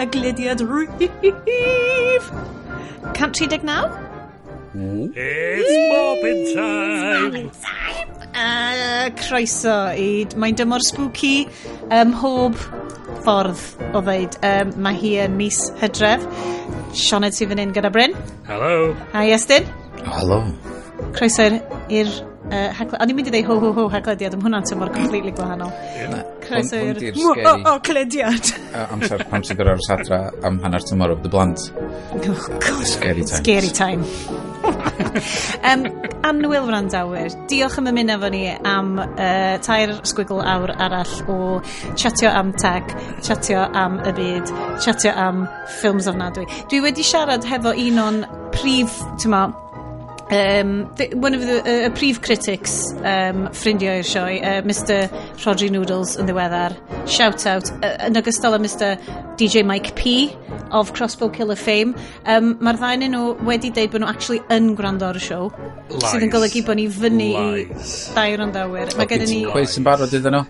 Haglediad rhif 139? It's Morbin time! Croeso i... Mae'n dymor spooky mhob ffordd o ddeud. Mae hi yn mis Hydref. Sioned sydd fan hyn gyda Bryn. Hello. Hi Estyn. Helo. Croeso i'r O'n i'n mynd i ddeud ho ho ho haglediad, am hwnna'n tymor completely gwahanol. Croeso Hwn i'r di'r Mo- scary- O, clediad. Amser pan ti'n gorau aros adra am hanner tymor o dy blant. Oh, God. Scary times. Scary time. Annwyl wrandawyr, diolch am ymuno efo ni am 3 sgwigl awr arall o chatio am tech, chatio am y byd, chatio am ffilms ofnadwy. Dwi wedi siarad hefo un o'n prif, ti'n ma, one of the prif critics ffrindiau i'r sioe, Mr Rhodri Noodles yn ddiweddar. Shout out, yn ogystal â Mr DJ Mike P of Crossbow Killer fame. Mae'r ddau ohonyn nhw wedi deud bod nhw actually yn gwrando ar y show. Lies. Sydd yn golygu bod ni fyny i Lies. dau wrandawyr. Mae gennym ni Cwis yn barod iddyn nhw?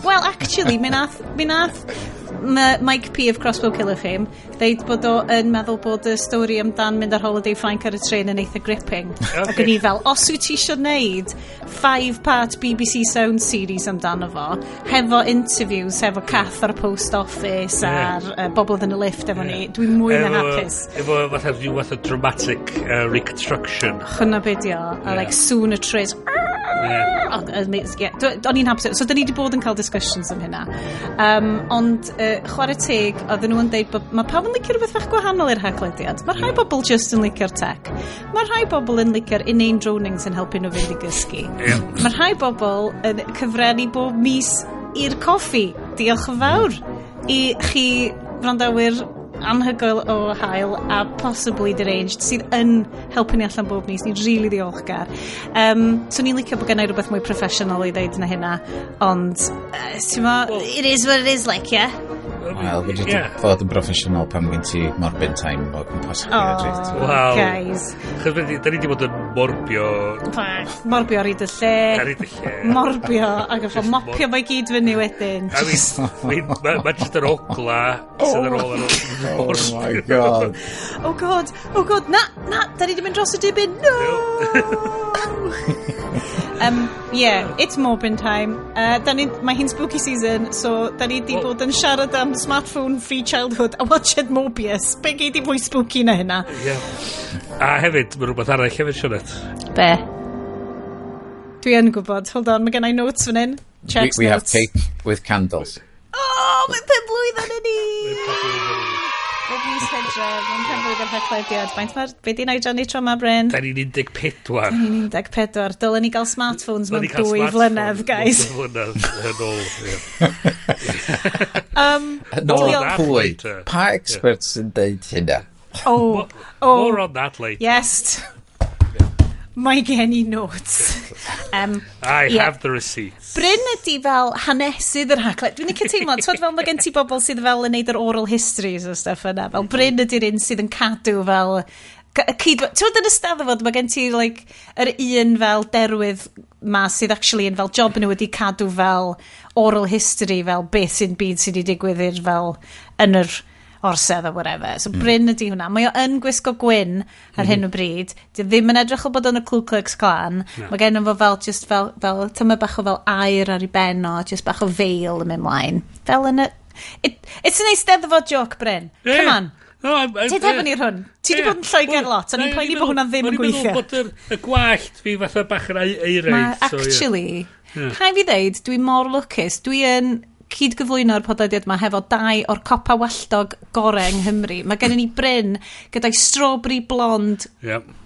Well, actually, mi nath Mike P of Crossbow Killer fame ddeud bod o yn meddwl bod y stori amdan mynd ar holiday Ffrainc ar y tren yn eitha gripping. Ac o'n i fel, os wyt ti eisiau neud five-part BBC Sound series amdano fo, hefo interviews, hefo cath ar y post office, a'r bobl oedd yn y lift efo ni, dwi'n mwy na hapus. Efo fatha rhyw fath o dramatic reconstruction. Hwna be di o, a like sŵn y tres. Ond, yeah, o'n i'n hapus. So, da ni wedi bod yn cael discussions am hynna. Ond, chwarae teg, oedden nhw'n deud bod mae pawb yn licio rhywbeth bach gwahanol i'r haglediad. Mae rhai bobl just yn licio'r tech. Mae rhai bobl yn licio'r inane dronings yn helpu nhw fynd i gysgu. Mae rhai bobl yn cyfrannu bob mis i'r coffi. Diolch yn fawr i chi wrandawyr anhygoel o hael a possibly deranged sydd yn helpu ni allan bob mis. Ni'n really ddiolchgar. So ni'n licio bod gennau rhywbeth mwy professional i ddeud na hynna. Ond, ti'n mo, it is what it is like, yeah? Wel, fedri di fod yn broffesiynol pan gen ti morbin time o gwmpas chdi Oh, a Wel. guys. Chos da ni wedi bod yn morbio Morbio ar hyd y lle. ar hyd y lle. Morbio, ac yn mopio fo'i gyd fyny wedyn. I mean, ma just yr ogla sydd ar ôl ar ôl. Oh my God. Oh God, oh God, na, na, da ni wedi mynd dros y dibyn, no! Yeah, it's Morbin time. Mae hi'n spooky season, so da ni di bod yn siarad am smartphone free childhood a watched Morbius. Be gei di fwy spooky na hynna? Yeah. A hefyd, mae rhywbeth arall hefyd, Sionet. Be? Dwi yn gwybod. Hold on, mae gen i notes fan hyn. Checks We have notes. cake with candles. Oh, mae'n pen blwydd yn ni! Bob mis Hydref, mae'n pen blwydd ar Haclediad. Faint mae'r... Be di'n oedran ni tro ma, Bryn? Da ni'n 14. Ni'n 14. Dylen ni gael smartphones Dylen mewn ni cael 2 smartphone flynedd, guys. mewn 2 flynedd yn ôl, ie. Nôl Diolch. pwy? Later. Pa expert sy'n deud hynna? Oh, More on that later. Yes. Mae gen i notes. I have the receipts. Bryn ydi fel hanesydd yr hagled. Dwi'n licio teimlo, twyd fel mae gen ti bobl sydd fel yn neud yr oral histories o stuff yna. Fel Bryn ydy'r un sydd yn cadw fel y cyd... Twyd yn y steddfod, mae gen ti like, yr un fel derwydd ma sydd actually yn fel job nhw wedi cadw fel oral history, fel beth sy'n byd sydd wedi digwydd i'r fel yn yr orsedd o whatever. So Bryn ydy hwnna. Mae o yn gwisgo gwyn ar hyn o bryd. Di o ddim yn edrych o bod yn y Ku Klux Klan. Mae gen fo fel just fel tyma bach o fel aur ar ei ben o, just bach o veil yn mynd mlaen. Fel yn y... It's an Eisteddfod joke, Bryn. Come on. No, Ti efo ni'r hwn. Ti di bod yn Lloegr lot, o'n i'n poeni bod hwnna ddim yn gweithio. O'n i'n meddwl bod y gwallt fi fatha bach yn euraidd. Mae so, ie. actually, rhaid fi ddeud, dwi mor lwcus. Dwi yn cyd-gyflwyno'r podlediad yma hefo dau o'r copa walltog gorau yng Nghymru. Mae gennym ni Bryn gyda'i strawberry blonde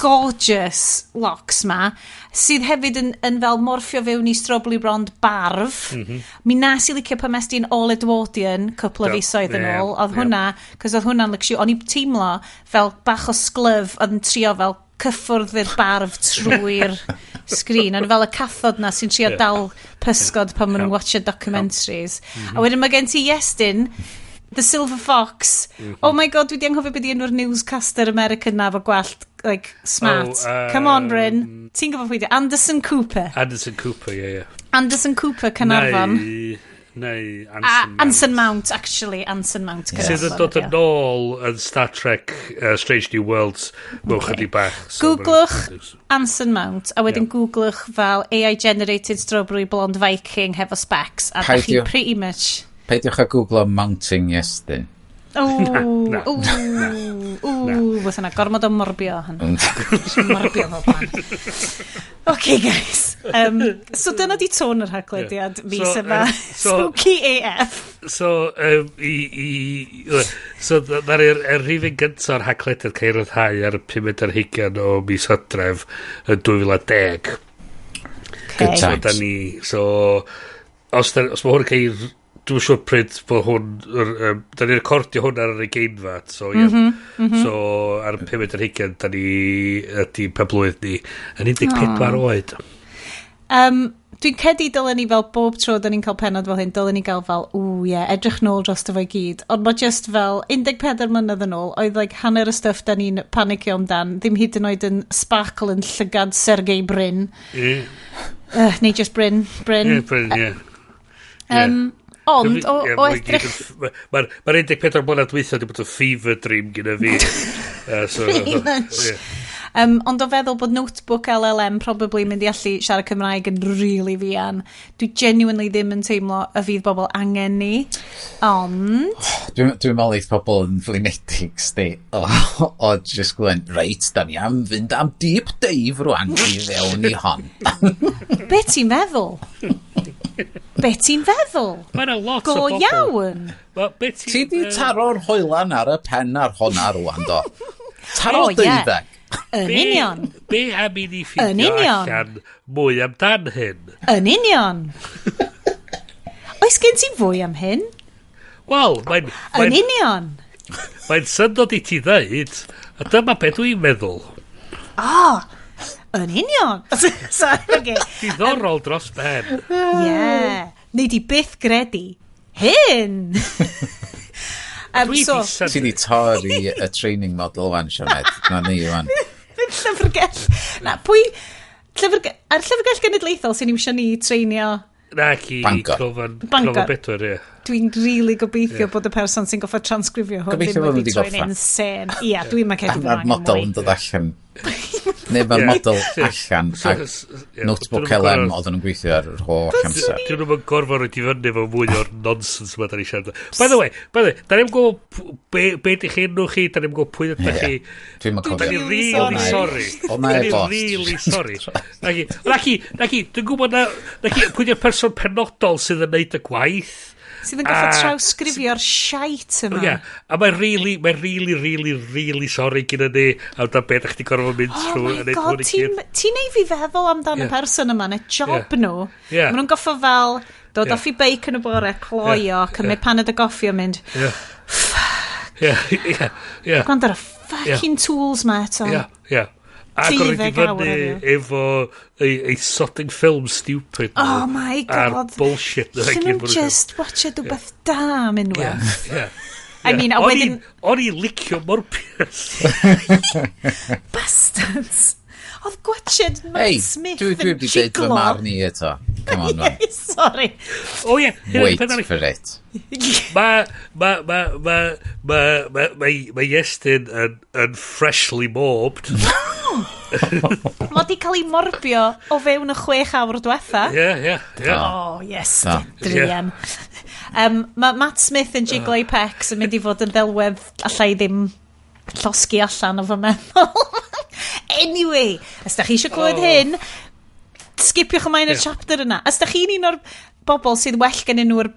gorgeous locks ma, sydd hefyd yn fel morffio fewn i strawberry blonde barf. Mi nas i licio pan mes di'n all Edwardian cwpl o fisoedd yn ôl. Oedd hwnna, cos oedd hwnna'n luxury, o'n i'n teimlo fel bach o sglyf oedd yn trio fel cyffwrdd i'r barf trwy'r sgrin. Ond fel y cathod na sy'n trio dal pysgod pan maen nhw'n watcha documentaries. A wedyn mae gen ti Iestyn, The Silver Fox. Oh my God, dwi di anghofio beth i enw'r newscaster American na fo gwallt, like, smart. Oh, Come on, Bryn. Ti'n gwybod pwy di? Anderson Cooper. Anderson Cooper, ie. Anderson Cooper, Caernarfon. Neu, Neu Anson Mount. Anson Mount, actually, Anson Mount. Yeah. Sydd yn dod yn ôl yn Star Trek Strange New Worlds mewn chydig bach. So Googlwch Anson Mount, a wedyn Googlwch fel AI-generated strawberry blonde Viking hefo specs, a da chi pretty much... Peidiwch a googlo mounting Iestyn. Ww, ww, ww, fysa yna gormod o morbio. Morbio fel plan. OK, guys. So dyna di tôn yr haglediad yeah. Mis yma. So, Spooky AF. So, so ddaru'r rhifyn gyntaf o'r haglediad cael ei ryddhau ar y 5 ar hugain o mis Hydref yn 2010. Okay. Good So, times. da ni, so, os mae hwn yn cael ei, dwi'n siŵr pryd bod hwn, da ni'n recordio hwn ar yr ugeinfad, so ie. So ar y 5 ar hugain, da ni ydi penblwydd ni yn 14 oed. Dwi'n cedi dylen ni fel bob tro da ni'n cael penod fel hyn, dylen ni gael fel, ww ie, yeah, edrych nôl dros fo i gyd. Ond mae just fel 14 mlynedd yn ôl, oedd like hanner y stuff da ni'n panicio amdan, ddim hyd yn oed yn sparkle yn llygad Sergey Brin. Ie, Neu just Brin, Brin. ie, Bryn, ie. Ond, o, Ie, o mae gyd edrych. Mae'r 14 mlynedd dwytha wedi bod yn fever dream gyda fi. So, Pretty much. ie. Ond o feddwl bod Notebook LLM probably mynd i allu siarad Cymraeg yn really fuan, dwi genuinely ddim yn teimlo y fydd bobl angen ni. Ond Dwi'n meddwl eith pobl yn flinedig, sti, o just gwlen, reit, da ni am fynd am deep dive rwan i fewn i hon. Be ti'n feddwl? Be ti'n feddwl? Mae yna lot Go o bobl. iawn. Ma, be Ti di taro'r hoelan ar y pen ar honna rwan, do? Taro O, ie. deuddeg. Yn union. Be am i ni Yn ffeindio union. allan mwy amdan hyn? Yn union. Oes gen ti fwy am hyn? Wel, mae'n Yn mae'n union. mae'n syndod i ti ddeud, a dyma beth dwi'n meddwl. Ah, yn union. Sorry, okay. Diddorol dros ben. Yeah. Nei di byth gredu. Hyn! Dwi So, di synnu. Ti di torri y training model wan, Sioned. Na ni, wan. Llyfrgell. Na, pwy... Llyfrgell, ar Llyfrgell Genedlaethol sy'n iwsio ni treinio. Na ci, Bangor. Clofan, Bangor. Clofan Bedwyr, ie. Dwi'n really gobeithio bod y person sy'n goffa transgrifio hwn Gobeithio ddim bod nhw wedi wedi troi'n gorffan. insane. Ia, dwi'n ma'n A credu bod mae'r angen model mwy. yn dod allan. Neu mae'r Ie. model allan ac Notebook LM oedden nhw'n gweithio ar yr holl amser. Dyn nhw'n gorfod rhoi i fyny efo mwy o'r nonsense yma da ni siarad. By the way, da ni'n gwybod be di chi enw chi, da ni'n gwybod pwy ydych chi. Dwi'n mynd Da cofio. ni Really really sorry. sorry. Oedd na Da ni e-bost. really sorry. Naci, naci, naci, dwi'n gwybod na, naci, pwy di'r person penodol sydd yn neud y gwaith. Sydd yn goffa trawsgrifio'r shite yma. Ie, a mae'n really, mae'n really, really, really sorry gyda ni amdan beth ydych chi gorfod mynd Oh trwy my a neud God, hwn i gyd. ti'n neud fi feddwl amdan y Ie. person yma, neu job nhw. Ie. Maen nhw'n goffa fel dod Ie. off i beic yn y bore, cloio, cymryd paned o goffi a mynd, Ie. Ie, ie, ie. gwrando ar y fucking tools ma eto. Ie, ie. A gorfod i Deuddeg awr fyny heddiw. efo ei sodding film stupid nhw. Oh my A'r God. bullshit nhw. Lle nhw'n just watched rhywbeth da am unwaith. Ie. I mean, a wedyn- O'n i'n licio Morbius. Bastards. Oedd gwatched Matt Hey, Smith dwi yn wedi deud fy jiglo. marn i eto. Come on, man. Sorry. O ie, hynna'r Wait peth arall. for it. Mae ma, ma, ma, ma, ma, ma, ma Iestyn yn freshly morbed. Mae di cael ei morbio o fewn y 6 awr diwetha. Ie, ie, ie. Oh, yes, Da. druan. Mae Matt Smith yn jiglo ei pecs yn mynd i fod yn ddelwedd allai ddim llosgi allan o fy meddwl. Anyway, os da chi eisiau clywed hyn, skipiwch ymlaen i'r chapter yna. Os da chi'n un o'r bobl sydd well gen nhw'r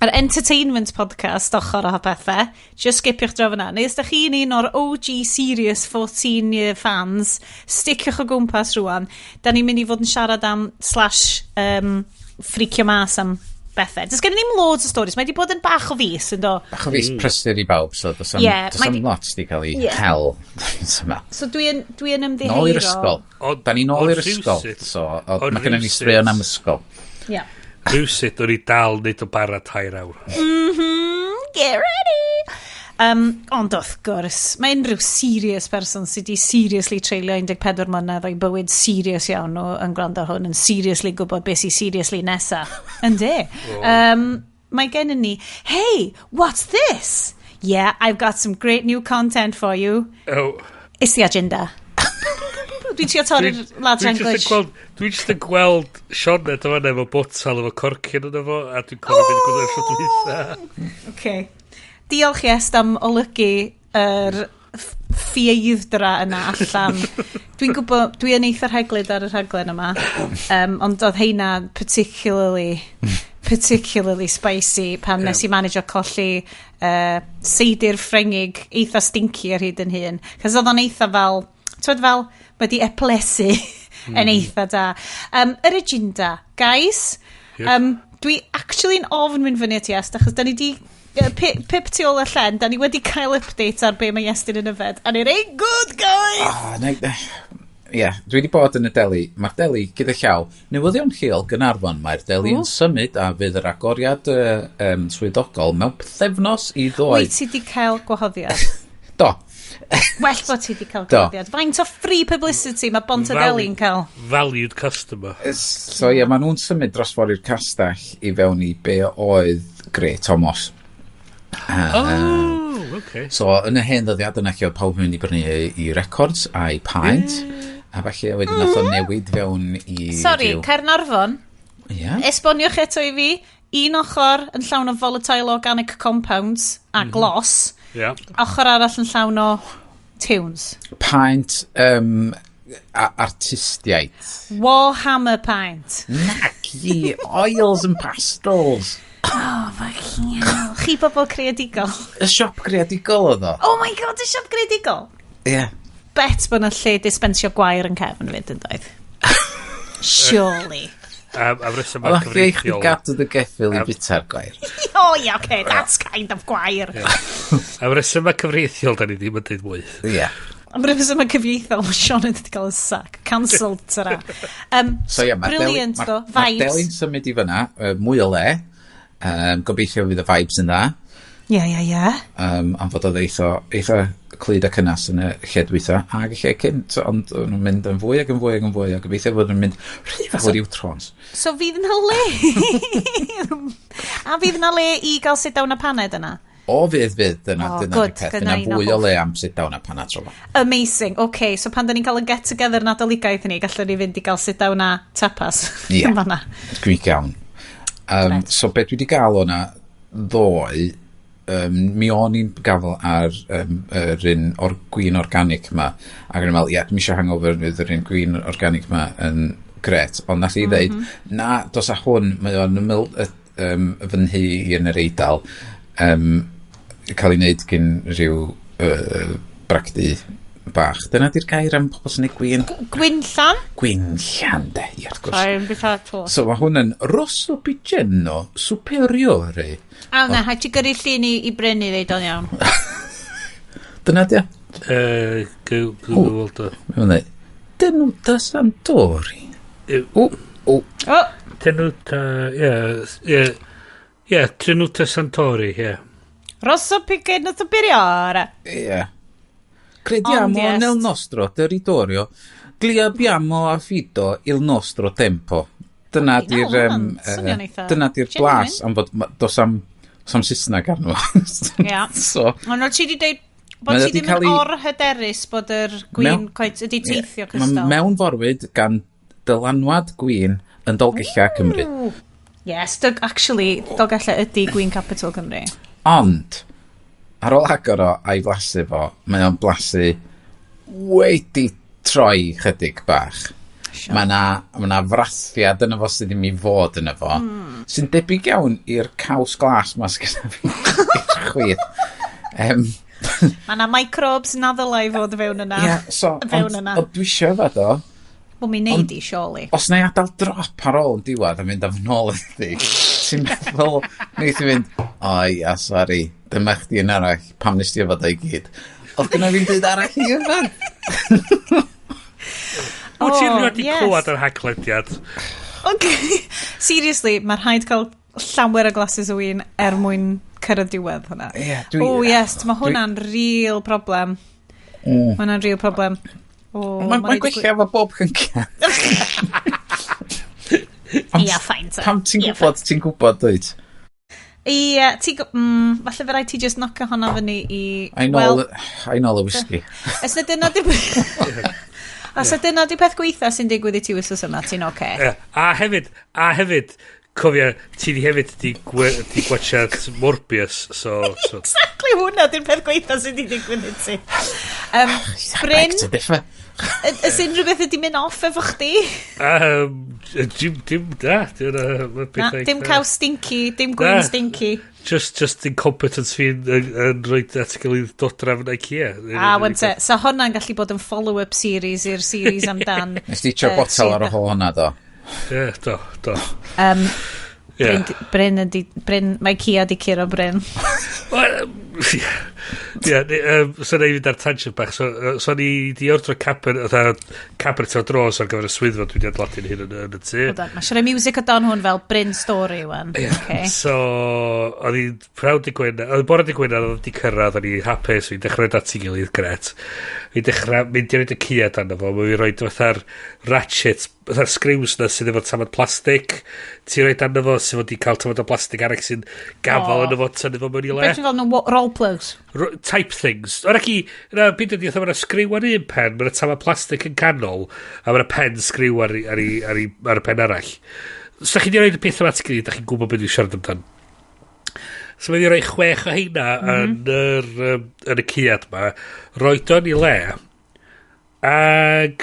yr entertainment podcast ochr o pethau, just skipiwch draw fyna. Neu os da chi'n un o'r OG serious 14 year fans, sticiwch o gwmpas rwan. Da ni'n mynd i fod yn siarad am slash freakio mas am bethau. Does gen i ddim loads o stories. Mae di bod yn bach o fis, yn do? Bach o fis prysur i bawb, so does am, Ie, does mae am di- lot di cael ei Ie. hel. Yma. So dwi'n dwi yn ymddiheuro. Nôl i'r ysgol. Da ni nôl Ond i'r ysgol, rhywsut- so ond mae gennym ni rhywsut- straeon am ysgol. Yeah. Rhywsut, o'n i dal wneud o bara 3 awr. Get ready! Ond wrth gwrs, mae unrhyw serious person sydd wedi seriously treulio 14 mlynedd o'i bywyd serious iawn nhw yn gwrando ar hwn yn seriously gwybod beth sy'n seriously nesa. Yndi. Mae gennym ni, "Hey, what's this? Yeah, I've got some great new content for you." Oh. It's the agenda. Dwi'n trio torri'r lads English. Dwi'n just yn gweld Sioned o fanna efo botal efo corcyn yno fo, a dwi'n cofio beth gwybod tro dwytha. Okay. Diolch, Iest, am olygu yr ffieidd-dra yna allan. Dwi'n gwybod, dwi yn eitha rheglyd ar y rhaglen yma, ond oedd heina particularly spicy pan nes i manage o colli seidir Ffrengig eitha stinky ar hyd yn hun. Cos oedd o'n eitha fel, twyd fel, wedi eplesu yn eitha da. Yr agenda, guys, dwi actually'n ofn mynd fyny at Iest, achos da ni di pip tu ôl y llen, da ni wedi cael update ar be mae Iestyn yn yfed, and it ain't good, guys! Ah, ie, dwi wedi bod yn y deli. Mae'r deli, gyda llaw, newyddion lleol Gaernarfon, mae'r deli yn symud a fydd yr agoriad swyddogol mewn pythefnos i ddoe. Wyt ti di cael gwahoddiad? Do. Well bod ti di cael Do. gwahoddiad. Faint o free publicity mae Bontadeli'n cael? Valued customer. So ie, maen nhw'n symud dros ffordd i'r castell i fewn i be oedd Great Thomas. Oh, okay. So, yn y hen ddyddiad yna lle oedd pawb yn mynd i brynu i records a'i paent. A falle wedyn nath o newid fewn i Sorry, Caernarfon, Ie. Esboniwch eto i fi, un ochr yn llawn o volatile organic compounds a gloss, ochr arall yn llawn o tunes. Paent artistiaid. Warhammer paint. Naci, oils and pastels. Oh, fucking hell. Chi bobl creadigol. Y siop greadigol oedd o. Oh my God, y siop greadigol. Ie. Yeah. Bet bod yna lle dispensio gwair yn cefn fyd yn doedd. Surely. Am reswm Oedd chdi i chdi cyfreithiol. gadw dy geffyl i bita'r gwair. Oh yeah, okay, that's kind of gwair. Am reswm cyfreithiol, da ni ddim yn dweud mwy. Ie. Yeah. Am reswm cyfieithol, mae Sean wedi cael y sac. Cancelled, tara. So ie, mae'r deli, Brilliant, ma, though. ma Vibes. deli'n symud i fyna, mwy o le. Gobeithio fydd y vibes yn dda. Ie. Am fod oedd eitha clyd a cynnas yn y lle dwytha ac y lle cynt, ond o'n nhw'n mynd yn fwy ac yn fwy ac yn fwy, a gobeithio fod nhw'n mynd rhy fawr i'w trons. So fydd yna le... a fydd yna le i gael sit down a paned yna? O, fydd, dyna, Oh, dyna good, peth, dyna dyna un o fwy o hoff. le am sit down a panad tro 'ma. Amazing. OK, so pan da ni'n cael y get together Nadoligaidd ni, gallwn ni fynd i gael sit down a tapas. Ie. Yn fan'na. Gwych iawn. Gret. So be dwi wedi gael o'na ddoe, mi o'n i'n gafel ar yr un o'r gwin organic ma, ac o'n i'n meddwl, ie, yeah, dwi'n eisiau hangover, fydd yr un gwin organic ma yn gret, ond nath i ddeud, na, dos â hwn, mae o'n ymyl fy nhŷ i yn yr Eidal, cael ei wneud gyn rhyw bragdy bach. Dyna di'r gair am pobl sy'n neud gwin? Gwynllan? Gwinllan, de, ie, wrth gwrs. Sorry, beth to. So mae hwn yn Rosso Piceno Superiore. A na, haid ti gyrru llun i brynu ddeud o'n iawn. Dyna di o. Google o. Mae'n dweud, Tenuta Santori. O, o, Oh, Tenuta, ie, Tenuta Santori, ie. Rosso Piceno Superiore. ie. Crediamo Ond, yes. nel nostro territorio, gli abbiamo affidato il nostro tempo. Dyna Fucking hell, di'r ma' hwnna'n swnio'n eitha dyna di'r genuine. blas am fod dos am, dos am Saesneg arno. fo. Ie. So, Ond o ti di deud bod Mae ti o 'di ddim cael yn ei- or-hyderus bod yr gwin quite ydi teithio Mae cystal. mewnforwyd gan dylanwad gwin yn Dolgellau Cymru. Ooh. Yes, Doug, actually, Dolgellau ydi gwin capital Cymru. Ond, ar ôl agor o a'i flasu fo, mae o'n blasu wedi troi chydig bach. Sure. Mae na, ma na frathiad yna fo sydd ddim i fod yna fo, sy'n debyg iawn i'r caws glas ma sgynna fi i'r chwith. Mae na microbes na ddylai fod fewn yna. Ie, so, Fewn ond, yna. ond dwi eisiau yfed o. Wel, mi neud i, surely. Os na i adael drop ar ôl yn diwedd a mynd am nôl iddi, ti'n meddwl, neith i fynd, o ia, sori, dyma chdi yn arall, pam nes ti yfed o i gyd? Oedd gynna fi'n byd arall i yfed. Wyt ti'n Oh, rioed di yes. clywed yr haglediad? Okay. Seriously, mae rhaid cael llawer o glasses o win er mwyn cyrraedd diwedd hwnna. Yeah, dwi, oh yes, mae hwnna'n real problem. Mae hwnna'n real problem. Oh, Mae'n ma gwella efo bob cyncian. Ia, fine. Pam ti'n gwybod, ti'n gwybod, dwyt? Ie, ti, falle fe rhaid ti just knocio hwnna fyny i... I know, well, I know the whiskey. Os na dyna di... Os na dyna di peth gweitha sy'n digwydd i ti wythnos yma, ti'n oce. Okay. A hefyd, cofia, ti di hefyd di gwachad Morbius, so Exactly hwnna di'r peth gweitha sy'n di digwydd i ti. Bryn, ys unrhyw beth ydi mynd off efo chdi? Dim, da. Dim, na, dim caws stinky, dim gwyn stinky. Just incompetence fi'n yn rhoi at ei gilydd dodrefn IKEA. Ah, wan te. So hwnna'n gallu bod yn follow-up series i'r series amdan. Nes di trio botel ar y hôl hwnna, do? Ie, yeah, do. Bryn, Bryn ydi, Bryn, mae IKEA di curo Bryn. Ie, so na i fynd ar tangent bach. So ni di ordro cabinet, fatha cabinet o dros ar gyfer y swyddfa dwi di adeiladu'n hyn yn y tŷ. Hold on, mae eisiau music o dan hwn fel Bryn story wan. Yeah. Okay. So, oedd hi'n prynhawn dy Gwener, oedd bore dy Gwener oedd di cyrraedd, o'n i'n hapus, fi'n dechrau at ei gilydd, gret. Fi'n dechrau mynd i roed y caead arno fo, mae fi'n rhoi fatha'r ratchet, fatha'r screws na sydd efo tamad plastig, ti'n rhoi arno fo, sydd fod i cael tamad o plastig arall sy'n gafel oh. Arno fo, tynnu fo mewn i le. Beth ti'n fel nhw roll plugs? Type things. O'r ac i, na, byd ydi, fatha mae'na sgriw ar un pen, mae'na tamad plastig yn canol, a mae'na pen sgriw ar y pen arall. So, da chi di roed y peth yma at ei gilydd, da chi'n gwybod beth dwi'n siarad amdan. So mae fi roi chwech o heina yn y caead ma, roed o'n i le, ag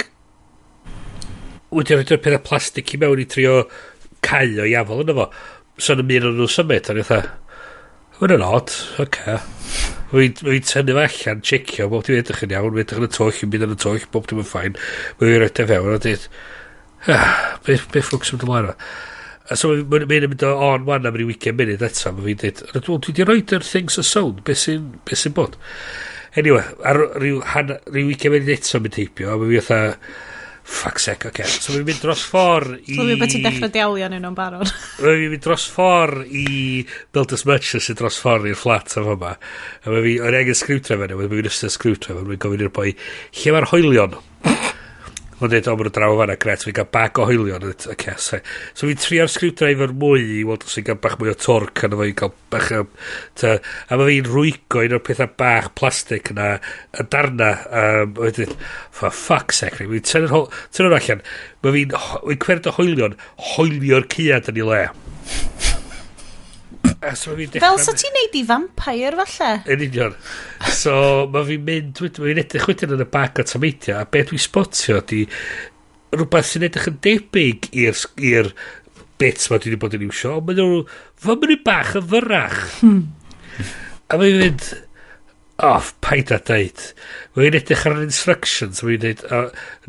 wedi roed o'r pethau plastig i mewn i trio cau o iafol yno fo. So yn y un o'n nhw'n symud, a ni fatha, hwn yn odd, oce. Okay. Fi'n tynnu fe allan, checio, bob dim edrych yn iawn, mae'n edrych yn y twll, yn byd yn y twll, bob dim yn fine. Mae'n fi'n rhaid e fewn, a dweud, ah, be ffwc sy'n mynd ymlaen o? A so mae'n mynd o on wan am ryw 20 munud eto, mae fi'n dweud, "Wel, dwi wedi rhoid yr things o sound, be sy'n bod?" Anyway, ar ryw 20 munud eto mynd heibio, a mae fi fatha, fuck's sake, oce. Okay. So mae'n mynd dros ffordd i... Clywed bod ti'n dechrau diawlio nhw'n barod. Mae'n mynd dros ffordd i Builders Merchant sy'n dros ffordd i'r fflat am yma. A mae fi, o'n i angen screwdriver newydd, mae fi'n ystod screwdriver, mae'n gofyn i'r boi, lle mae'r hoelion? Mae'n dweud, o, maen nhw draw fanna, gret, fi'n cael bag o hoelion. Okay, so fi'n trio'r screwdriver mwy i weld os fi'n cael bach mwy o torque arno fo i cael bach o... Ta, a mae fi'n rwygo un o'r pethau bach plastig yna, y darna, wedyn, for fuck's sake, fi'n tynnu'r allan, mae fi'n cwerth o hoelion, hoelio'r caead yn ei le. A so mae fi'n dechrau. Fel sa ti'n neud i vampire falle? Yn union. So, mae fi'n mynd, wedyn, mae fi'n edrych wedyn yn y bag o tameidia, a beth dwi'n spotio di rhywbeth sy'n edrych yn debyg i'r bits ma dwi wedi bod yn iwsio, ond maen nhw, fymryn bach yn fyrrach. A mae'n mynd, oh, paid a deud. Mae'n edrych ar yr instructions, mae'n dweud,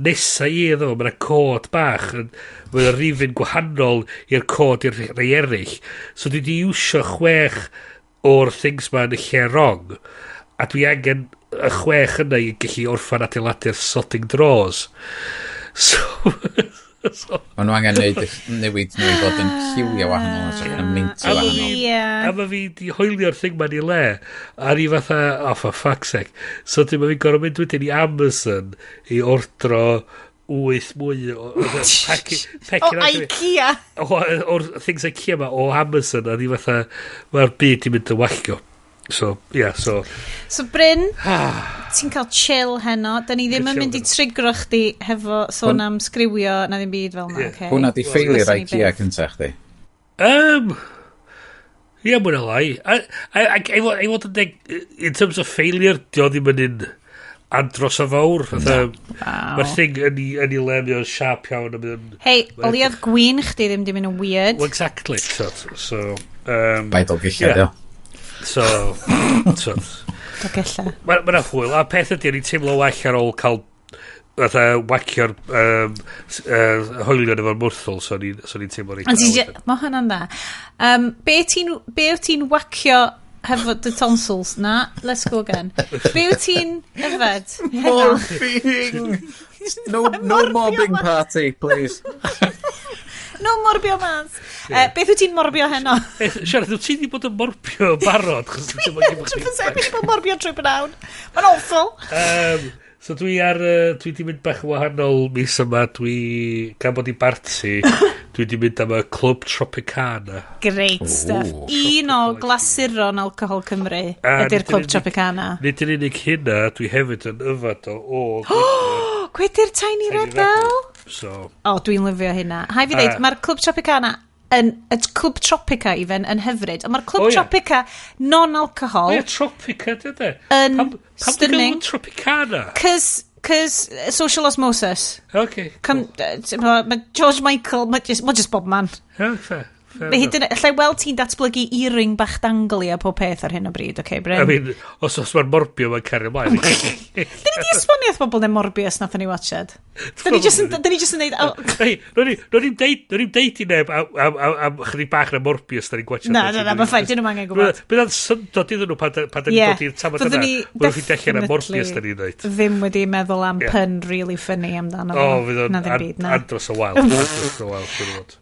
nesa i iddo fo, mae'n cod bach, mae'n rifyn gwahanol i'r cod i'r rhai eraill. So dwi wedi iwsio chwech o'r things ma yn y lle wrong, a dwi angen y chwech yna i gallu orffan adeiladu'r sodding drawers. So Maen nhw angen neud newid nhw i fod yn lliwiau wahanol, yn yn meintiau wahanol. A mae fi di hoelio'r thing ma'n i le. A ni fatha, oh for fuck's sake. So dwi'n mae fi'n gorfod mynd wedyn i Amazon i ordro wyth mwy o pecyn IKEA. O'r things IKEA ma o Amazon a ni fatha, mae'r byd i mynd yn wallgo. So, yeah, so... So Bryn, ti'n cael chill heno. Da ni ddim yn mynd i trigro chdi hefo sôn am sgriwio na ddim byd fel yna. Yeah. Okay? Hwna di failure IKEA cynta chdi. Ie, yeah, mwy na lai. A i fod yn deg, in terms of failure, di o ddim yn un andros o fawr. Fatha, mae'r thing yn ei le, mae o'n sharp iawn. A mae o'n Hei, o leia gwin chdi ddim di mynd yn weird. Well, exactly. So, Bai Dolgellau, yeah. So, Dolgellau. Mae'n ma hwyl. A peth ydy, o'n i'n teimlo well ar ôl cael fatha wacio'r hoelion efo'r mwrthwl, so ni'n teimlo reit. Mae hwnna'n dda. Be wyt ti'n wacio hefo dy tonsils? Na, let's go again. Be wyt ti'n yfed? Morphing! No, no mobbing party, please. No morbio mas. Yeah. Beth wyt ti'n morbio heno? Siarad, wyt ti wedi bod yn morbio yn barod? Dwi 100% wedi bod yn morbio trwy bnawn. Mae'n awful. So dwi ar, dwi di mynd bach yn wahanol mis yma, dwi, gan bod i barti, dwi di mynd am y Club Tropicana. Great stuff. Un o glasuron alcohol Cymru ydy'r Club Tropicana. Nid yn unig hynna, dwi hefyd yn yfad o Gwydyr Tiny Rebel. So. O, dwi'n lyfio hynna. Hai fi ddeud, mae'r Club Tropicana yn, y Club Tropica even yn hyfryd, ond mae'r Club Tropica non-alcohol. O ie, Tropica, dy de. Yn stunning. Pam Tropicana? Cos social osmosis. Okay. Cool. Mae George Michael, mae just, ma just bob man. Yeah, fair. Mae hyd yn allai weld ti'n datblygu earring bach dangly a pob peth ar hyn o bryd, okay, Bryn? I mean, os mae'r morbio mae'n cario ymlaen. Dyn ni di esbonio wrth bobl neu Morbius nath ni watched. Dyn ni just yn neud... Hei, ro'n i'n deud i neb am chydig bach na Morbius da ni'n gwatchad. Na, na, na, mae'n fine, dyn nhw'n angen gwybod. Bydd o'n syndod iddyn nhw pan da ni'n dod i'r tamad yna. Byddwn ni'n dechrau am Morbius da ni'n dweud. Ddim wedi meddwl am pun really funny amdano. O, fydd o'n andros o wael. Andros o wael, siŵr o fod.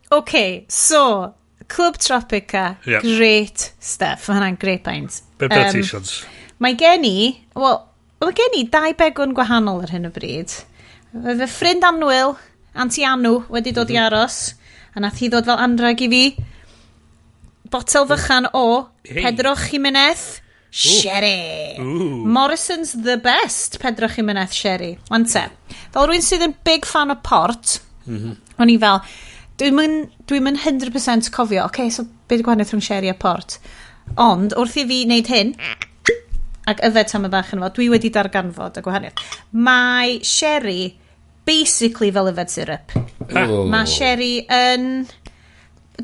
Okay, so, Club Tropica, yeah. Great stuff. Mae hwnna'n great pint. Be plantations? Mae gen i, well, mae gen i dau begwn gwahanol ar hyn o bryd. Fy ffrind annwyl, Auntie Anw, wedi dod i aros, a nath hi ddod fel anrheg i fi. Botel fychan o Pedro Ximenez Sherry. Ooh. Morrison's the best Pedro Ximenez Sherry. Wan te. Fel rhywun sydd yn big fan o port, o'n i fel... Dwi'n mynd 100% cofio, okay, so beth gwahaniaeth rhwng sherry a port. Ond, wrth i fi wneud hyn, ac yfed tam y bach yn fo, dwi wedi darganfod y gwahaniaeth. Mae sherry basically fel yfed syrup. Mae sherry yn...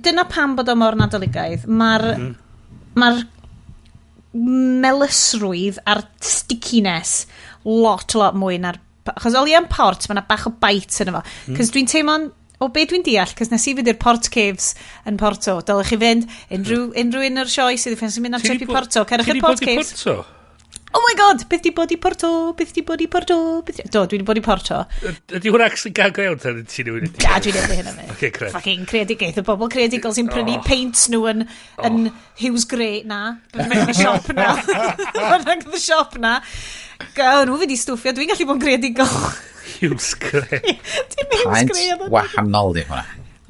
Dyna pam bod o mor nadoligaidd. Mae'r mae'r melysrwydd a'r stickiness lot, lot mwy na'r... Achos oli yn port, mae yna bach o bite yn efo. Cos dwi'n teimlo'n... O be dwi'n deall, cos nes i fynd i'r Port Caves yn Porto. Dylech chi fynd, unrhyw un o'r sioe sydd wedi mynd ar trip i Porto. Cerwch i'r Port Caves. Porto? Oh my god, beth di bod i Porto? Beth di bod i Porto? Do, dwi di bod i Porto. Ydy hwnna actually gael go iawn tan ti'n newid? Na, dwi'n newid hynna fe. Okay, creu. Fucking creadigaeth, y bobl creadigol sy'n prynu paints nhw yn Hughes Grey na. Bydd y siop na. Bydd y siop na. Gael nhw fynd i stwffio, dwi'n gallu bod yn creadigol. Hughes Grey. Dim Hughes Grey. Paint wahanol di hwnna.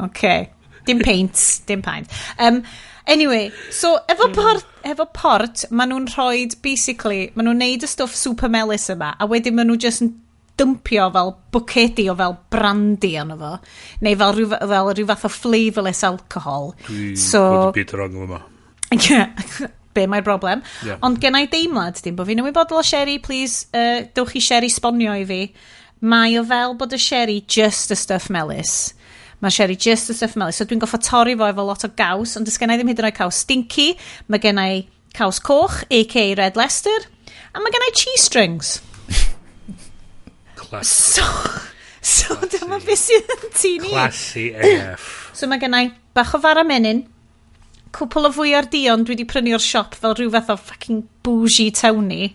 Okay. Dim paints, dim paint. Anyway, so efo port, maen nhw'n rhoi, basically, maen nhw'n neud y stwff super melys yma, a wedyn maen nhw just yn dympio fel bwcedi o fel brandy arno fo, neu fel rhyw fath o flavourless alcohol. Dwi'n bod yn byd wrong yma. Yeah. Be mae'r broblem. Yeah. Ond gen i deimlad, dim bod fi'n ymwybodol o sherry, please, dewch i sherry sbonio i fi. Mae o fel bod y sherry just y stuff melys. Mae sherry just y stuff melys. So dwi'n goffo torri fo efo lot o gaws, ond does gen i ddim hyd yn oed caws stinky. Mae gen i caws coch, a.k.a. Red Leicester, a mae gen i cheese strings. Classy. So dyma beth sydd yn tŷ ni. Classy AF. So mae gen i bach o fara menyn, cwpl o fwyar duon dwi wedi prynu o'r siop fel rhyw fath o fucking bougie townie,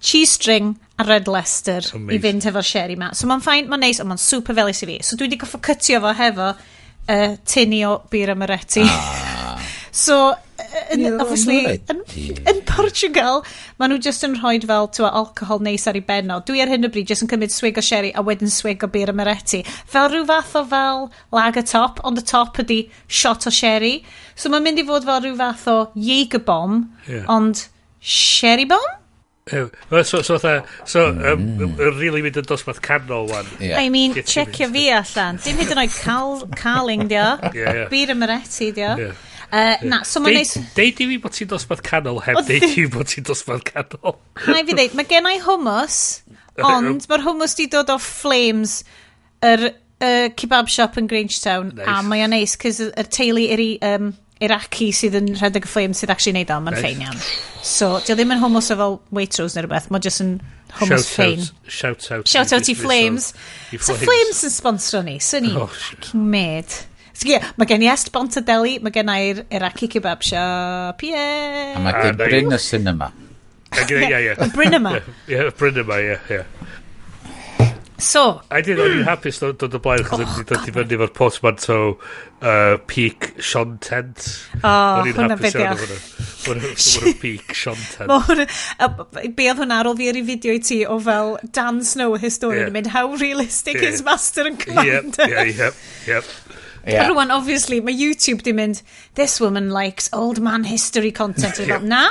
cheese string a Red Leicester. Amazing. I fynd hefo'r sherry ma. So mae'n fine, mae'n neis, ond mae'n super felys i fi. So dwi wedi goffo cytio fo hefo tini o Birra Moretti. So, obviously, yn Portugal, maen nhw just yn rhoi fel twa, alcohol neis ar ei ben o. Dwi ar hyn o bryd just yn cymryd swig o sherry a wedyn swig o Birra Moretti. Fel rhyw fath o fel lager top, ond y top ydi shot o sherry. So mae'n mynd i fod fel rhyw fath o Jaeger bomb, ond sherry bomb? So, really mynd yn dosbarth canol wan. Yeah. I mean, checio fi allan. Dim hyd yn oed Carling, dio. Yeah. Birra Moretti, dio. Yeah. Na, so mae'n neis... Deud i fi bod ti'n dosbarth canol heb deud i fi bod ti'n dosbarth canol. Na i fi ddeud, mae gen i hummus, ond mae'r hummus di dod o Flames, yr kebab shop yn Grangetown, nice. A mae o'n neis, cos y teulu Iraqi sydd yn rhedeg y Flames sydd actually neud o, mae'n nice. ffein iawn. So, dio ddim yn hummus o fel Waitrose neu rhywbeth, mae'n just yn hummus ffein. Shout out. Shout out i Flames. So Flames yn sponsro ni, so ni fucking made. So, yeah, mae gen i Est Bontadeli, mae gen i'r Iraqi kebab shop, yeah. A mae gen Bryn y cinema. Ie, ie. Bryn yma. Ie, Bryn yma, ie, ie. So. I did, o'n i'n hapus dod o blaen, chos o'n i'n dod i fyny efo'r portmanteau peak Sean Tent. Oh, hwnna fe diolch. Hwnna'n peak Sean Tent. Be oedd hwnna ar ôl fi ar ei fideo i ti o fel Dan Snow historian yn mynd, "How realistic is Master and Commander?" Yep. Yeah. Rwan, obviously, mae YouTube di mynd, "This woman likes old man history content." Yep. Na,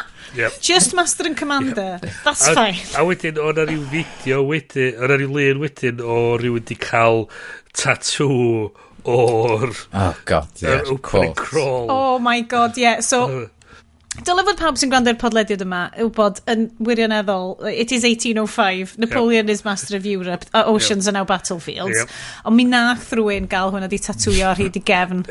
just Master and Commander. That's fine. A wedyn, o'na rhyw fideo wedyn, o'na rhyw lun wedyn o rhywun di cael tattoo o'r Oh God, yeah. Opening crawl. Oh my God, yeah. So, dyle fod pawb sy'n gwrando ar podlediad yma wybod yn wirioneddol, it is 1805, Napoleon is master of Europe, oceans are now battlefields. Ond mi nath rhywun gael hwnna di tatwio ar hyd i gefn.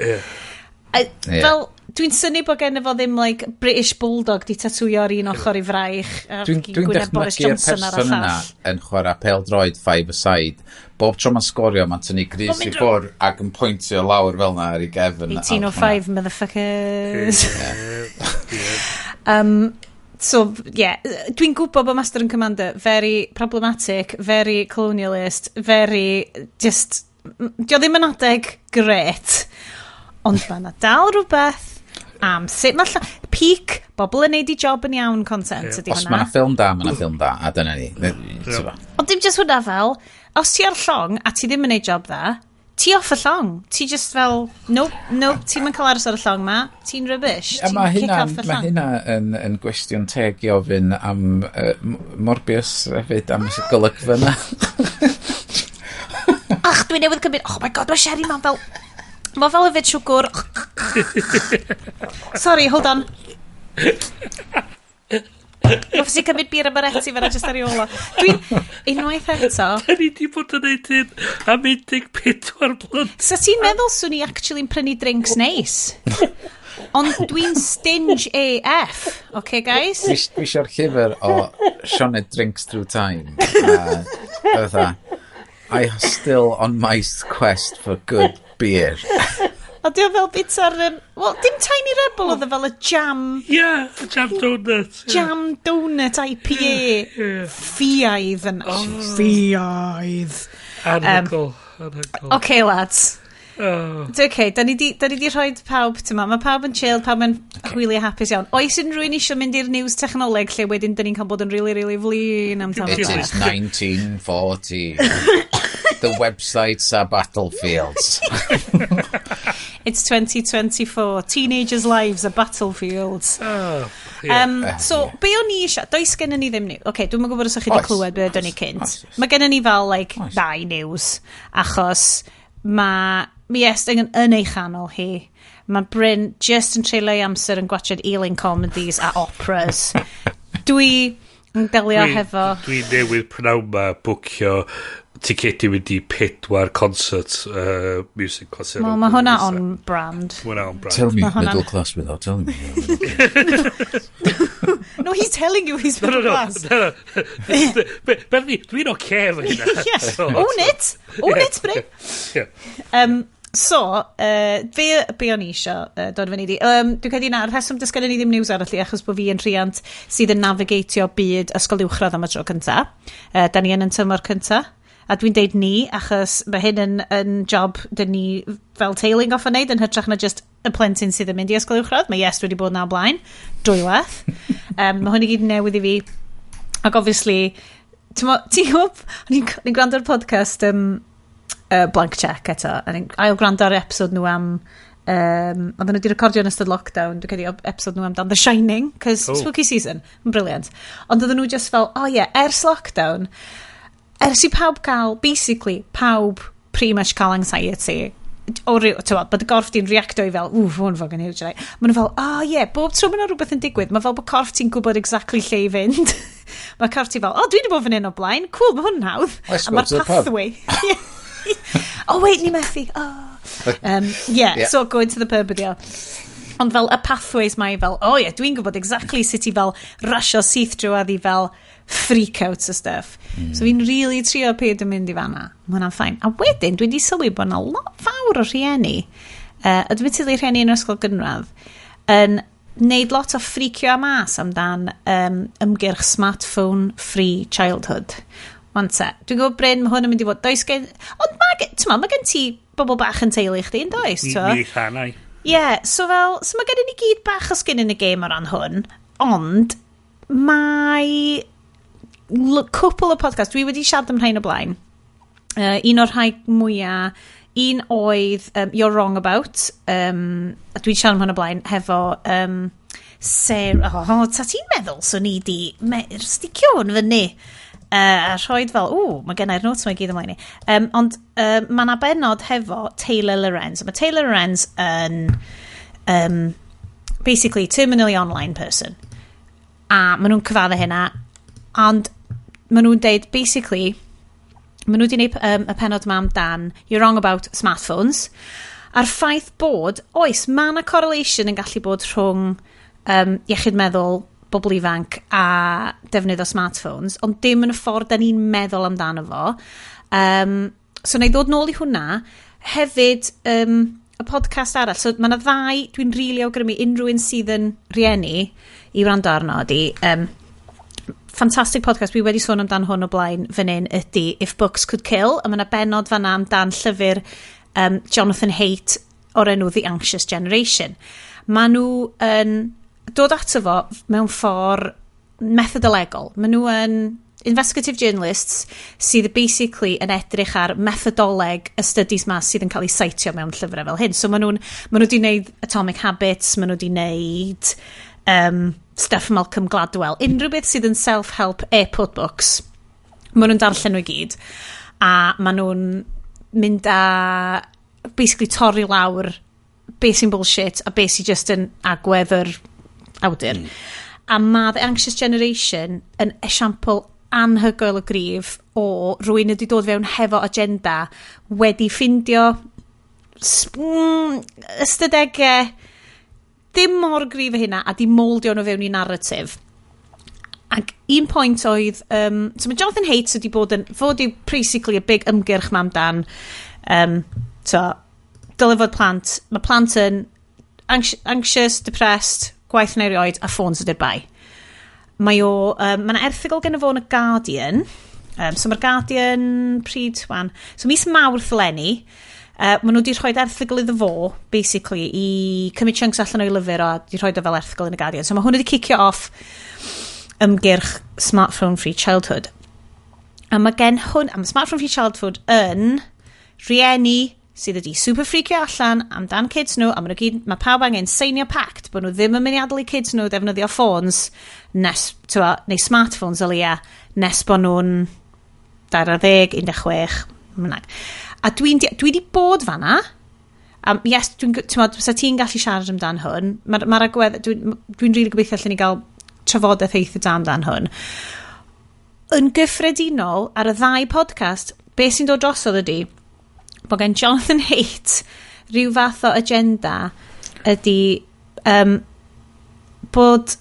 Fel, dwi'n synnu bod gen fo ddim, like, British Bulldog di tatwio ar un ochr i fraich a Dwi'n gwyneb Boris dychmygu'r Johnson ar y person yna llall. Yn chwarae pêl-droed five aside. Bob tro mae'n sgorio, mae'n tynnu grys Ma'n i mynd ffwr ac yn pwyntio lawr fel na ar ei gefn. 1805, motherfuckers. So, yeah, dwi'n gwybod bod Master and Commander very problematic, very colonialist, very just. Dio ddim yn adeg gret, ond mae yna dal rhywbeth am sut mae peak, bobl yn neud i job yn iawn content ydy Os hwnna. mae yna ffilm da, mae yna ffilm da, a dyna ni. T'bo. Ond dim just hwnna fel, os ti ar llong a ti ddim yn neud job dda, ti off y llong. Ti just fel, "Nope, nope, ti'n mynd cael aros ar y llong ma, ti'n rubbish." A Ti'n mae kick hynna, off y ma llong. hynna yn gwestiwn teg i ofyn am Morbius hefyd, am y golygfa yna. Ach, dwi newydd cymryd, oh my God, mae Sherry ma'n fel, mae fel yfed siwgr. Sorry, hold on. Obviously cymryd beer amaretti fel just ar ei ôl o. Dwi'n, unwaith eto, Da ni di bod yn neud hyn am 14 blynedd. Sa ti'n meddwl swn i actually'n prynu drinks neis? Ond dwi'n stinge AF, okay, guys? Dwi eisiau'r llyfr o Sioned Drinks Through Time. A fatha, "I am still on my quest for good beer." A di o fel bit ar... Wel, dim Tiny Rebel oedd o fel y jam, Yeah, jam donut. Yeah. Jam donut IPA ffiaidd yn. Oh. Ffiaidd. Anhygoel. Anhygoel. Okay, lads. Oh. Okay, da ni di rhoi pawb, ti'n ma, mae pawb yn chill, pawb yn hwyliau hapus iawn. Oes unrhyw un eisiau mynd i'r news technoleg lle wedyn da ni'n cael bod yn really, really flin am It is 1940. The websites are battlefields. It's 2024. Teenagers' lives are battlefields. Oh, yeah. So, be o'n i eisiau? Does gennym ni ddim news. Okay, dwi'n gwybod os ydych chi wedi Oes, clywed be oedden ni oes, cynt. oes, oes. Mae gennym ni fel, like, Oes. ddau news. Achos mae mi Estyn yn ei chanol hi. Mae Bryn just yn treulio ei amser yn gwachod Ealing comedies a operas. Dwi yn delio hefo. Dwi newydd prynawn ma bwcio ticedi mynd i pedwar concert music concert. Wel, mae hwnna on brand. Mae hwnna on brand. Tell me Ma' hwnna'n- middle class without telling me. No, he's telling you he's No, middle no, class. no. No. Bernie, dwi'n oce efo hynna. Yeah. Own it. Own it, Bryn. Yeah. So, be o'n i isio dod fyny di? Dwi'n credu na, rheswm does gennym ni ddim news arall i achos bod fi yn rhiant sydd yn navigatio byd ysgol uwchradd am y tro cynta. Da ni yn tymor cynta. A dwi'n deud ni, achos mae hyn yn job dyn ni fel teulu'n goffa wneud yn hytrach na just y plentyn sydd yn mynd i ysgol uwchradd. Mae yes wedi bod na o blaen. Dwywaith. Mae hwn i gyd yn newydd i fi. Ac obviously, ti'n gwybod, o'n i'n gwrando ar podcast Blank Check eto, a ni'n ail gwrando ar episode nhw am oedden nhw wedi recordio yn ystod lockdown, dwi'n credu episode nhw amdan The Shining, cos Oh. spooky season, yn brilliant. Ond oedden nhw just fel, "Oh yeah, ers lockdown, ers i pawb cael, basically, pawb pretty much cael anxiety, o ryw, ti'n bod, bod y gorff di'n reacto i fel, 'Ww, hwn fucking huge,' right? Maen nhw fel, "Oh yeah, bob tro mae yna rhywbeth yn digwydd, mae fel bod corff ti'n gwybod exactly lle i fynd." Mae corff ti fel, "Oh, dwi wedi bod fan hyn o blaen, cool, mae hwn yn hawdd." Let's A go mae'r to the pub. pathway. Oh wait, ni methu. Oh. Yeah, so going to the pub ydi o. Ond fel y pathways mae fel, "Oh yeah, dwi'n gwybod exactly sut i fel rasio syth drwodd i fel freak outs a stuff." So fi'n really trio peidio yn mynd i fanna. Mae hwnna'n fine. A wedyn, dwi wedi sylwi bod yna lot fawr o rhieni, admittedly rhieni yn yr ysgol gynradd, yn neud lot o freakio a mas amdan ymgyrch smartphone free childhood. Wan te. Dwi'n gwybod, Bryn, mae hwn yn mynd i fod. Does gen... Ond mae gen, t'mo, mae gen ti bobl bach yn teulu chdi, yn does? Mi, mi eitha nai. Ie, yeah, so fel, so mae gen i ni gyd bach o skin in the game o ran hwn, ond mae cwpl o podcast, dwi wedi siarad am rhain o blaen. Un o'r rhai mwyaf, un oedd You're Wrong About, a dwi'n siarad am hwn o blaen, hefo Sarah, oh, ta ti'n meddwl, so ni di sticio hwn fyny. A rhoid fel, ww, mae gennau'r notes mae gyd ymlaen i. Ond mae yna benod hefo Taylor Lorenz. Mae Taylor Lorenz yn basically terminally online person. A maen nhw'n cyfadde hynna. Ond maen nhw'n deud, basically, maen nhw wedi gwneud y penod yma amdan You're Wrong About Smartphones. A'r ffaith bod, oes, mae yna correlation yn gallu bod rhwng iechyd meddwl bobl ifanc a defnydd o smartphones, ond dim yn y ffordd da ni'n meddwl amdano fo. So na i ddod nôl i hwnna. Hefyd, y podcast arall, so mae yna ddau, dwi'n rili really awgrymu unrhyw un sydd yn rieni i wrando arno ydi, fantastic podcast, dwi wedi sôn amdan hwn o blaen fan hyn, ydy If Books Could Kill, a mae yna benod fanna amdan llyfr Jonathan Haidt o'r enw The Anxious Generation. Maen nhw yn dod ato fo mewn ffordd methodolegol. Maen nhw yn investigative journalists sydd basically yn edrych ar methodoleg y studies ma sydd yn cael ei citio mewn llyfrau fel hyn. So maen nhw wedi gwneud Atomic Habits, maen nhw wedi gwneud stuff Malcolm Gladwell, unrhyw beth sydd yn self-help airport books, maen nhw'n darllen nhw i gyd. A maen nhw'n mynd a basically torri lawr beth sy'n bullshit a beth sy'n just yn agwedd yr awdur. A mae The Anxious Generation yn esiampl anhygoel o gryf o rywun wedi dod fewn hefo agenda wedi ffindio ystadegau ddim mor gryf â hynna a di moldio nhw fewn i narrative. Ac un pwynt oedd, so mae Jonathan Haidt wedi bod yn, fod yw basically a big ymgyrch ma amdan, so, dyle fod plant, mae plant yn anxious, depressed, gwaeth na erioed, a ffôns ydy'r bai. Mae yna erthygl gen fo yn y Guardian, so mae'r Guardian pryd, wan, so mis Mawrth eleni, maen nhw wedi rhoi erthygl iddo fo, basically, i cymryd chunks allan o'i lyfr o, a wedi rhoi o fel erthygl yn y Guardian. So mae hwn wedi cicio off ymgyrch Smartphone Free Childhood. A mae gen hwn, a mae Smartphone Free Childhood yn rieni sydd wedi super freakio allan amdan kids nhw, a maen nhw gyd, mae pawb angen seinio pact bod nhw ddim yn mynd i adael i kids nhw defnyddio ffôns nes, t'mo, neu smartphones o leia, nes bod nhw'n 20, 16, bynnag. A dwi di bod fanna, a yes, dwi'n, t'mod, fysa ti'n gallu siarad amdan hwn, mae'r ma agwedd, dwi rili gobeithio allan ni gael trafodaeth eitha da amdan hwn. Yn gyffredinol, ar y ddau podcast, be sy'n dod drosodd ydy, bod gen Jonathan Haidt rhyw fath o agenda ydy bod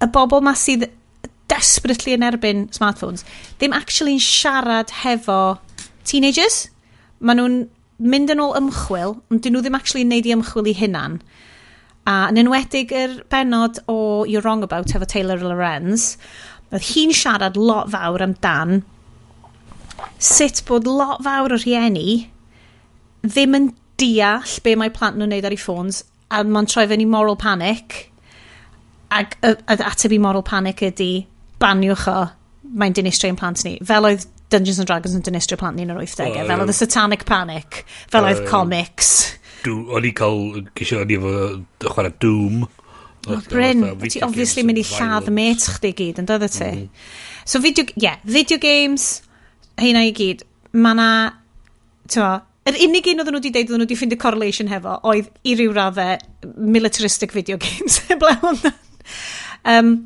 y bobl ma sydd desperately yn erbyn smartphones ddim actually'n siarad hefo teenagers. Maen nhw'n mynd yn ôl ymchwil, ond dyn nhw ddim actually yn neud i ymchwil i hunan. A yn enwedig yr benod o You're Wrong About hefo Taylor Lorenz, oedd hi'n siarad lot fawr amdan sut bod lot fawr o rhieni ddim yn deall be mae plant nhw'n neud ar eu ffôns a mae'n troi fewn i moral panic ac y ateb i moral panic ydy baniwch o, mae'n dinistrio ein plant ni, fel oedd Dungeons and Dragons yn dinistrio plant ni yn yr 80au, fel oedd y Satanic Panic, fel oedd comics. O'n i cael, gesio o'n i efo chwarae Doom. Oh, Bryn, ti obviously mynd i lladd y mates chdi gyd, yn dod ti? So video, yeah, video games, heina i gyd, ma' na, t'mo, yr unig un oedden nhw wedi deud oedden nhw wedi ffeindio correlation hefo oedd i ryw raddau militaristic video games. Heblaw amdan.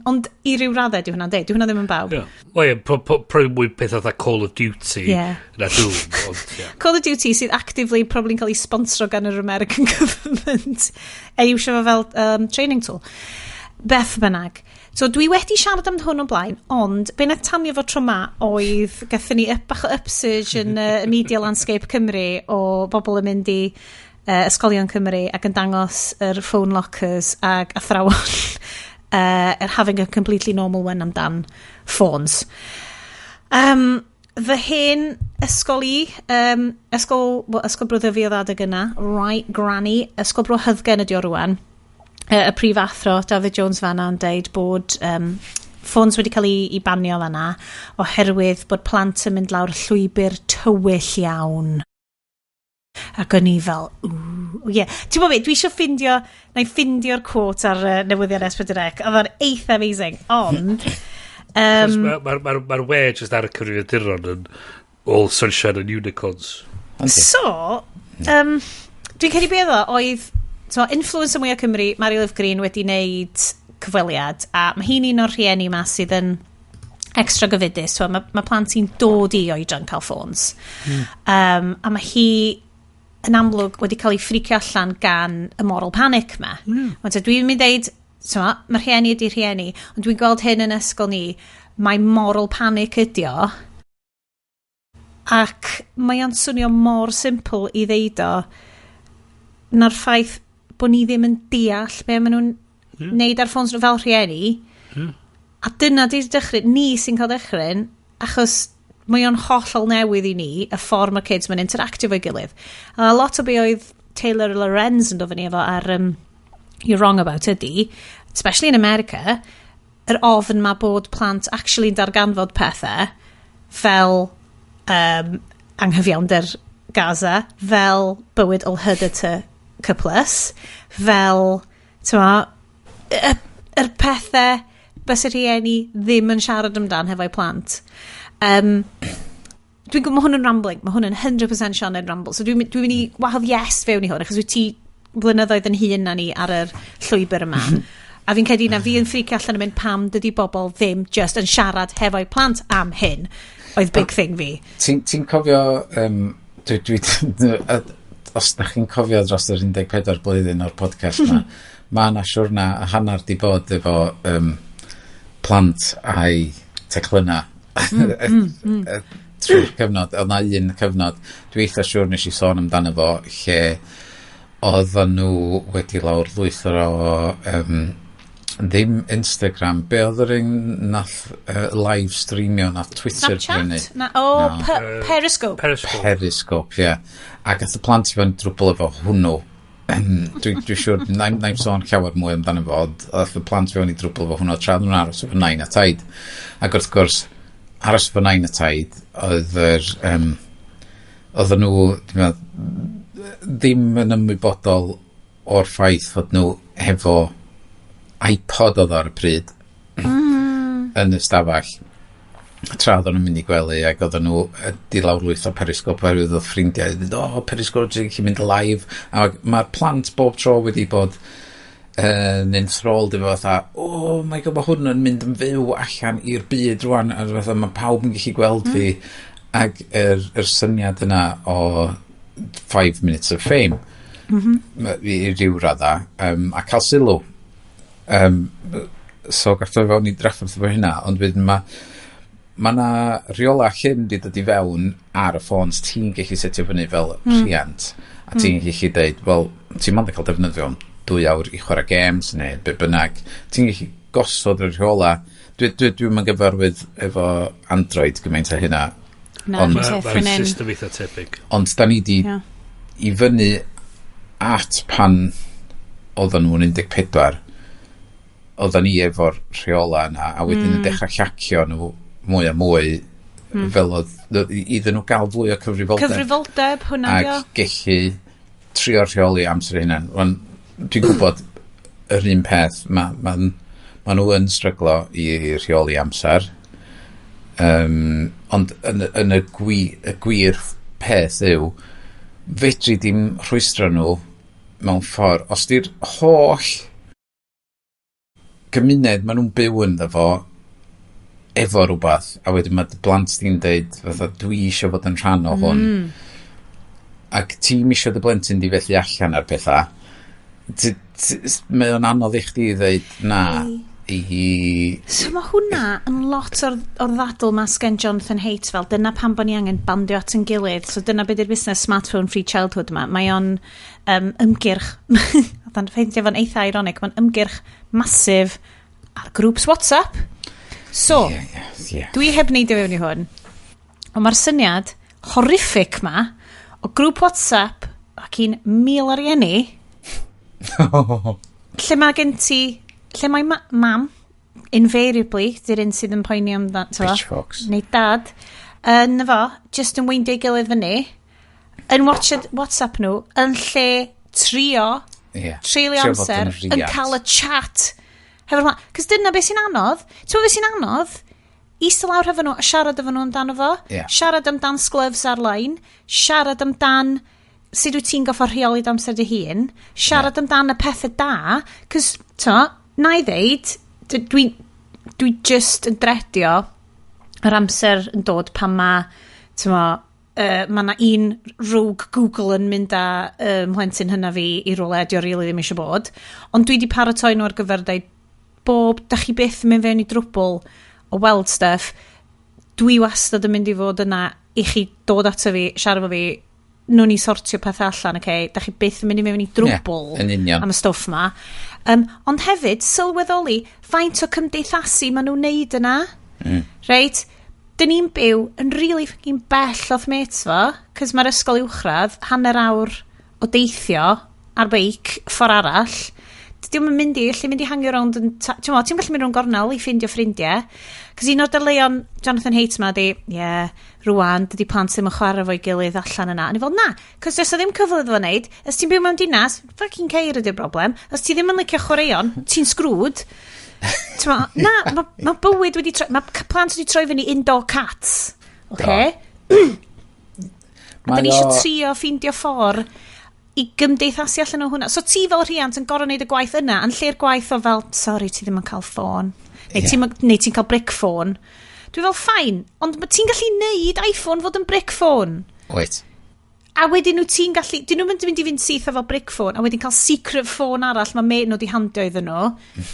Ond i ryw raddau di hwnna'n deud, di hwnna ddim yn bawb. Yeah. Wel ie, probably mwy peth fatha Call of Duty na Doom, ond ie. Call of Duty sydd actively probably yn cael ei sponsro gan yr American government e iwsio fo fel training tool. Beth bynnag. So dwi wedi siarad am hwn o blaen, ond be nath tanio fo tro ma oedd gathon ni bach o upsurge yn media landscape Cymru o bobl yn mynd i ysgolion Cymru ac yn dangos yr phone lockers ag athrawon are having a completely normal one amdan phones. Fy hen ysgol i, ysgol, well, ysgol Bro Ddyfi oedd adeg yna, right granny, ysgol Bro Hyddgen ydi o rwan. Y prif athro, David Jones fanna, yn deud bod ffôns wedi cael ei banio fanna oherwydd bod plant yn mynd lawr llwybr tywyll iawn. Ac o'n i fel, ooh, yeah. Ti'n gwybod beth, dwi eisiau ffindio, na i ffindio'r quote ar newyddion S4C. Oedd o'n eitha amazing, ond Mae'r ma we just ar y cyfrifiaduron yn all sunshine and unicorns. So, dwi'n credu beth oedd, so, influencer mwyaf Cymru, Mary Liv Green, wedi wneud cyfweliad, a mae hi'n un o'r rhieni ma sydd yn extra gofidus. So, mae plant hi'n dod i oedran cael ffôns. A mae hi yn amlwg wedi cael ei ffricio allan gan y moral panic ma. Ond dwi'n mynd i ddeud, so, mae rhieni ydi rhieni, ond dwi'n gweld hyn yn ysgol ni, mae moral panic ydi o, ac mae o'n swnio mor simple i ddeud o, na'r ffaith bod ni ddim yn deall be maen nhw'n neud ar ffôns nhw fel rhieni. A dyna di'r dechrau, ni sy'n cael dechrau, achos mae o'n hollol newydd i ni, y ffordd mae kids mae'n interactio fo'i gilydd. A lot o be oedd Taylor Lorenz yn dod fyny efo ar You're Wrong About ydy, especially in America, yr ofn ma bod plant actually'n darganfod pethau fel anghyfiawnder Gaza, fel bywyd LHDTC+, fel, ti'n yr pethau bys y rhieni ddim yn siarad amdan hefo'u plant. Dwi'n gwybod, mae hwn yn rambling, mae hwn yn 100% Sioned ramble, so dwi mynd i wahodd Yes fewn i hwn, achos wyt ti blynyddoedd yn hŷn na ni ar yr llwybr yma. A fi'n credu na fi yn ffricio allan yn mynd pam dydy bobl ddim just yn siarad hefo'u plant am hyn, oedd big thing fi. Ti'n cofio, os da chi'n cofio dros yr 14 blwyddyn o'r podcast ma, mae yna siwrna a hanner di bod efo plant a'i teclynna trwy'r cyfnod. Oedd na un cyfnod, dwi eitha siŵr nes i sôn amdano fo, lle oedden nhw wedi lawr lwythro o ddim Instagram, be oedd yr un nath live streamio nath Twitter Snapchat? Brynu? Na, o, no. Periscope. Periscope. Periscope, ie. Yeah. A gath y plant i fewn drwbl efo hwnnw. Dwi siŵr, na i'm sôn llawer mwy amdano fo, ond oedd y plant fewn i drwbl efo hwnnw tra nhw'n aros efo nain a taid. Ac wrth gwrs, aros efo nain a taid, oedd yr... oedden nhw, dwi'n meddwl, ddim yn ymwybodol o'r ffaith fod nhw hefo iPod oedd ar y pryd yn y stafell tra oedden nhw'n mynd i gwely ac oedden nhw di lawrlwytho Periscope oherwydd oedd ffrindiau wedi dweud, "O, Periscope, ti'n gallu mynd live," a mae'r plant bob tro wedi bod yn enthralled efo fatha, "Oh my God, mae hwn yn mynd yn fyw allan i'r byd rwan," a fatha mae pawb yn gallu gweld fi, ac yr syniad yna o 5 minutes of fame i ryw radda a cael sylw, so gath o fewn i drafferth efo hynna, ond wedyn mae na rheola llym di dod i fewn ar y ffôns ti'n gallu setio fyny fel rhiant a ti'n gallu deud, wel, ti'n mond yn cael defnyddio am 2 awr i chwarae games neu be bynnag. Ti'n gallu gosod y rheola. Dwi'n mynd gyfarwydd efo Android gymaint â hynna. Na, Ond- dwi'n Mae'r safe fan hyn. system eitha tebyg. Ond da ni di i fyny at pan oedden nhw'n 14, oedden ni efo'r rheola yna a wedyn yn dechrau llacio nhw mwy a mwy fel oedd iddyn nhw gael fwy o cyfrifoldeb Cyfrifoldeb, hwnna ac dio. gallu trio rheoli amser eu hunain. Rwan, dwi'n gwybod yr un peth, ma nhw yn stryglo i rheoli amser. Ond yn y gwir peth yw, fedri dim rhwystro nhw mewn ffordd. Os di'r holl gymuned maen nhw'n byw ynddo fo efo rhywbeth, a wedyn mae dy blant di'n deud, fatha, "Dwi eisiau fod yn rhan o hwn," ac ti'n isio dy blentyn di felly allan ar pethau, mae o'n anodd i chdi ddeud na i So mae hwnna yn lot o'r ddadl ma sgen Jonathan Haidt, fel dyna pam bod ni angen bandio at yn gilydd. So dyna beth yw'r busnes smartphone free childhood yma. Mae o'n ymgyrch, oedd o'n ffeindio fo'n eitha ironic, mae'n ymgyrch masif ar grŵps WhatsApp. So, Yeah. dwi heb neidio fewn i hwn. Ond mae'r syniad horrific ma o grŵp WhatsApp ac un 1,000 o rieni lle mae gen ti, lle mae mam invariably di'r un sydd yn poeni amdan, t'mo', Pitchforks. Neu dad yn fo just yn weindio ei gilydd fyny yn watchad WhatsApp nhw yn lle trio treulio Trio fod amser yn yn riant. cael y chat hefo'r plant. Cos dyna beth sy'n anodd. Ti'n gwybod beth sy'n anodd? Eistedd lawr hefo nhw a siarad efo nhw amdano fo. Siarad amdan sglyfs ar-lein. Siarad amdan sut wyt ti'n goffo rheoli dy amser dy hun. Siarad amdan y pethau da. Cos, to, na i ddeud, dwi just yn dredio yr amser yn dod pan ma, ti'n mo, ma na un rogue Google yn mynd â mhlentyn hynna fi i rywle di o really ddim eisiau bod. Ond dwi di paratoi nhw ar gyfer deud, bob, da chi byth yn mynd fewn i drwbl o weld stuff, dwi wastad yn mynd i fod yna i chi dod ato fi, siarad efo fi, nhw'n ni sortio pethau allan, okay? Da chi byth yn mynd i mewn i drwbl Ie, yn union. am y stwff ma. Ond hefyd, sylweddoli faint o cymdeithasu maen nhw'n neud yna. Reit? Dyn ni'n byw yn really fucking bell off mates fo, cos mae'r ysgol uwchradd hanner awr o deithio ar beic ffordd arall. Dydy o'm yn mynd i, allu mynd i hangio rownd yn... Ti'n mo, ti'n gallu mynd rownd gornel i ffindio ffrindiau. Cos un o'r dadleuon Jonathan Haidt ma di, ie, yeah, rwan, dydy plant ddim yn chwarae fo'i gilydd allan yna. A ni fel, na, cos does o ddim cyfle iddo fo wneud. Os ti'n byw mewn dinas, fucking ceir ydy'r broblem. Os ti ddim yn licio chwaraeon, ti'n screwed. T'mo, na, mae ma bywyd wedi troi, mae plant wedi troi fyny indoor cats. Okay? A Mae da ni eisiau trio ffeindio ffordd i gymdeithasu allan o hwnna. So ti fel rhiant yn gorfod wneud y gwaith yna, yn lle'r gwaith o fel, "Sorry, ti ddim yn cael ffôn." Neu neu ti'n cael brick phone. Dwi fel, fine, ond ti'n gallu neud iPhone fod yn brick phone. Wait. A wedyn nhw ti'n gallu, dyn nhw'n mynd i fynd syth efo brick phone, a wedyn cael secret phone arall mae mate nhw di handio iddyn nhw,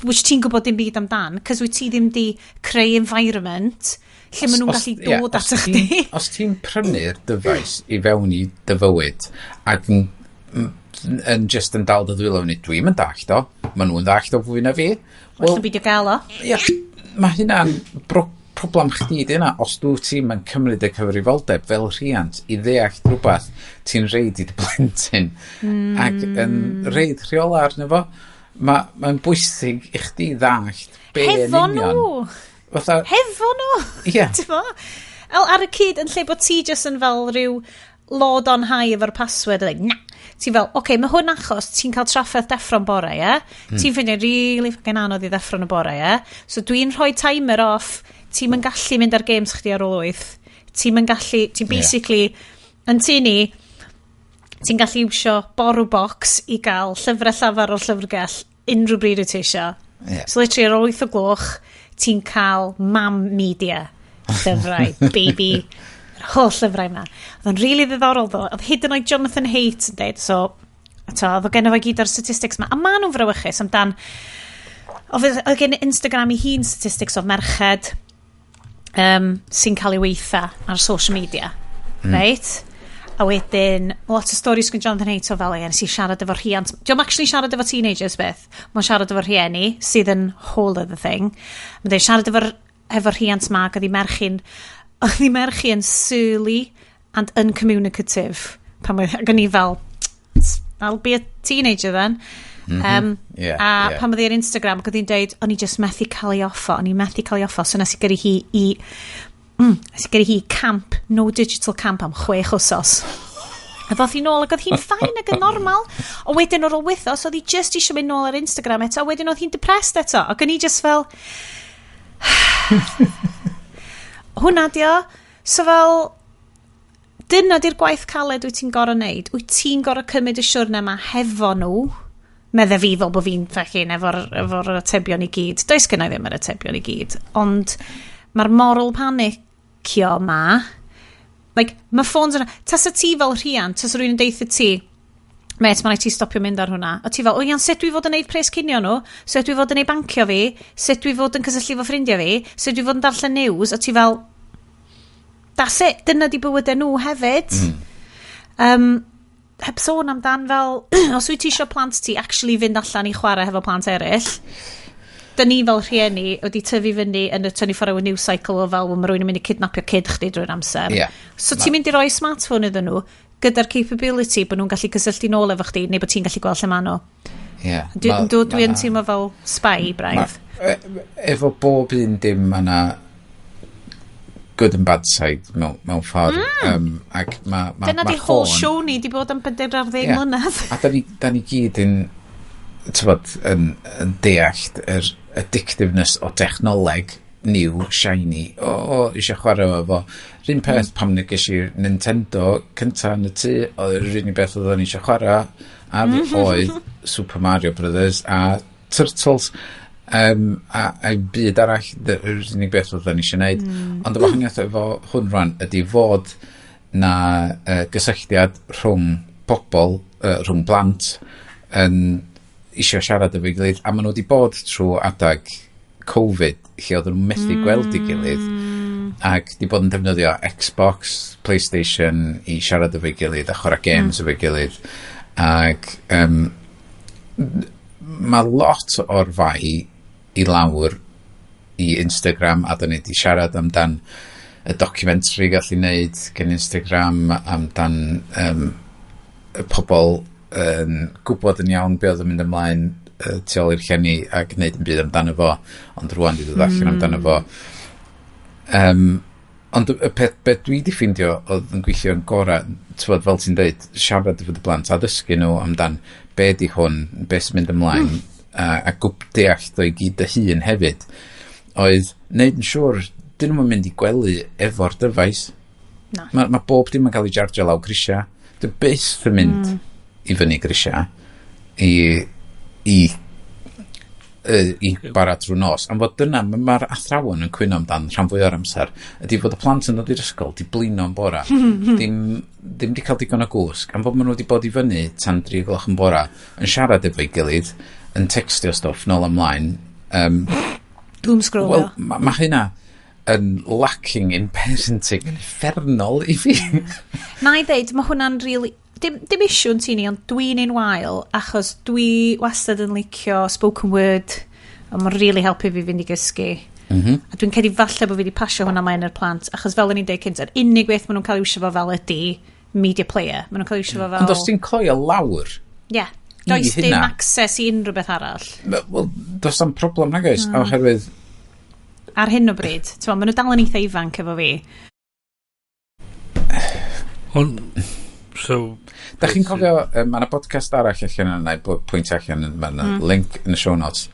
which ti'n gwybod dim byd amdan, cos wyt ti ddim di creu environment lle maen nhw'n gallu dod os ato chdi. Os ti'n prynu'r dyfais i fewn i dy fywyd ac yn just yn dal dy ddwylo fyny, dwi'n yn dallt o, maen nhw'n dallt o fwy na fi. Well, Wel, beidio gael o. ie, mae hynna'n problem chdi di hynna. Os dwi ti'n yn cymryd y cyfrifoldeb fel rhiant i ddeall rhywbeth ti'n reid i dy blentyn ac yn reid rheola arno fo, mae'n bwysig i chdi ddallt be yn Hefo union. nhw. Fatha, Hefo nhw. Ie. Ti'n? El, ar y cyd, yn lle bod ti just yn fel rhyw lord on high efo'r password, like, na. Ti'n fel, oce, okay, mae hwn achos ti'n cael trafferth deffro'n bore, ie? Ti'n ffeindio really fucking anodd i ddeffro'n y bore, ie? So dwi'n rhoi timer off, ti'n yn gallu mynd ar games chdi ar ôl 8. Ti'n yn gallu, ti'n basically, yn tŷ ni, ti'n gallu iwsio borrow box i gael llyfrau llafar o'r llyfrgell unrhyw bryd wyt ti isio. So literally ar ôl 8 o gloch, ti'n cael mam media, llyfrau, baby, yr holl llyfrau yma. Oedd o'n really ddiddorol ddo. Oedd hyd yn oed Jonathan Haidt yn dweud, so, eto, oedd o genno fo gyd o'r statistics ma. A ma nhw'n frawychus amdan, oedd gen Instagram i hun statistics o merched sy'n cael ei weitha ar social media. Right? A wedyn, lot o stories gan Jonathan Haidt o fel, ie, nes i siarad efo rhiant. Dio'm actually siarad efo teenagers beth. Mae'n siarad efo rhieni, sydd yn whole other thing. Mae'n dweud siarad efo rhiant ma, ac oedd hi merch yn surly and uncommunicative. Pan oedd, ac o'n i fel, "I'll be a teenager then." A pan oedd hi ar Instagram, ac oedd hi'n deud, o'n i just methu cael ei off o, o'n i methu cael ei off o, so nes i gyrru hi i nes i gyrru hi i camp, no digital camp am 6 wsos. A ddoth hi nôl ac oedd hi'n fine ac yn normal. O wedyn ar ôl wythnos, oedd hi just eisiau mynd nôl ar Instagram eto, a wedyn oedd hi'n depressed eto. Ac o'n i just fel, hwnna dio. So fel, dyna di'r gwaith caled wyt ti'n gorfod neud. Wyt ti'n gorfod cymryd y siwrne yma hefo nhw. Medde fi fel bod fi'n fucking efo atebion i gyd. Does gynna i ddim yr atebion i gyd. Ond mae'r moral panicio ma. Like, mae ffôns yna. Tasa ti fel rhiant, tasa rhywun yn deutha ti, "Met, mae'n rhaid ti stopio mynd ar hwnna." A ti fel, "O iawn, sut dwi fod yn neud pres cinio nhw? Sut dwi fod yn neud bancio fi? Sut dwi fod yn cysylltu efo ffrindiau fi? Sut dwi fod yn darllen news?" A ti fel, that's it, dyna di bywydau nhw hefyd. Heb sôn amdan fel, os wyt ti eisiau plant ti actually fynd allan i chwarae hefo plant eraill, Dyn ni fel rhieni wedi tyfu fyny yn y 24 hour news cycle o fel, mae rhywun yn mynd i kidnapio kid chdi drwy'r amser. So ti'n mynd i roi smartphone iddyn nhw gyda'r capability bod nhw'n gallu cysylltu nôl efo chdi neu bod ti'n gallu gweld lle maen nhw. Dwi yn teimlo fel spy braidd. Efo bob un dim mae yna good and bad side mewn ffordd. Ac ma Dyna ma di whole show ni di bod am 40 mlynedd. A da ni gyd yn, t'bod, yn deall yr addictiveness o technoleg new, shiny. O, eisiau chwarae efo. Yr un peth pam ges i'r Nintendo cynta yn y tŷ, oedd yr unig beth oedd o'n eisiau chwarae ar oedd Super Mario Brothers a Turtles. A byd arall, yr unig beth oedd o'n eisiau neud. Ond y wahaniaeth efo hwn rwan ydy fod na gysylltiad rhwng pobl, rhwng blant, yn eisiau siarad efo'i gilydd, a maen nhw wedi bod trwy adag Covid, lle oedden nhw methu gweld ei gilydd, ac di bod yn defnyddio Xbox, PlayStation i siarad efo'i gilydd a chwarae games efo'i gilydd. Ac mae lot o'r fai i lawr i Instagram, a da ni wedi siarad amdan y documentary gallu wneud gen Instagram amdan y pobl yn gwybod yn iawn be oedd yn mynd ymlaen tu ôl i'r llenni a gwneud yn byd amdano fo, ond rwan di dod allan amdano fo. Ond y peth be dwi di ffeindio oedd yn gweithio'n gorau, t'wod, fel ti'n deud, siarad efo dy blant a dysgu nhw amdan be di hwn, be sy'n mynd ymlaen, a deall o i gyd dy hun hefyd, oedd wneud yn siŵr dyn nhw'n mynd i gwely efo'r dyfais. Na. Ma bob dim yn cael ei jarjio lawr grisia. Dwi byth yn mynd i fyny grisia i bara trwy nos. Am fod dyna, mae'r athrawon yn cwyno amdan rhan fwy o'r amser, ydy fod y plant yn dod i'r ysgol, di blino yn bora, ddim di cael digon o gwsg, am fod maen nhw wedi bod i fyny tan 3 gloch yn bora, yn siarad efo'i gilydd, yn textio stwff nôl ymlaen. Doom scrollio. Wel, ma hynna yn lacking in parenting yn uffernol i fi. Na i ddeud, mae hwnna'n really... Dim issue yn tŷ ni, ond dwi'n un wael, achos dwi wastad yn licio spoken word, a mae'n really helpu fi fynd i gysgu. A dwi'n credu falle bod fi wedi pasio hwnna mlaen i'r plant, achos fel o'n i'n deud cynt, yr unig beth maen nhw'n cael iwsio fo fel ydy media player. Maen nhw'n cael iwsio fo fel. Ond os ti'n cloi o lawr, Ie. Yeah. Does i dim hynna. access i unrhyw beth arall. Wel, does am problem nag oes, oherwydd Ar hyn o bryd. Ti'n maen nhw dal yn eitha ifanc efo fi. Ond, so. Da chi'n cofio, mae yna podcast arall allan yna, i pwynt allan, mae yna link yn y show notes.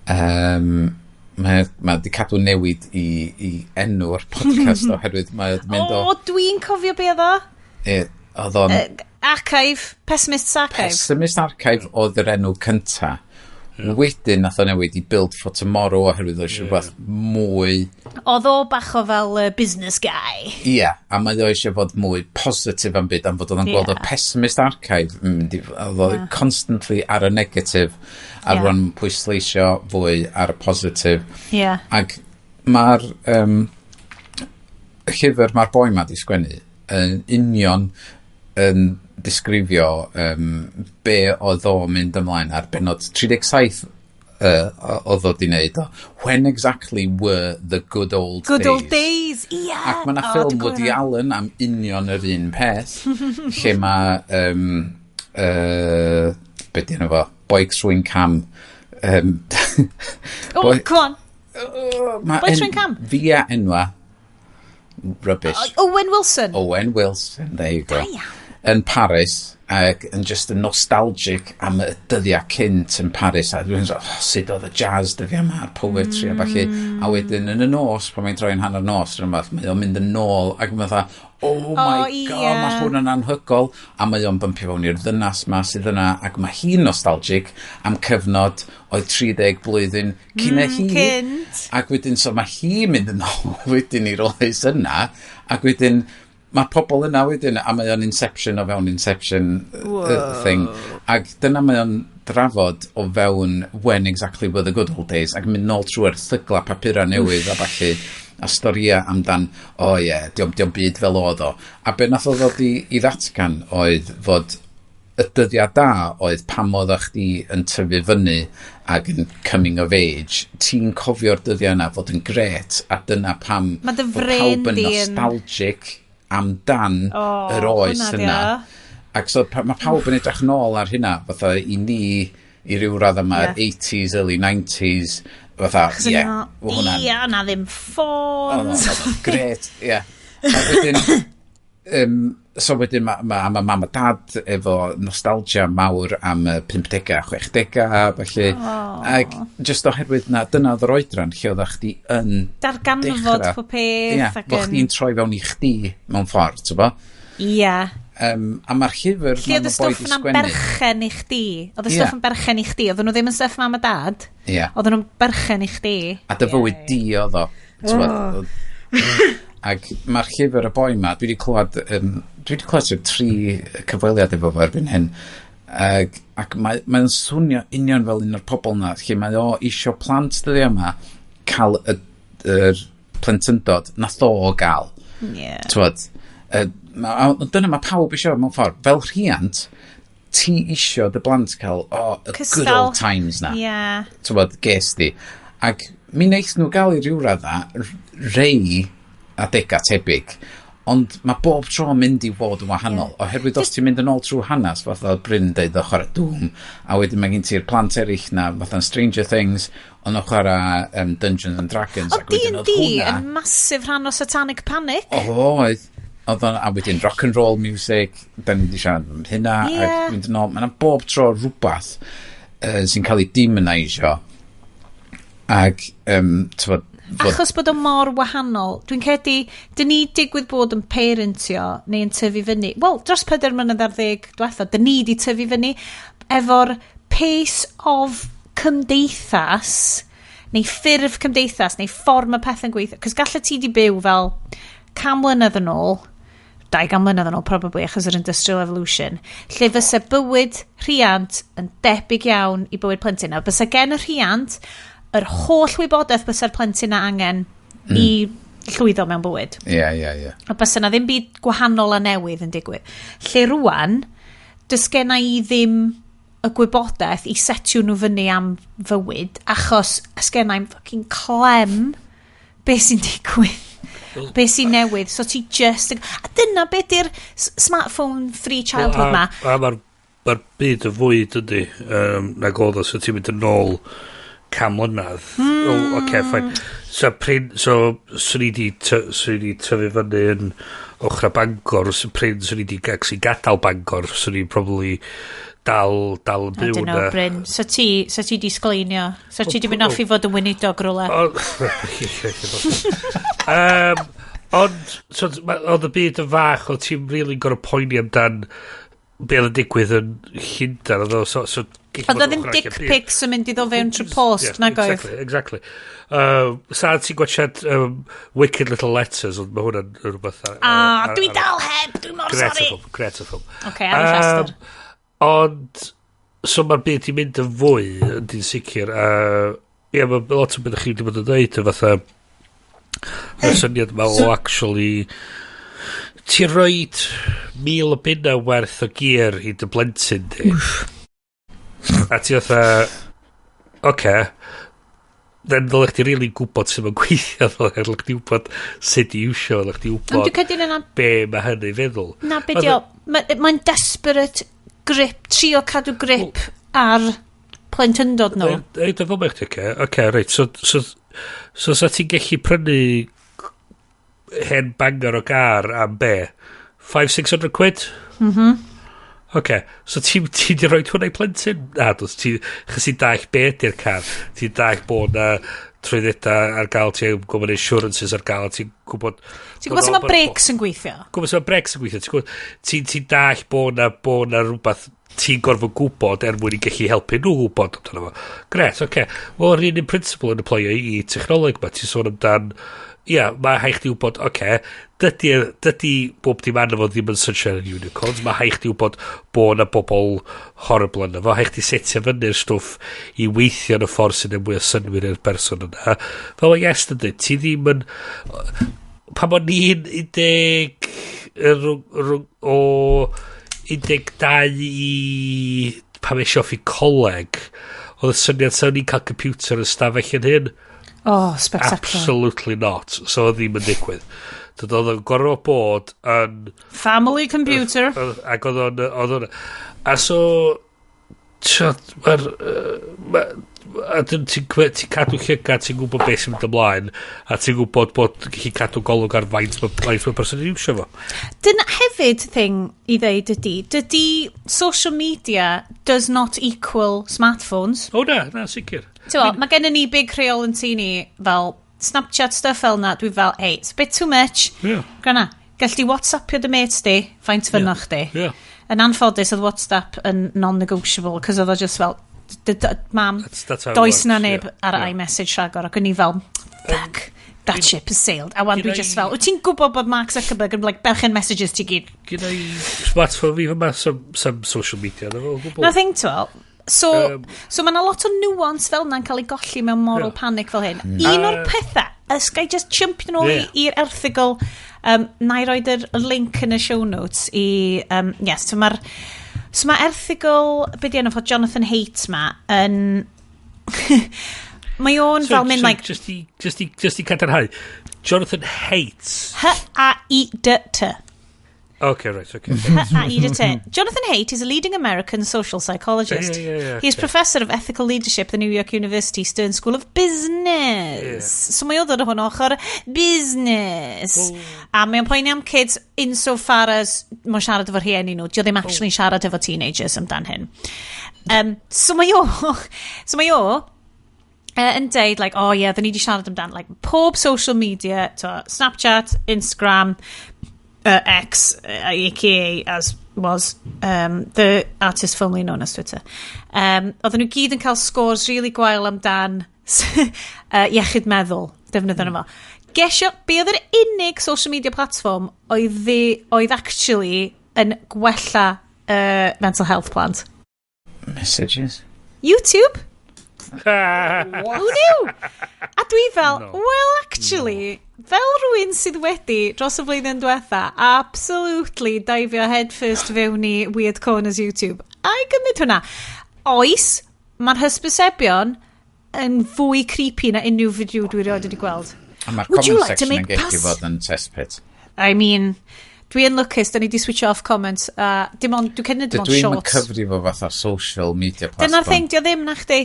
Mae di cadw newid i enw'r podcast oherwydd mae o'n mynd o O, dwi'n cofio be oedd o. E, oedd o'n Archive. Pessimist's Archive. Pessimist Archive oedd yr enw cynta. Wedyn nath o newid i Build for Tomorrow oherwydd oedd eisiau rhywbeth mwy. Oedd o bach o fel business guy. Ia, a mae o eisiau fod mwy positif am byd, am fod oedd o'n gweld y Pessimist Archive yn mynd i, oedd o constantly ar y negative, a rwan pwysleisio fwy ar y positif. Ac mae'r llyfr mae'r boi ma di sgwennu yn union yn disgrifio be oedd o mynd ymlaen ar benod 37 oedd o di wneud o When Exactly Were the Good Old Good Days. Old Days, ie. Ac mae yna O, ffilm dwi'n cofio Woody hwnna. Allen am union yr un peth, lle mae, be di enw fo, Boi Trwyn Cam. Oh, come on. Ma' Boi Trwyn Cam? Fi a enwa, rubbish. Owen Wilson. Owen Wilson, there you go. Da iawn. Yn Paris, ac yn just yn nostalgic am y dyddiau cynt yn Paris. A dwi'n oh, sut oedd y jazz dyddiau yma, a'r poetry a ballu. A wedyn yn y nos, pan mae'n troi'n hanner nos, rhywbeth, mae o'n mynd yn ôl, ac mae'n fatha, oh my God, mae hwn yn anhygoel. A mae o'n bumpio fewn i'r ddynas ma sydd yna, ac mae hi'n nostalgic am cyfnod oedd 30 blwyddyn cyn mm, hi. Cynt. Ac wedyn, so mae hi'n mynd yn ôl wedyn i'r oes yna, ac wedyn mae pobl yna wedyn, a mae o'n Inception o fewn Inception thing. Ac dyna mae o'n drafod o fewn When Exactly Were the Good Old Days, ac mynd nôl trwy'r erthygla papura newydd a ballu, a storia amdan, o oh ie, yeah, dio'm byd fel oedd o. A be nath o ddod i ddatgan oedd fod y dyddiau da oedd pam oeddach chdi yn tyfu fyny ac yn coming of age, ti'n cofio'r dyddiau yna fod yn gret, a dyna pam Ma' dy fod frên pawb yn di yn- nostalgic amdan O, yr oes hwnna 'di yna. o. Ac so mae pawb yn edrych nôl ar hynna, fatha i ni, i ryw radd yma, 80s, early 90s, fatha, Achos ie, yna- yeah, hwnna'n Ie, na ddim ffôns. Oedd o'n gret, ie. A wedyn, so wedyn mae ma, ma mam a dad efo nostalgia mawr am y 50au, 60au a felly. Oh. Ac just oherwydd na, dyna oedd yr oedran lle oeddach chdi yn Darganfod dechrau. pob peth. Ie, ac bo chdi'n troi fewn i chdi mewn ffordd, ti'n bo? Ie. A mae'r llyfr Lle oedd ma' y boi stwff 'di yna'n sgwennu. berchen i chdi? Oedd y Ie. stwff yn berchen i chdi? Oedden nhw ddim yn stwff mam a dad? Ie. Oedden nhw'n berchen i chdi? A dy fywyd di oedd o. T'bod? Ac mae'r llyfr y boi ma, dwi wedi clywed tua tri cyfweliad efo fo erbyn hyn. Ac mae'n swnio union fel un o'r pobol na, lle mae o isio plant dyddia yma cael yr plentyndod nath o gael. T'wod, a dyna mae pawb isio mewn ffordd. Fel rhiant, ti isio dy blant cael, oh, y good Cystal. old times na. T'wod, ges di. Ac mi wneith nhw gael i ryw radda rei adega tebyg, ond mae bob tro yn mynd i fod yn wahanol, oherwydd os ti'n mynd yn ôl trwy hanes, fatha oedd Bryn deud o chwarae Doom, a wedyn mae gen ti'r plant eraill na, fatha Stranger Things, ond o chwarae Dungeons and Dragons, Oedd ac wedyn oedd D&D hwnna. yn massive rhan o Satanic Panic. Oedd. Oedd o'n, a wedyn rock and roll music, da ni wedi siarad am hynna, ac mynd yn ôl, mae yna bob tro rhywbeth sy'n cael ei demonisio. Ac, t'wod, Achos bod o mor wahanol. Dwi'n credu, dyn ni digwydd bod yn parentio neu yn tyfu fyny. Wel, dros 14 mlynedd diwetha, dyn ni di tyfu fyny efo'r pace of cymdeithas neu ffurf cymdeithas neu ffordd mae pethau'n gweithio. Cos gallet ti di byw fel 100 mlynedd yn ôl, 200 mlynedd yn ôl probably, achos yr Industrial Revolution, lle fysa bywyd rhiant yn debyg iawn i bywyd plentyn. A bysa gen y rhiant yr holl wybodaeth bysa'r plentyn na angen i llwyddo mewn bywyd. Ie, ie, ie. A bysa na ddim byd gwahanol a newydd yn digwydd. Lle rwan, does genna i ddim y gwybodaeth i setio nhw fyny am fywyd, achos sgenna i'm fucking clem be sy'n digwydd, be sy'n newydd. So ti just. A dyna be di'r smartphone free childhood ma. A mae'r ma byd yn fwy, dydy, nag oedd o, so ti'n mynd yn ôl 100 mlynedd. Oh, okay, fine. So, prin, so, swn i di tyfu fyny yn ochra Bangor, so prin swn i di actually gadael Bangor, swn i probably dal yn I byw don't know, na. Bryn. So ti di sgleinio. So ti di mynd off i fod yn weinidog rwle. Ond, so, oedd y byd yn fach, oedd ti'n really gorfod poeni amdan be oedd yn digwydd yn Llundain. Oedd o, so, gallu Oedd bod o ddim ochr dick allan byd. pics yn mynd i ddod fewn trwy post, Yeah, nag oedd? Exactly. Sa ti'n gwachad Wicked Little Letters, ond mae hwnna'n rhywbeth A, dwi dal heb, dwi mor Gret o sorry. ffilm, gret o ffilm. Oce, ar y rhestr. Ond, so mae'r byd i mynd yn fwy, yn dyn sicr. Ie, mae lot o beth chi wedi bod yn dweud, y fatha, y syniad ma o actually, ti roid 1,000 o bunna werth o gear i dy blentyn di. A ti fatha, oce, okay, then ddylech chdi really gwybod sut mae'n gweithio, ddylech chdi wybod sut i iwsio, ddylech chdi Ond wybod dwi'n credu na be mae hynny feddwl. Na, be di o, mae'n desperate grip, trio cadw grip ar plentyndod nhw. Eid o fel mae chdi, oce, oce, reit, so sa ti'n gallu prynu hen banger o gar am be? 500-600 quid? Oce, so ti di rhoi hwnna i plentyn? Na, dos, ti, chos ti'n dall be ydy'r car. Ti'n dall bod na trwyddeda ar gael, ti'n gwybod insurances ar gael, ti'n gwybod. Ti'n gwybod sut mae brakes yn gweithio? Gwybod sut mae brakes yn gweithio. Ti'n gwybod, ti dall bod na rhywbeth ti'n gorfod gwybod er mwyn i gallu helpu nhw gwybod amdano fo. Gret, oce. Okay. Wel, yr un un principle yn apply i technoleg ma. Ti'n sôn amdan, ia, mae rhaid chdi wybod, oce, okay, dydy bob dim arno fo ddim yn sunshine and unicorns, mae rhaid chdi wybod bod na bobl horrible yna fo, rhaid chdi setio fyny'r stwff i weithio yn y ffordd sy'n mwy o synwyr i'r person yna. Fel mae Iest yn dweud, ti ddim yn... Pan o'n i'n 10 o 12 i pan es i off i coleg, oedd y syniad sa'n ni'n cael computer yn stafell yn hyn. Oh, spectacular. Absolutely not. So oedd ddim yn digwydd. Dod oedd o'n gorfod bod yn... Family computer. Ac oedd o'n... Oedd o'n a so... Tiod, mae'r... Ma, a dyn ti'n ti cadw llygad, ti'n gwybod beth sy'n mynd ymlaen, a ti'n gwybod bod gallu cadw golwg ar faint mae faint ma person yn iwsio fo. Dyna hefyd thing i ddeud ydy, dydy social media does not equal smartphones. O na, na, sicr. Ti'n mae gennym ni big rheol yn tŷ ni fel Snapchat stuff fel na, dwi fel, hey, it's a bit too much. Yeah. Granna, gall di WhatsAppio dy mates di, faint fynnach di. Yeah. Yn anffodus, oedd WhatsApp yn non-negotiable, cos oedd o just fel, mam, That's how it does works, na neb yeah, ar iMessage rhagor, ac o'n i fel, fuck, that ship has sailed. A wan dwi just fel, wyt ti'n gwybod bod Mark Zuckerberg yn like, berchen messages ti gyd? Gyda i smartphone fi fyma, some social media, na fo, o gwbl. Na thing, ti'n fel. So, so mae yna lot o nuance fel yna'n cael ei golli mewn moral panic fel hyn. Un o'r pethau, ys ga i just jump yn ôl i'r erthygl, na i roed yr link yn y show notes i, yes, so mae'r so mae erthygl, be di enw fo, Jonathan Haidt ma, yn, mae o'n So, fel mynd, so like, just i cadarnhau, Jonathan Haidt. H-A-I-D-T. Okay, right, okay. H-A-I-D-T. Jonathan Haidt is a leading American social psychologist. Yeah, He is professor of ethical leadership at the New York University Stern School of Business. So mae o ddod o hwn ochr business. A mae o'n poeni am kids insofar as mae'n siarad efo rhieni nhw. Dio ddim actually siarad efo teenagers amdan hyn. So mae o yn deud, like, oh yeah, dyn ni di siarad amdan, like, pob social media, to, Snapchat, Instagram, X, aka as was the artist formerly known as Twitter. Oedden nhw gyd yn cael scores really gwael amdan iechyd meddwl, defnydd mm. fo. Gesio, be oedd yr unig social media platform oedd actually yn gwella mental health plant? Messages. YouTube? Who knew? A dwi fel, No. well, actually, fel rhywun sydd wedi, dros y flwyddyn diwetha, absolutely daifio head first fewn i Weird Corners YouTube. A i gymryd hwnna. Oes, mae'r hysbysebion yn fwy creepy na unrhyw fideo dwi erioed wedi gweld. A mae'r Would you comment like to section yn make gallu fod yn cesspit. I mean, dwi yn lwcus, da ni di switch off comments. Dim ond, dwi'n cynnig dim ond Dwi ddim yn shorts. cyfri fo fatha social media platform. Dyna'r thing, di o ddim na chdi.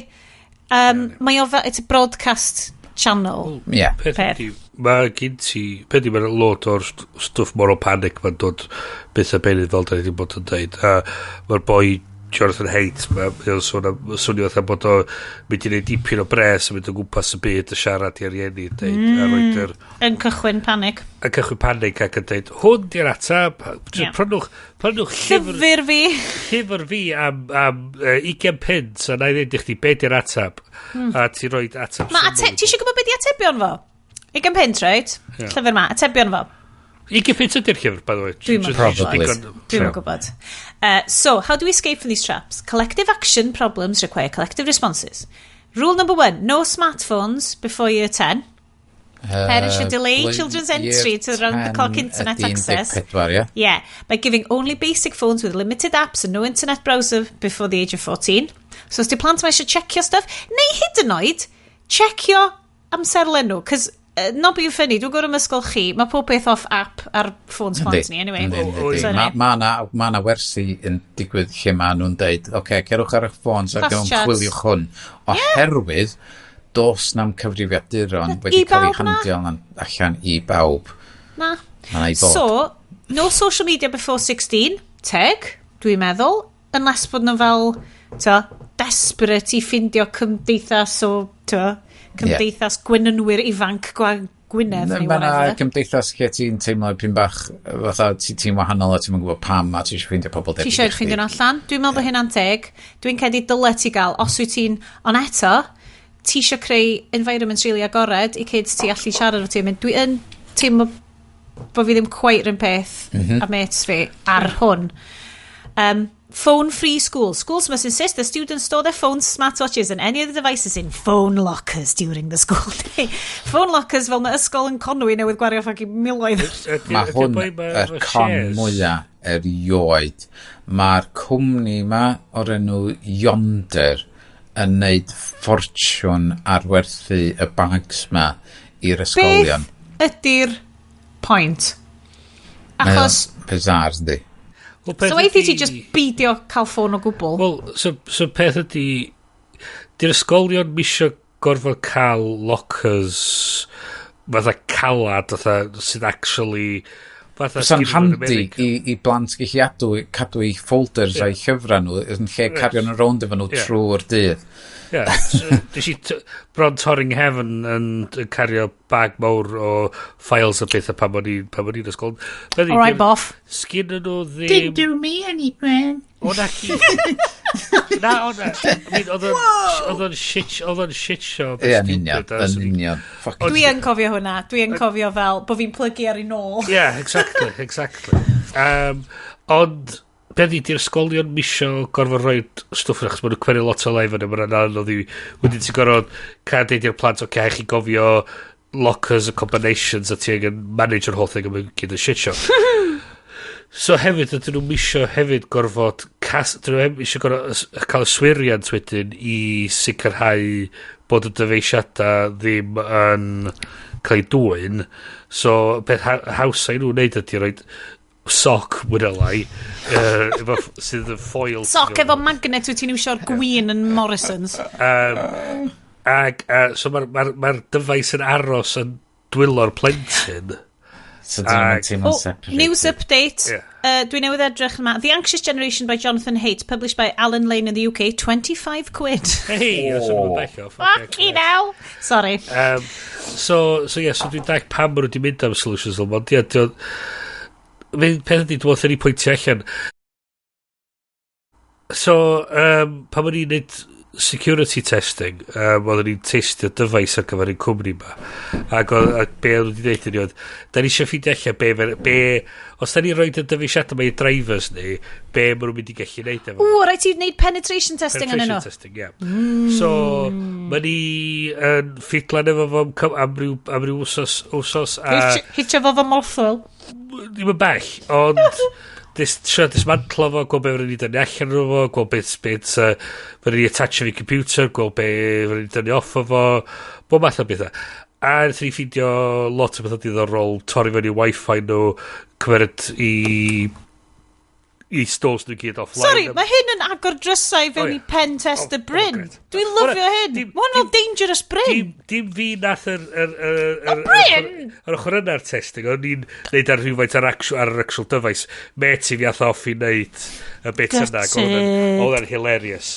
Mae o fel, it's a broadcast channel. Ie. Peth Peth. ydi, mae gen ti, peth ydi, mae'n lot o'r stwff moral panic mae'n dod beth a benydd fel da ni wedi bod yn deud. A mae'r boi Jonathan Haidt, mae'n swnio fatha bod o mynd i wneud dipyn o bres yn mynd o gwmpas y byd a siarad i'r rieni, deud, a roed yr, Yn cychwyn panic. a cychwyn panic ac yn deud, hwn di'r atab, prynwch llyfr, Llyfr fi. llyfr fi am 20 punt a na i ddweud i chdi be di'r atab. A ti roed atab Ma, syml ti eisiau gwybod beth di atebion fo? 20 punt, right? Ie. Llyfr ma, atebion fo. 20 punt ydy'r llyfr, by the way. Dwi'm yn Probably. Dwi'm yn gwybod. So, how do we escape from these traps? Collective action problems require collective responses. Rule number one, no smartphones before year 10. Parents should delay children's entry to round-the-clock internet access. 14, ie? Yeah, by giving only basic phones with limited apps and no internet browser before the age of 14. So os di plant mae eisiau checio stuff, neu hyd yn oed, checio amserlen nhw, cos not being funny, dwi'n gwybod am ysgol chi, mae pob peth off app ar ffôns plant ni, anyway. Yndi, yndi, yndi. Sorry. Ma na wersi yn digwydd lle ma nhw'n deud, oce, okay, cerwch ar eich ffôns ac Class chats. chwiliwch hwn. Oherwydd, dos na'm cyfrifiaduron wedi I cael eu bawb, na. handio allan i bawb. Na. Ma' na i fod. So, no social media before 16, teg, dwi'n meddwl, unless bod nhw fel, to, desperate i ffindio cymdeithas o, to, cymdeithas gwynynwyr ifanc Gwynedd neu Mae na whatever. gymdeithas lle ti'n teimlo pyn bach fatha ti'n wahanol a ti'n gwybod pam a ti eisiau ffeindio pobl Ti debyg eisiau i chdi. ffeindio nhw allan. Dwi'n meddwl bod hynna'n teg. Dwi'n credu dyle ti gael, os wyt ti'n... Ond eto, ti eisiau creu environment really agored i kids ti allu siarad efo ti. Mynd, dwi yn teimlo bod fi ddim quite yr un peth a mates fi ar hwn. Phone-free schools. Schools must insist that students store their phones, smartwatches and any other devices in phone lockers during the school day. Phone lockers fel mae ysgol yn Conwy newydd gwario fucking miloedd. Mae hwn y con mwyaf erioed. Mae'r cwmni ma o'r enw Yondr yn neud ffortiwn ar werthu y bags ma i'r ysgolion. Beth ydy'r point? Achos... Bizarre, yndi? Well, peth So weithie ti ydi- just beidio cael ffôn o gwbl. Wel, so peth ydy, di'r ysgolion misio gorfod cael lockers fatha calad, fatha sydd actually fatha Fysa'n sgyn nhw yn handi America. i blant gallu cadw eu folders a'i llyfrau nhw yn lle cario nhw rownd efo nhw trwy'r dydd. Ie, so, nes i bron torri'n nghefn yn cario bag mawr o files a pethau pan o'n i'n ysgol. All right, boff. Sgyn nhw ddim. Do me any, Bryn. O na chi. Na, o na. I mean, oedd o'n shit show. Ie, yn union, yn union. Fucking Dwi yn cofio hwnna. Dwi yn cofio fel bod fi'n plygu ar ei nôl. Yeah, exactly. Ond, beth ydi, di'r ysgolion misio gorfod rhoi stwff yna, achos maen nhw'n cweru lot o leif yna, mae'n anodd i. Wedyn ti'n gorfod cael deud i'r plant, oce, okay, chi gofio lockers a combinations a ti angen manage yr whole thing a mae'n gyd yn shit show. So hefyd, ydyn nhw misio hefyd gorfod dyn nhw hefyd isio gorfod cael yswiriant wedyn i sicrhau bod y dyfeisiadau ddim yn cael ei dwyn. So, peth hawsa i nhw wneud ydy rhoi soc mwy na lai, efo, sydd yn foil. Soc efo magnet wyt ti'n iwsio'r gwin yn Morrison's. Ag, so mae'r ma dyfais yn aros yn dwylo'r plentyn. So dyn nhw'n teimlo'n Oh, separated. News update. Yeah. Dwi newydd edrych yma. The Anxious Generation by Jonathan Haidt, published by Allen Lane in the UK, £25. Hey, oh. So nhw'n bell off. Fucking hell! Sorry. So yeah, so dwi'n dall pam maen nhw wedi mynd am solutions fel ond ie, peth ydi, dwi'n meddwl ni pwyntio allan. So, pan o'n i'n neud security testing, oedden ni'n testio dyfais ar gyfer ein cwmni ma. Ac be oedd wedi dweud i ni oedd, da ni eisiau ffeindio allan be, os da ni'n rhoi y dyfeisiadau ma i drivers ni, be maen nhw'n mynd i gallu neud efo. Ww, rhaid ti wneud penetration testing yn Penetration nhw. testing, ie. Yeah. So, mae ni yn ffidlan efo fo am ryw wsos a Hitio fo morthwyl. Ddim yn bell, ond trio dismantlo fo, gweld be fydden ni dynnu allan o fo, gweld beth fydden ni attachio fi computer, gweld be fydden ni dynnu off o fo, bob math o bethau. A wnaethon ni ffeindio lot o bethau diddorol, torri fewn i wifi nhw, cymeryd i stores nhw gyd offline. Sorry, mae hyn yn agor drysau fewn i pen tester Oh, Bryn. oh, great. Dwi'n lyfio Ora, hyn. Mae hwn fel dangerous Bryn. Dim fi nath yr Bryn! yr ochr yna'r testing, o'n i'n neud ar rhywfaint ar yr actual device. Met i fi ath off i neud y bit yna, ac oedd o'n hilarious.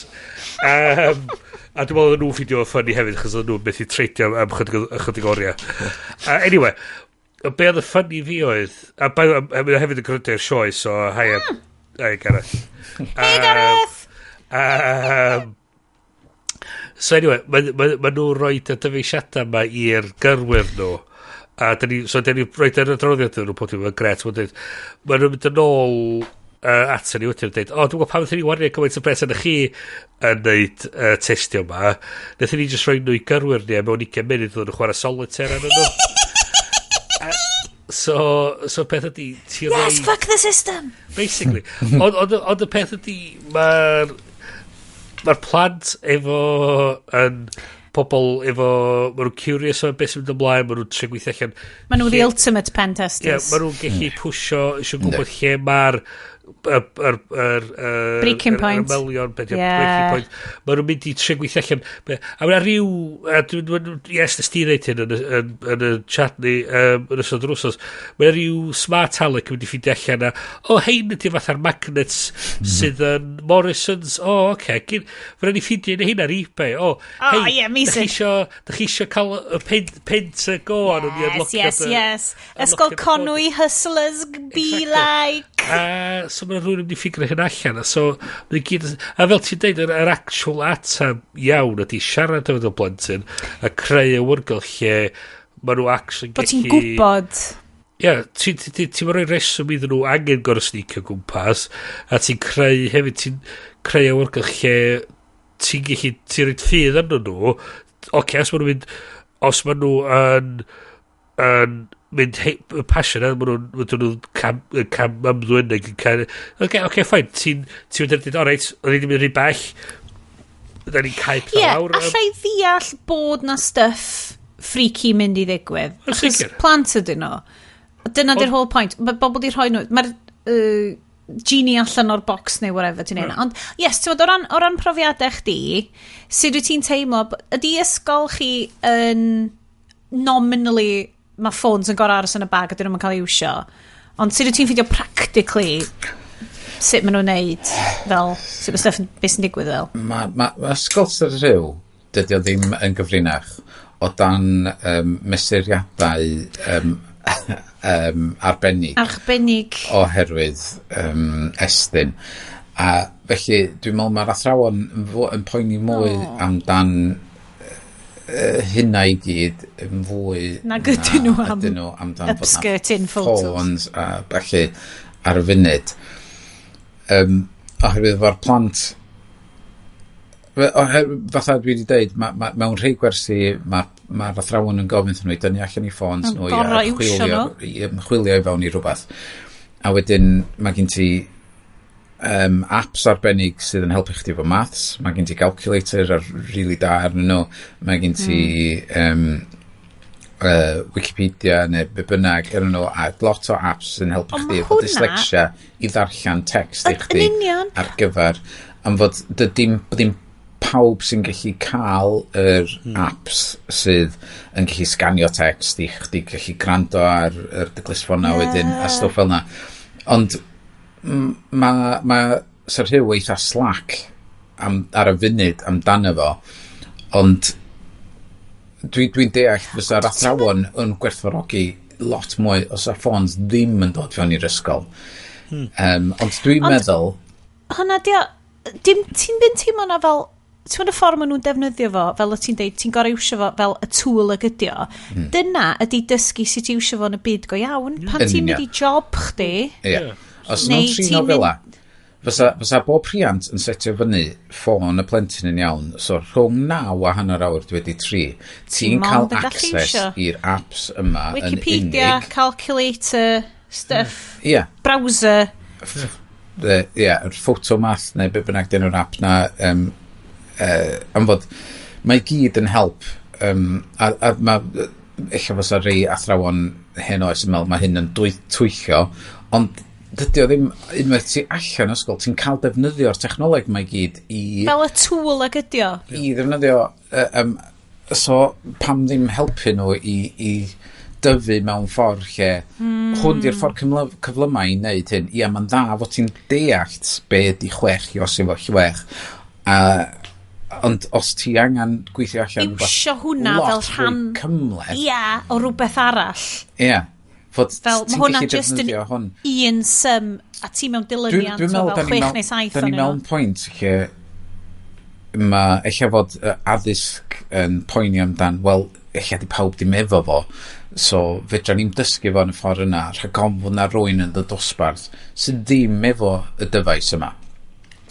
A dwi'n meddwl oedd nhw'n ffindio fo funny hefyd, achos oedd nhw'n methu treidio am chydig oriau. Anyway, be oedd y funny fi oedd, a by the way, mae o hefyd yn gwrando i'r sioe, so hi, hi Gareth. Hey Gareth! So anyway, mae ma nhw'n rhoi y dyfeisiadau yma i'r gyrwyr nhw. A dyn ni, so dyn ni rhoi yr adroddiad iddyn nhw pob dim yn gret. Mae'n dweud, ma nhw'n mynd yn ôl ato ni wedyn yn dweud, "O, dwi'n gwybod pam wnaethon ni wario gymaint o bres arnych chi yn neud testio yma. Wnaethon ni just rhoi nhw i gyrwyr ni a mewn 20 munud oedden nhw'n chwarae solitaire arnyn nhw." So peth ydy, ti Yes, rhoi fuck the system! Basically. Ond y peth ydy, mae'r plant efo yn pobl efo, maen nhw'n curious o beth sy'n mynd ymlaen, maen nhw'n trio gweithio allan. Maen nhw the ultimate pen testers. Ie, maen nhw'n gallu pwsio, eisiau gwybod lle mae'r yr Breaking point. Yr ymylion, beth yw'r breaking point. Maen nhw'n mynd i trio gweithio allan. A mae'n rhyw, a yes, nes ti ddeud hyn yn y chat ni yn ystod yr wsos, mae'n rhyw smart aleck yn mynd i ffeindio allan a, o, hein ydy fatha'r magnets sydd yn Morrison's, o, oh, oce, okay. Fydd ni ffeindio un o hein ar eBay, o, Oh, hei, yeah, amazing. dach chi isio cael y pint y go arno ni Yes. Ysgol Conwy Hustlers be like. A so mae rhywun yn mynd i ffigur hyn allan. A so, mae'n gyd, a fel ti'n deud, yr actual atab iawn ydy siarad efo dy blentyn a creu awyrgylch lle maen nhw actually Bod ti'n gwybod. Ie, yeah, ti'n ti, ti, ti rhoi reswm iddyn nhw angen gorau sneakio gwmpas, a ti'n creu hefyd, ti'n creu awyrgylch lle ti'n gallu, ti'n rhoi ffydd arnyn nhw. Oce, os maen nhw'n mynd, os maen nhw yn mynd y passion a maen nhw'n cam, cam ymddwyn ac yn cael oce, fine, ti'n mynd i dweud, alright, o'n i wedi mynd rhy bell, da ni'n cael pethau lawr. Ie, allai ddeall bod na stuff freaky mynd i ddigwydd. Achos plant ydyn nhw. Dyna di'r whole point. Mae bobl di rhoi nhw... Mae'r genie allan o'r box neu whatever ti'n neud. Ond, yes, ti'n o ran profiadau chdi, sut wyt ti'n teimlo, ydy ysgol chi yn nominally, mae ffôns yn gorau aros yn y bag a dyn nhw'n cael ei iwsio, ond sut wyt ti'n ffeindio practically sut maen nhw'n neud, fel, sut mae stuff, beth sy'n digwydd fel? Ma ysgol Sir Rhyw, dydy o ddim yn gyfrinach o dan mesuriadau arbennig. Arbennig. Oherwydd Estyn. A felly dwi'n meddwl mae'r athrawon yn poeni mwy amdan hynna i gyd yn fwy nag ydyn nhw am ydyn nhw amdan upskirting photos. Ffôns a felly ar y funud. Oherwydd fo'r plant oherwydd, fatha dwi wedi dweud, ma, mewn rhai gwersi mae'r ma athrawon yn gofyn nhw i dynnu allan i ffôns nhw i ymchwilio, i ymchwilio i fewn i rhywbeth. A wedyn mae gen ti apps arbennig sydd yn helpu chdi efo maths, mae gen ti calculator ar really da arnyn nhw, mae gen ti Wikipedia neu be bynnag arnyn nhw, a lot o apps sy'n helpu chdi efo dyslexia i ddarllen text i chdi ar gyfer am fod dim pawb sy'n gallu cael yr apps sydd yn gallu sganio text i chdi gallu gwrando ar yr dy glustffonau wedyn a stwff fel na. Ond ma Sir Rhyw eitha slack ar y funud amdano fo, ond dwi deall fysa'r athrawon yn gwerthfawrogi lot mwy os a ffôns ddim yn dod fewn i'r ysgol. Ond dwi'n meddwl... Hwna di o, dim, ti'n mynd teimlo na fel, ti'n mynd y ffordd maen nhw'n defnyddio fo, fel o ti'n deud, ti'n gorau iwsio fo fel y tool ag ydi o. Dyna ydy dysgu sut i iwsio fo yn y byd go iawn. Pan ti'n mynd i job chdi, Ie. Os nhw'n trin o fel fysa bob rhiant yn setio fyny ffôn y plentyn yn iawn, so rhwng 9 a hanner awr dwi wedi 3, ti'n cael access i'r apps yma Wikipedia, yn unig. Calculator, stuff, browser. Ie, yr photomath neu be bynnag dyn nhw'r app na, am fod mae gyd yn help, a mae, ella fysa rei athrawon hen oes yn meddwl mae hyn yn twyllo, ond dydy o ddim, unwaith ti allan o ysgol, ti'n cael defnyddio'r technoleg mae gyd i... Fel y tool ag ydi o. I ddefnyddio, so pam ddim helpu nhw i dyfu mewn ffordd lle hwn di'r ffordd cyflyma i wneud hyn. Ia, mae'n dda fod ti'n deall be di 6 i os efo 6. A, ond os ti angen gweithio allan iwsio hwnna fel rhan cymhleth. Ia, o rhywbeth arall. Ia. Fod fel, mae hwnna just yn hwn. Un sum a ti mewn dilyniant o fel 6 neu 7. Da ni mewn pwynt lle mae ella fod addysg yn poeni amdan, wel, ella di pawb dim efo fo, so fedra ni'n dysgu fo yn y ffordd yna, rhag ofn fod na rywun yn dy dosbarth sydd ddim efo y dyfais yma.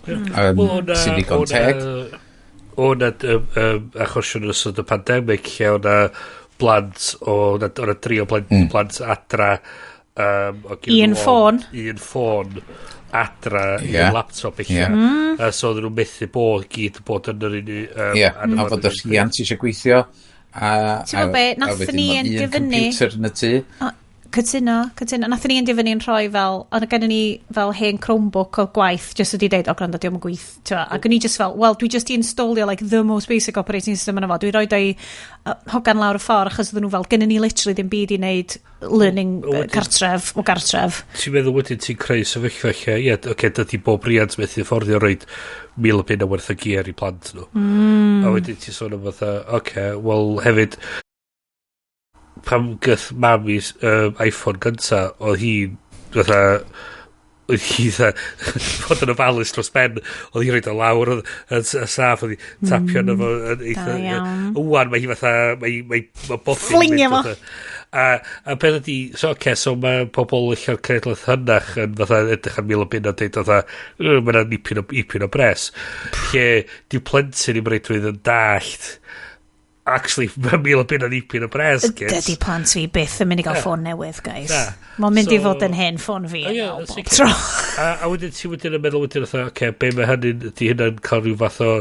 Well, sydd ddigon teg. O na achosion yn ystod y pandemig lle o na blant o na dri o blant, plant adra o un ffôn. Un ffôn adra, un laptop eich. So oedden nhw'n methu bod gyd bod yn yr un Ie, a fod y rhiant eisiau gweithio a, ti'n gwybod be, nathon ni yn dyfynnu computer yn y tŷ. Cytuno, cytuno. Nathon ni yn dyfynnu yn rhoi fel, ond gennym ni fel hen Chromebook o gwaith, just wedi deud, "O gwrando, diolch yn gweith." Ac o'n i just fel, wel, dwi just i installio like the most basic operating system yna fo. Dwi roi i hogan lawr y ffordd, achos oedden nhw fel, gennym ni literally ddim byd i wneud learning cartref, o gartref. Ti'n meddwl wedyn ti'n creu sefyllfa lle, ie, yeah, oce, dydy bob riant methu fforddio roid 1,000 o werth o gear i plant nhw. A wedyn ti'n sôn am fatha, oce, wel hefyd, pam gath mam i iPhone gynta, oedd hi fatha, oedd hi fatha fod yn ofalus dros ben, oedd hi roid o lawr oedd y saff, oedd hi tapio mm, fo yn eitha. Wan mae hi fatha, mae bob Flingio fo. A beth ydi, so oce, okay, so mae pobl eich cenedlaeth hynach yn fatha edrych ar 1,000 o a deud fatha, mae yna ipyn o bres. Lle, di plentyn i'm reidrwydd yn dallt Actually, mae £1,000 yn ddipyn o bres, kids. Dydy plant fi byth yn mynd i gael ffôn newydd, guys. Mae'n mynd i fod yn hen ffôn fi yn ôl bob tro. A wedyn ti wedyn yn meddwl wedyn, oce, okay, be mae hynny'n, ydy hynna'n cael rhyw fath o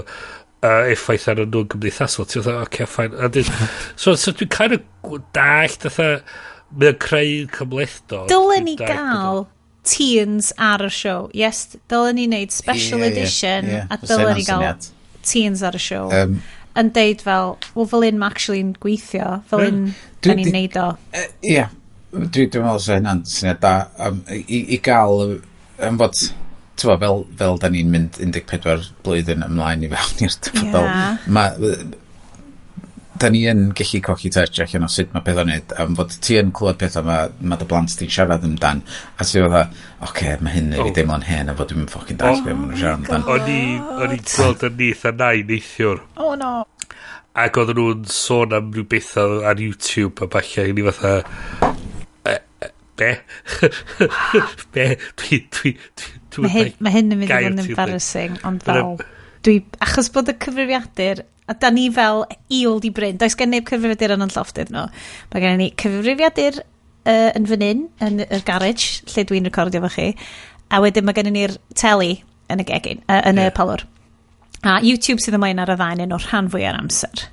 effaith ar nhw'n gymdeithasol. Ti'n fatha, oce, okay, fine. A dyn, so dwi'n kind of dallt, fatha, mae'n creu cymhlethdod. Dylen ni gael teens ar y show. Yes, dylen ni wneud special edition a dylen ni gael teens ar y show. Yn deud fel, wel, fel un mae actually'n gweithio, fel un da ni'n neud o. Ie, dwi'n meddwl sy'n hynna'n syniad da i gael, am fod, ti'n fel da ni'n mynd 14 blwyddyn ymlaen i fewn i'r dyfodol, ma, da ni yn gallu colli touch allan o sut mae pethau'n neud, am fod ti yn clywed pethau ma dy blant ti'n siarad amdan, a ti'n fatha, oce, okay, mae hyn i fi deimlo'n hen, a fod dwi'n fucking dallt beth maen nhw'n siarad amdan. O'n i'n gweld y nith a nain neithiwr. Oh no. Ac oedden nhw'n sôn am rhyw bethau ar YouTube a falle, i ni fatha, "Be? Be?" Dwi Mae hyn yn mynd i fod yn embarrassing, ond fel, dwi, achos bod y cyfrifiadur, a da ni fel i Bryn, does gen neb cyfrifiadur yn llofftydd nhw. Mae gen ni cyfrifiadur yn fan hyn, yn y garage, lle dwi'n recordio fo chi, a wedyn mae gen ni'r teli yn y gegin, yn y palwr. A YouTube sydd ymlaen ar y ddau un o'r rhan fwy o'r amser.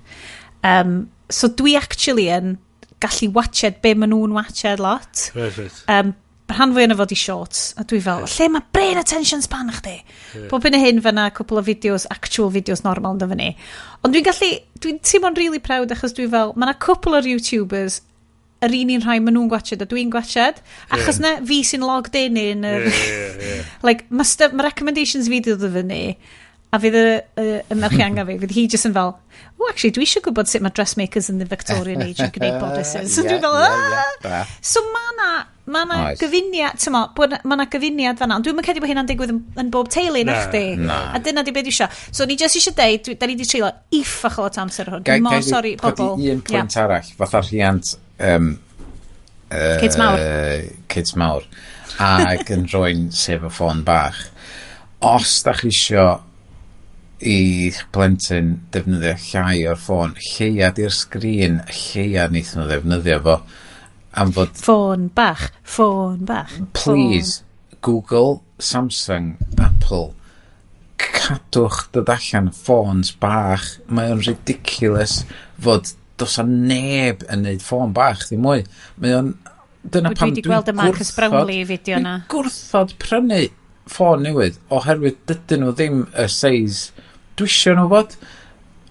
So dwi actually yn gallu watched be maen nhw'n watched lot. Rhan fwy yna fod i shorts. A dwi fel, lle mae brain attention span chdi? Pob hyn a hyn fyna cwpl o fideos, actual videos normal yn fyny. Ond dwi'n gallu, dwi'n teimlo'n really proud achos dwi fel, mae yna cwpl o'r YouTubers yr un rhai maen nhw'n gwatchad a dwi'n gwatchad. Achos na fi sy'n logged in in yr like, mae recommendations fi dod o fyny, a fydd y merch ianga fi, fydd hi jyst yn fel, "Oh, actually, dwi eisiau gwybod sut mae dressmakers in the Victorian age yn gwneud bodices." So dwi'n fel, "Ah!" So mae na, ma na gyfuniad, ti'n mo, ma na gyfuniad fanna, ond dwi'n credu bod hynna'n digwydd yn bob teulu, na chdi? Na. A dyna di beth dwi eisiau. So ni jyst eisiau deud, da ni di treulio uffach o lot amser hwn. Dwi'n mor sori, pobl. Un pwynt arall, fatha rhiant Kids mawr. Kids mawr. Ac yn rhoi'n sef y ffôn bach. Os da chi isio i'ch plentyn defnyddio llai o'r ffôn, lleia di'r sgrin, lleia wneith nhw ddefnyddio fo. Am fod Ffôn bach, ffôn bach. Please, Google, Samsung, Apple, cadwch dod allan ffôns bach. Mae o'n ridiculous fod does a neb yn neud ffôn bach ddim mwy. Mae o'n... Dyna Dwi pam 'di gweld y Marques Brownlee fideo na. Dwi'n gwrthod prynu ffôn newydd oherwydd dydyn nhw ddim y size dwi isio nhw fod.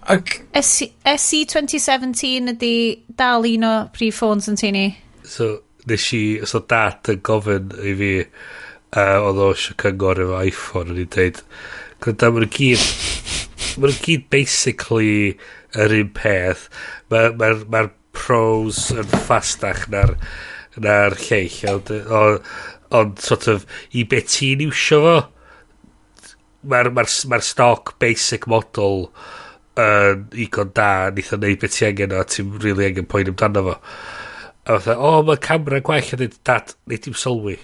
Ac SE, SE 2017 ydy dal un o prif ffôns yn tŷ ni. So, nes i, so dad yn gofyn i fi, oedd o eisiau cyngor efo iPhone, o'n i'n deud, gyda maen nhw gyd basically yr un peth. Mae'r ma pros yn ffastach na'r lleill, ond sort of, i be ti'n iwsio fo, mae'r ma stock basic model yn igon da, neith o neud beth ti angen o, a ti'n really angen poen amdano fo. A fatha, "O, mae camera gwell," a dweud, "Dad, neud dim sylwi."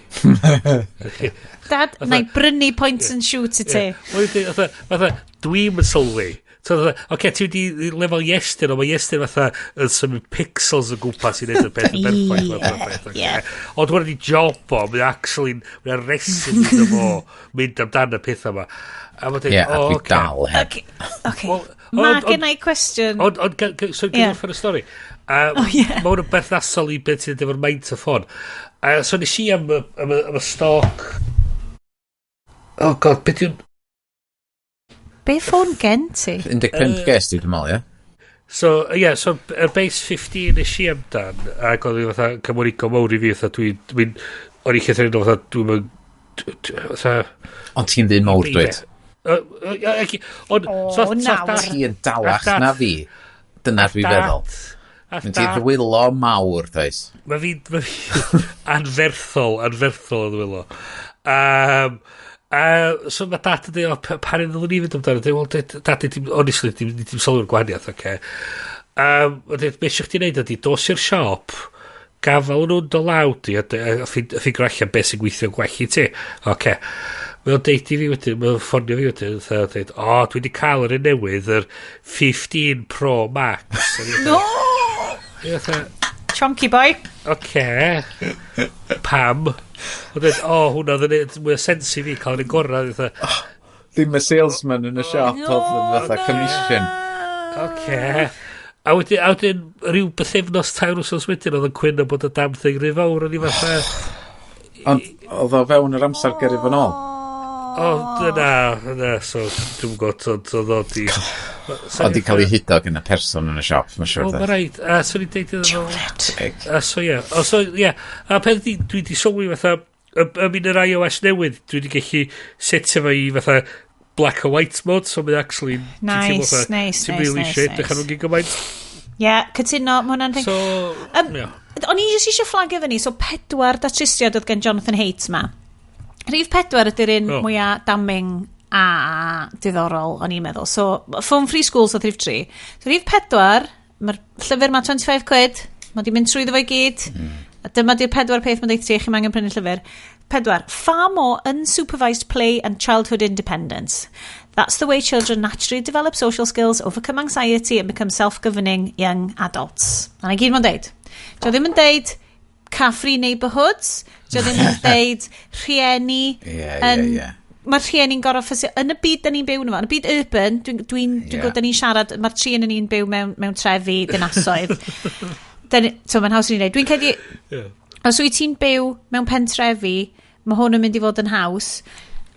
Dad, na i brynu point and shoot i ti. Wel, fatha, dwi'n yn sylwi. So, fatha, oce, ti wedi lefel Iestyn, ond mae Iestyn fatha yn symud pixels o gwmpas i wneud y peth yn berffaith. Math o beth, ocê. Ond hwnna di job o, mae'n actually, mae'n reswm iddo fo mynd amdan y pethau yma. A mae'n dweud, Ie, a "O, dwi ocê." dal heb. Okay. Wel, Mae gen i cwestiwn. Ond, so, gyda y stori. Oh, ie. Mae hwn yn berthnasol i beth sy'n efo'r maint y ffôn. So nes i am y stock. Oh God, beth yw'n Be ffôn gen ti? 15 ges di, dwi'n meddwl, ie? So, ie, yeah, so, yr base 15 nes i amdan, ac oedd hi fatha cymorigo mawr i fi, fatha, o'n i llythrennol fatha, dwi'n mynd, fatha Ond ti'n ddyn mawr, dweud. Ond, O, so nawr. Ti'n dalach na fi. Dyna dwi'n feddwl. Ath Mynd ti ddwylo mawr, does? Mae fi anferthol, anferthol o ddwylo. So mae dad yn dweud, "O, pa un ddylwn ni fynd amdano?" Dweud, "Wel, dad, dim, honestly, dim sylwi'r gwahaniaeth, oce." Okay. Dweud, "Be eisiau chdi wneud ydy, dos i'r siop, gafel nhw'n dy law di, a ffigur allan beth sy'n gweithio gwell i ti." Oce. Mae o'n deud i fi wedyn, mae o'n ffonio fi wedyn, fatha deud, "O, dwi wedi cael yr un newydd, yr 15 Pro Max." No! Ie, fatha, Chonky boy. Oce. Pam? O'n dweud, "O, hwnna oedd yn neud mwy o sens i fi cael yr un gorau." Fatha, Ddim y salesman yn y siop oedd yn fatha commission. Oce. A wedyn, rhyw bythefnos, 3 wsos wedyn, oedd yn cwyno bod y damn thing rhy fawr, o'n i fatha, Ond oedd o fewn yr amser gyrru fo'n ôl. O, dyna, dyna, so, dwi'n gwybod, ond oedd o di Oedd di cael ei hudo gan y person yn y siop, mae'n siŵr. O, mae rhaid, a swn i'n deud iddo fo. Juliet. A so, ie, o, so, ie, a peth di, dwi di sylwi fatha, y mynd yr iOS newydd, dwi di gallu setio fo i fatha black and white mode, so mae'n actually ti'n teimlo Nice, fatha, nice, ti'n nice, really nice, eisiau nice. edrych ar nhw'n gymaint. Ie, yeah, cytuno, mae hwnna'n thing. So, ie. O'n i jyst eisiau flagio fyny, so pedwar datrysiad oedd gen Jonathan Haidt ma. Rhif 4 ydy'r un mwyaf damning a diddorol, o'n i'n meddwl. So, Phone Free Schools oedd rhif 3. So, rhif 4, mae'r llyfr ma 25 quid, mae di mynd trwyddo fo i gyd. A dyma di'r pedwar peth mae'n deud ti, chi'n angen prynu llyfr. 4. Far more unsupervised play and childhood independence. That's the way children naturally develop social skills, overcome anxiety and become self-governing young adults. A na gyd mae'n deud. Dio ddim yn deud car-free neighbourhoods. Dio ddim yn deud rhieni Ie, yn ie, ie. Mae'r rhieni'n gorfod ffysu yn y byd da ni'n byw yno fo, yn y byd urban, dwi gwybod da ni'n siarad, mae'r tri yn ni'n byw mewn trefi, dinasoedd. So mae'n haws i ni wneud. Dwi'n credu, os wyt ti'n byw mewn pentrefi, mae hwn yn mynd i fod yn haws,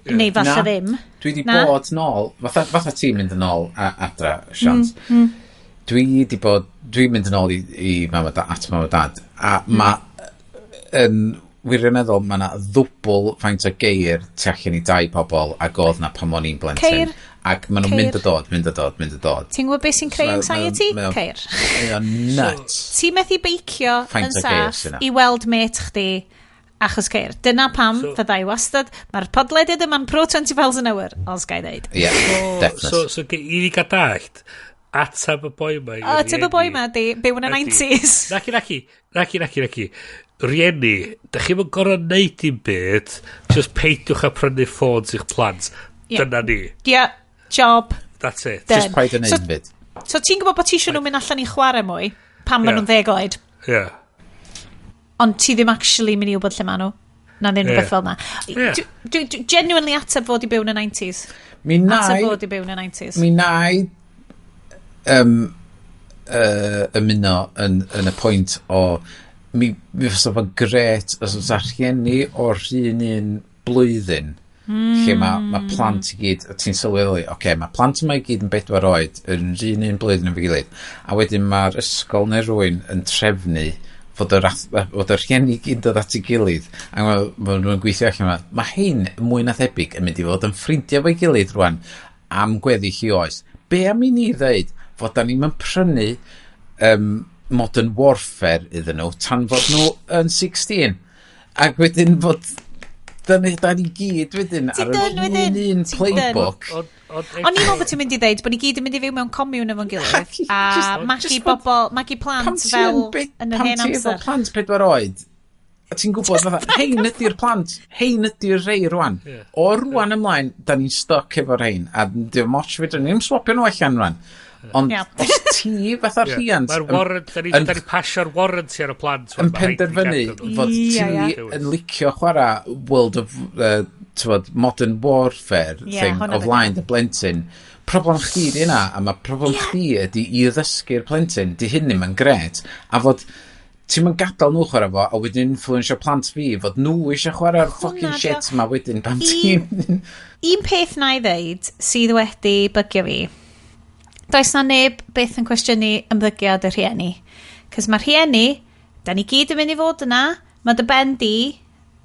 neu falle Na. ddim. Dwi di Na? bod nôl, fatha ti'n mynd yn ôl adra, Sians. Dwi di bod, dwi'n mynd yn ôl i mam a dad, at mam a dad, a ma, yn wirioneddol, mae yna ddwbl faint o geir tu allan i dai pobl ag oedd na pan o'n i'n blentyn. Ceir. Ac maen nhw'n Ceir. mynd a dod, mynd a dod, mynd a dod. Ti'n gwybod beth sy'n creu anxiety? Ceir. Mae o'n nuts. Ti'n methu beicio Faint yn o geir saff sy 'na? i weld mate chdi achos ceir. Dyna pam fydda i wastad. Mae'r podlediad yma'n pro 20 miles an hour, os ga i ddeud. Ie, definite. So, i fi gael dallt, atab y boi ma i'r O, atab y boi rieni ma di byw yn y 90s. Naci, naci, naci, naci, naci. Rieni, da chi'n mynd gorfod neud dim byd, just peidiwch â prynu ffôns i'ch plant. Dyna ni. Yeah, job That's it. done. Just paid yn So, neud byd. so ti'n gwybod bod ti eisiau nhw mynd allan i chwarae mwy pan maen nhw'n 10 oed, ond ti ddim actually mynd i wybod lle maen nhw. Na ddim rhywbeth fel na. Dwi genuinely ateb fod i byw yn y 90s. Mi Ateb nai, fod i byw yn y 90s. mi nai ymuno yn y pwynt o mi fysa fo'n gret os fysa rhieni o'r un un blwyddyn lle mae plant i gyd, ti'n sylweddoli, oce, okay, mae plant yma i gyd yn 4 oed, yn yr un un blwyddyn efo'i gilydd, a wedyn mae'r ysgol neu rywun yn trefnu fod y rhieni i gyd yn dod at ei gilydd, a ma nhw'n gweithio allan yma, mae hein mwy na thebyg yn mynd i fod yn ffrindiau efo'i gilydd rwan am gweddill i oes. Be am i ni ddeud fod da ni'n prynu Modern Warfare iddyn nhw tan fod nhw yn 16 ac wedyn fod da ni gyd wedyn Ti'n ar yr done un wedyn. un Ti'n playbook. O'n i'n meddwl bod ti'n mynd i ddeud bod ni gyd yn mynd i fyw mewn commune efo'n gilydd a magu just fod- bobl, magu Pam plant ti fel yn yn yr pam hen ti efo amser. plant 4 oed a ti'n gwybod fatha hein ydy'r plant, hein ydy'r rei rwan. O rwan ymlaen da ni'n stuck efo'r hein a dim ots fedrwn ni ddim swapio nhw allan rwan, ond os ti fatha rhiant Mae'r warrant, da ni pasio'r warranty ar y plant. yn penderfynu fod ti yn licio chwarae World of t'wod, Modern Warfare thing hwnna o flaen dy blentyn, problem chdi di hynna, a mae problem chdi ydy i ddysgu'r plentyn di hyn ddim yn gret a fod ti'n mynd gadael nhw chwarae fo a wedyn influensio plant fi fod nhw eisiau chwarae'r fucking 'di o. shit ma wedyn pan ti'n Un peth na i ddeud sydd wedi bygio fi, does na neb byth yn cwestiynu ymddygiad y rhieni. Cos mae rhieni, da ni gyd yn mynd i fod yna, mae dy ben di,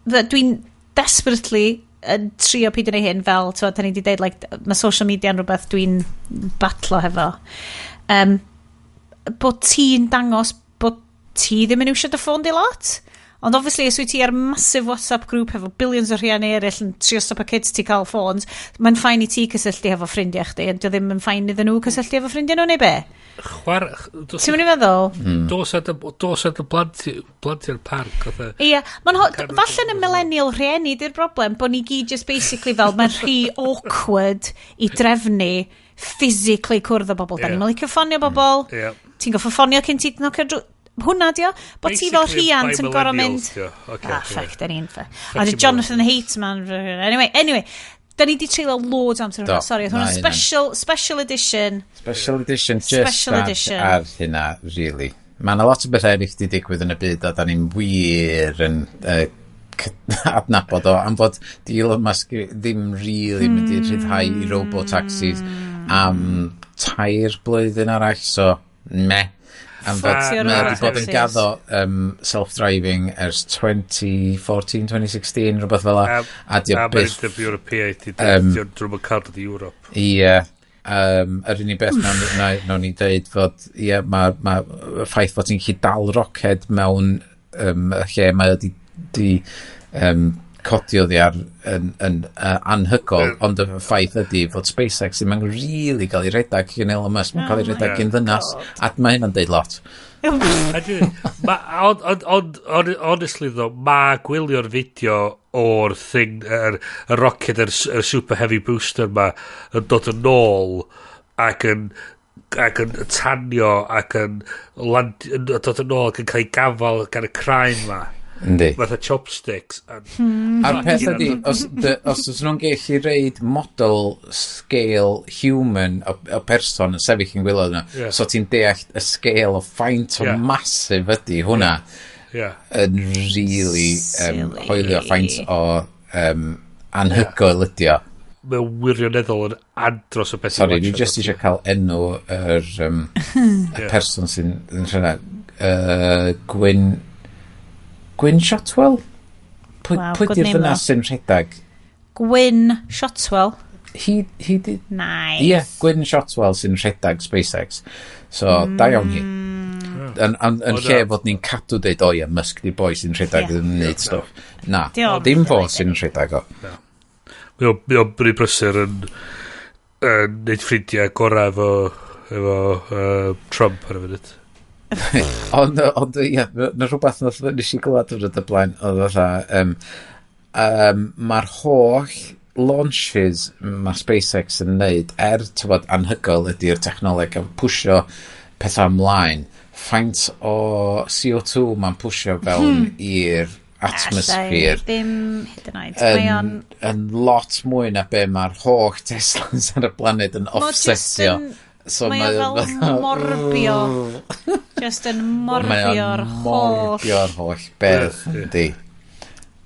dwi'n desperately yn trio peidio neud hyn fel, ti'n da ni wedi deud, like, mae social media yn rhywbeth dwi'n batlo hefo. Bod ti'n dangos bod ti ddim yn iwsio dy ffôn di lot. Ond obviously, os wyt ti ar massive WhatsApp group efo billions o rhieni eraill yn trio stopio kids ti cael ffôns, mae'n fine i ti cysylltu efo ffrindiau chdi, ond dio ddim yn fine iddyn nhw cysylltu efo ffrindiau nhw neu be? Chwar... Ti'n mynd i feddwl? Dos at y blant i'r parc. Ie, mae'n falle yn y millennial rhieni di'r broblem, bod ni gyd just basically fel, mae'n rhy awkward i drefnu physically cwrdd â bobl. Da ni'n licio ffonio bobl, ti'n goffo ffonio cyn ti nocio drwy. Hwna dio, bod ti fel rhiant yn gorfod mynd... Okay, ah, fuck, da ni'n... A di Jonathan Haidt man. Anyway, da ni di treulio loads o amser hwnna, sorry. Hwnna special edition. Special edition, just special edition. Ar hynna, really. Mae yna lot o bethau eraill di digwydd yn y byd a da ni'n wir yn adnabod o, am fod di Elon Musk ddim really mynd i rhyddhau i robo-taxis am 3 blwyddyn arall, so meh. Am fod mae wedi bod yn gaddo self-driving ers 2014, 2016, rhywbeth fel 'a. A di o byth... Am yr Ewropeaidd, drwy'n cael dod i Ewrop. Ie. Yr unig beth nawn ni dweud fod, ie, mae'r ffaith fod ti'n gallu dal roced mewn lle mae wedi di codi oddi ar yn anhygoel, ond y ffaith ydy fod SpaceX ddim yn really gael ei redag gen Elon Musk, mae'n cael ei redag gen ddynas, a mae hynna'n deud lot. Ond, honestly though, mae gwylio'r fideo o'r thing, y rocket, yr super heavy booster ma, yn dod yn ôl ac yn tanio ac yn dod yn ôl ac yn cael ei gafal gan y craen ma. Yndi. Fatha chopsticks. A'r peth ydi, os oes nhw'n gallu reid model scale human o person yn sefyll yn gwylio yna, yeah. So ti'n deall y scale o faint o massive ydi hwnna yn really hoelio faint o anhygoel ydi o. Mae'n wirioneddol yn andros o beth. Sorry, dwi just eisiau cael enw yr y person sy'n rhywna. Gwyn Shotwell? Pwy di'r ddynas sy'n rhedeg? Gwyn Shotwell? Hi di... Nice. Ie, yeah, Gwyn Shotwell sy'n rhedeg SpaceX. So, da iawn hi. Yn lle fod ni'n cadw deud, o ie, Musk di'r boi sy'n rhedeg yn neud stwff. Na, dim fo sy'n rhedeg o. Mae o'n bryd brysur yn neud ffrindiau gorau efo Trump ar y funud. Ond, ie, na rhywbeth nes i glywed o'r y blaen, oedd fatha, mae'r holl launches mae SpaceX yn neud, tywod, anhygoel ydy'r technoleg a pwysio pethau ymlaen, faint o CO2 mae'n pwysio fewn i'r atmosphere. Ddim hyd yn oed. Yn lot mwy na be mae'r holl Teslas ar y blaned yn offsetio. So mae o fel morbio. Just yn morbio'r holl. Morbio'r holl beth, yndi.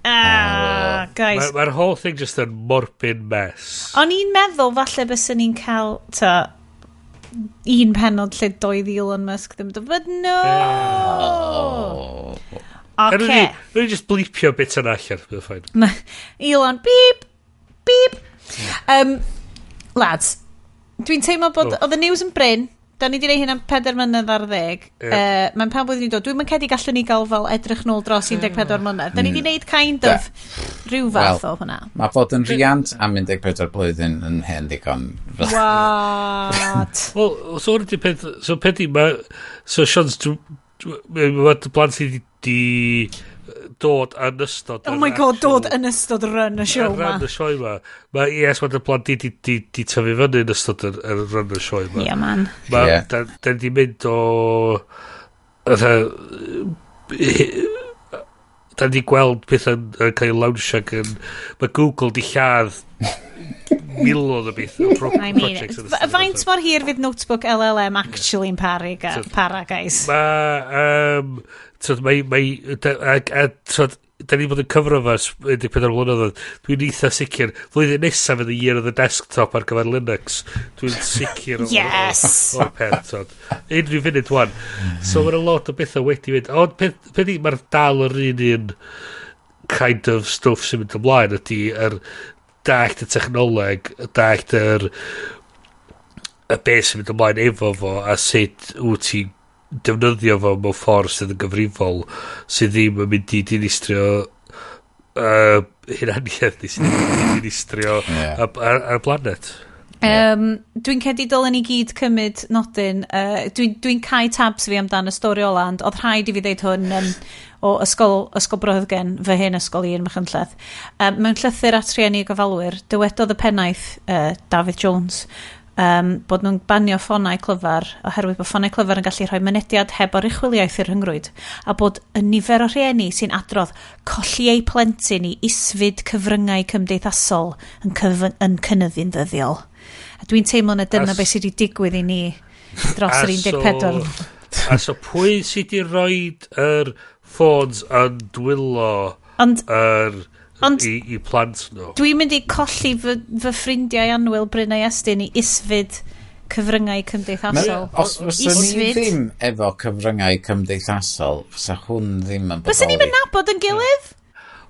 Ah, guys. Mae'r whole thing just yn morbid mess. O'n i'n meddwl falle byswn ni'n cael un pennod lle doedd Elon Musk ddim. But no! Oce. Rwy'n just bleepio bit yna allan. Elon, beep, beep. Lads, dwi'n teimlo bod oedd y news yn brin. Da ni wedi gwneud hyn am 4 mlynedd ar 10. Mae'n pan blwyddyn ni dod. Dwi'n credu gallwn ni gael fel edrych nôl dros 14 mlynedd. Da ni wedi gwneud kind of rhyw fath o hwnna. Mae bod yn riant am 14 blwyddyn yn hen ddigon. What? Wel, so hwn ydi peth... So peth i, mae... So Sean, mae dy blant i di dod yn ystod... Oh my god, dod yn ystod run y sioe ma. Run y sioe ma. Mae yes, mae dy blant di tyfu fyny yn ystod y run y sioe ma. Yeah, man. Ma, da ni di mynd o... Da ni di gweld pethau'n cael ei lawnsio ac yn... Mae Google di lladd miloedd o beth o projects. Faint mor hir fydd Notebook LLM actually yn para, guys? Mae... Da ni bod yn cyfro fo ers 14 blynyddoedd. Dwi'n eitha sicr. Flwyddyn nesaf fydd y year of the desktop ar gyfer Linux. Dwi'n sicr o'r peth. Unrhyw funud wan. So mae'n lot o bethau wedi mynd. Ond peth i, mae'r dal yr un kind of stwff sy'n mynd ymlaen ydy yr dallt y technoleg, dallt yr y beth sy'n mynd ymlaen efo fo a sut wyt ti'n defnyddio fo mewn ffordd sydd yn gyfrifol, sydd ddim yn mynd i dinistrio hunaniaeth ni, sydd ddim yn mynd i dinistrio ar blanet. Dwi'n credu dylen ni gyd cymryd nodyn. Dwi'n cau tabs fi amdan y stori ola, ond oedd rhaid i fi ddeud hwn o ysgol Bro Hyddgen, fy hen ysgol i yn Machynlleth. Mewn llythyr at rhieni a gofalwyr, dywedodd y pennaeth, David Jones, bod nhw'n banio ffonau clyfar oherwydd bod ffonau clyfar yn gallu rhoi mynediad heb oruchwyliaeth i'r rhyngrwyd a bod y nifer o rhieni sy'n adrodd colli eu plentyn i isfyd cyfryngau cymdeithasol yn cynyddu'n ddyddiol. A dwi'n teimlo na dyna beth sydd wedi digwydd i ni dros yr 14. A so pwy sydd wedi rhoi yr ffôns yn dwylo yr i plant nhw? Dwi'n mynd i colli fy ffrindiau annwyl Bryn a Iestyn i isfyd cyfryngau cymdeithasol. Os fysa ni ddim efo cyfryngau cymdeithasol, fysa hwn ddim yn bodoli. Fysa ni'n mynd nabod yn gilydd?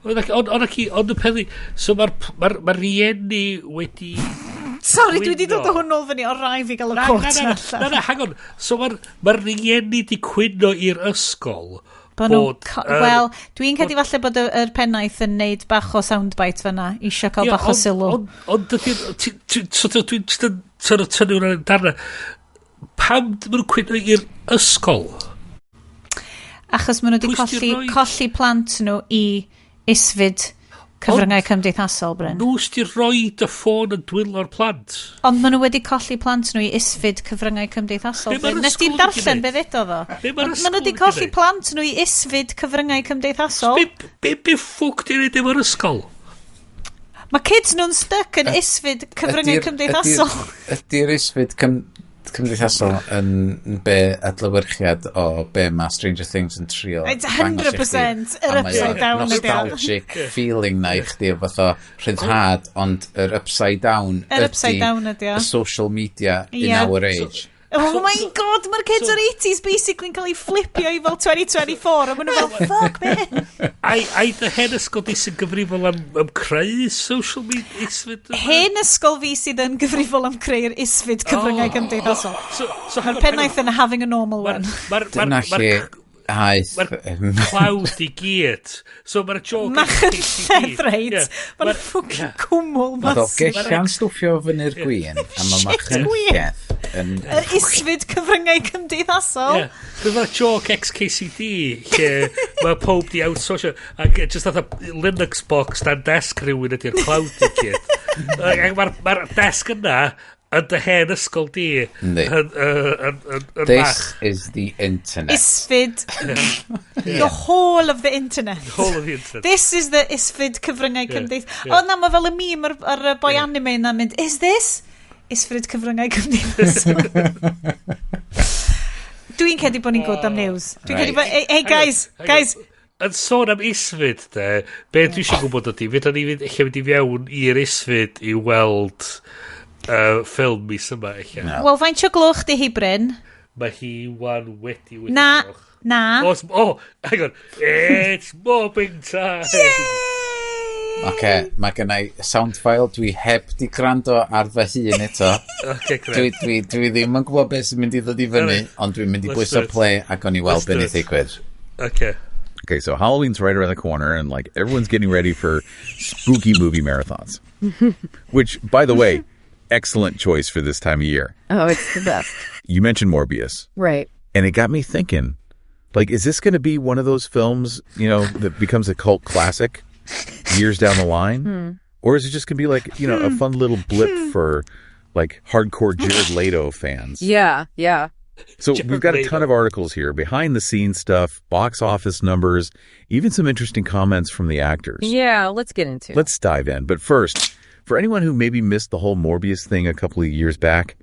Ond y peth, so mae'r rieni wedi... Sorry, dwi wedi dod o hwn nôl fyny, o rai fi gael y quote allan. Na, hang on. So mae'r rieni di cwyno i'r ysgol bod... Wel, dwi'n credu falle bod yr pennaeth yn neud bach o soundbite fyna, eisiau cael bach o sylw. Ond dydy'r... So dwi'n just yn sort of tynnu hwnna'n darna. Pam maen nhw'n cwyno i'r ysgol? Achos maen nhw wedi colli plant nhw i isfyd cyfryngau cymdeithasol, Bryn. Nhw sydd wedi rhoi y ffôn yn dwylo'r plant. Ond maen nhw wedi colli plant nhw i isfyd cyfryngau cymdeithasol. Be mae'r Nes ysgol ti'n wedi darllen gwneud? be ddedodd o? Be mae'r Maen nhw wedi ysgol wedi colli gwneud? plant nhw i isfyd cyfryngau cymdeithasol. Be ffwc di wneud efo'r ysgol? Mae kids nhw'n stuck yn isfyd cyfryngau cymdeithasol. Ydy'r isfyd cymdeithasol yn be adlewyrchiad o be mae Stranger Things yn trio It's dangos i chdi? 100% yr A mae upside o'r down ydi o. nostalgic feeling na i chdi o fath o rhyddhad, ond yr upside down Yr upside down ydi o. y social media in our age. Oh my God, mae'r kids o'r 80s basically yn cael eu flipio i fel 2024 a maen nhw fel, fuck me. Ai dy hen ysgol di sy'n gyfrifol am creu social media isfyd yma? Hen ysgol fi sydd yn gyfrifol am creu'r isfyd cyfryngau cymdeithasol. So Mae'r pennaeth yn having a normal one. Dyna lle aeth... Mae'r cloud i gyd. So mae'r joke... Machynlleth, reit? Mae'n fucking cwmwl Mae massive. Dolgellau stwffio fyny'r gwyn, a mae Shit gwyn. Machynlleth yn... Yr isfyd cyfryngau cymdeithasol. Yeah. Mae'r joke XKCD lle mae pob di outsourcio ac just fatha Linux box dan desk rhywun ydy'r cloud i gyd. Ac mae'r desk yna yn dy hen ysgol di Yndi. yn This bach. is the internet. Isfyd. The whole of the internet. The whole of the internet. This is the isfyd cyfryngau cymdeithasol. Yeah. O na, mae fel y meme ar y boi anime yna'n mynd, is this? Isfyd cyfryngau cymdeithasol. Dwi'n credu bod ni'n good am news. Dwi'n credu bod... Hey, hey guys, Hang on. guys. Yn sôn am isfyd, de, be dwi eisiau gwybod ydy, fydda ni fynd, ella mynd i fewn i'r isfyd i weld ffilm mis yma, ella. No. Wel, faint o gloch di hi, Bryn? Mae hi wan wedi wyth Na, o'r gloch. na. Oh, oh, hang on. It's mobbing time! Oce, mae gen i sound file dwi heb di gwrando ar fy hun eto. Okay, Dwi, great. dwi ddim yn gwybod beth sy'n mynd i ddod i fyny, Alright. ond dwi'n mynd i Let's bwyso do it. play ac o'n i weld Let's beth do neith it. ddigwydd. Okay. Okay, so Halloween's right around the corner, and like everyone's getting ready for spooky movie marathons. Which, by the way, excellent choice for this time of year. Oh, it's the best. You mentioned Morbius, Right. and it got me thinking, like, is this going to be one of those films, you know, that becomes a cult classic years down the line? Or is it just going to be like, you know, a fun little blip for like hardcore Jared Leto fans? Yeah. So Jared we've got a ton Leto. of articles here, behind the scenes stuff, box office numbers, even some interesting comments from the actors. Yeah, let's get into it. Let's dive in. But first, for anyone who maybe missed the whole Morbius thing a couple of years back,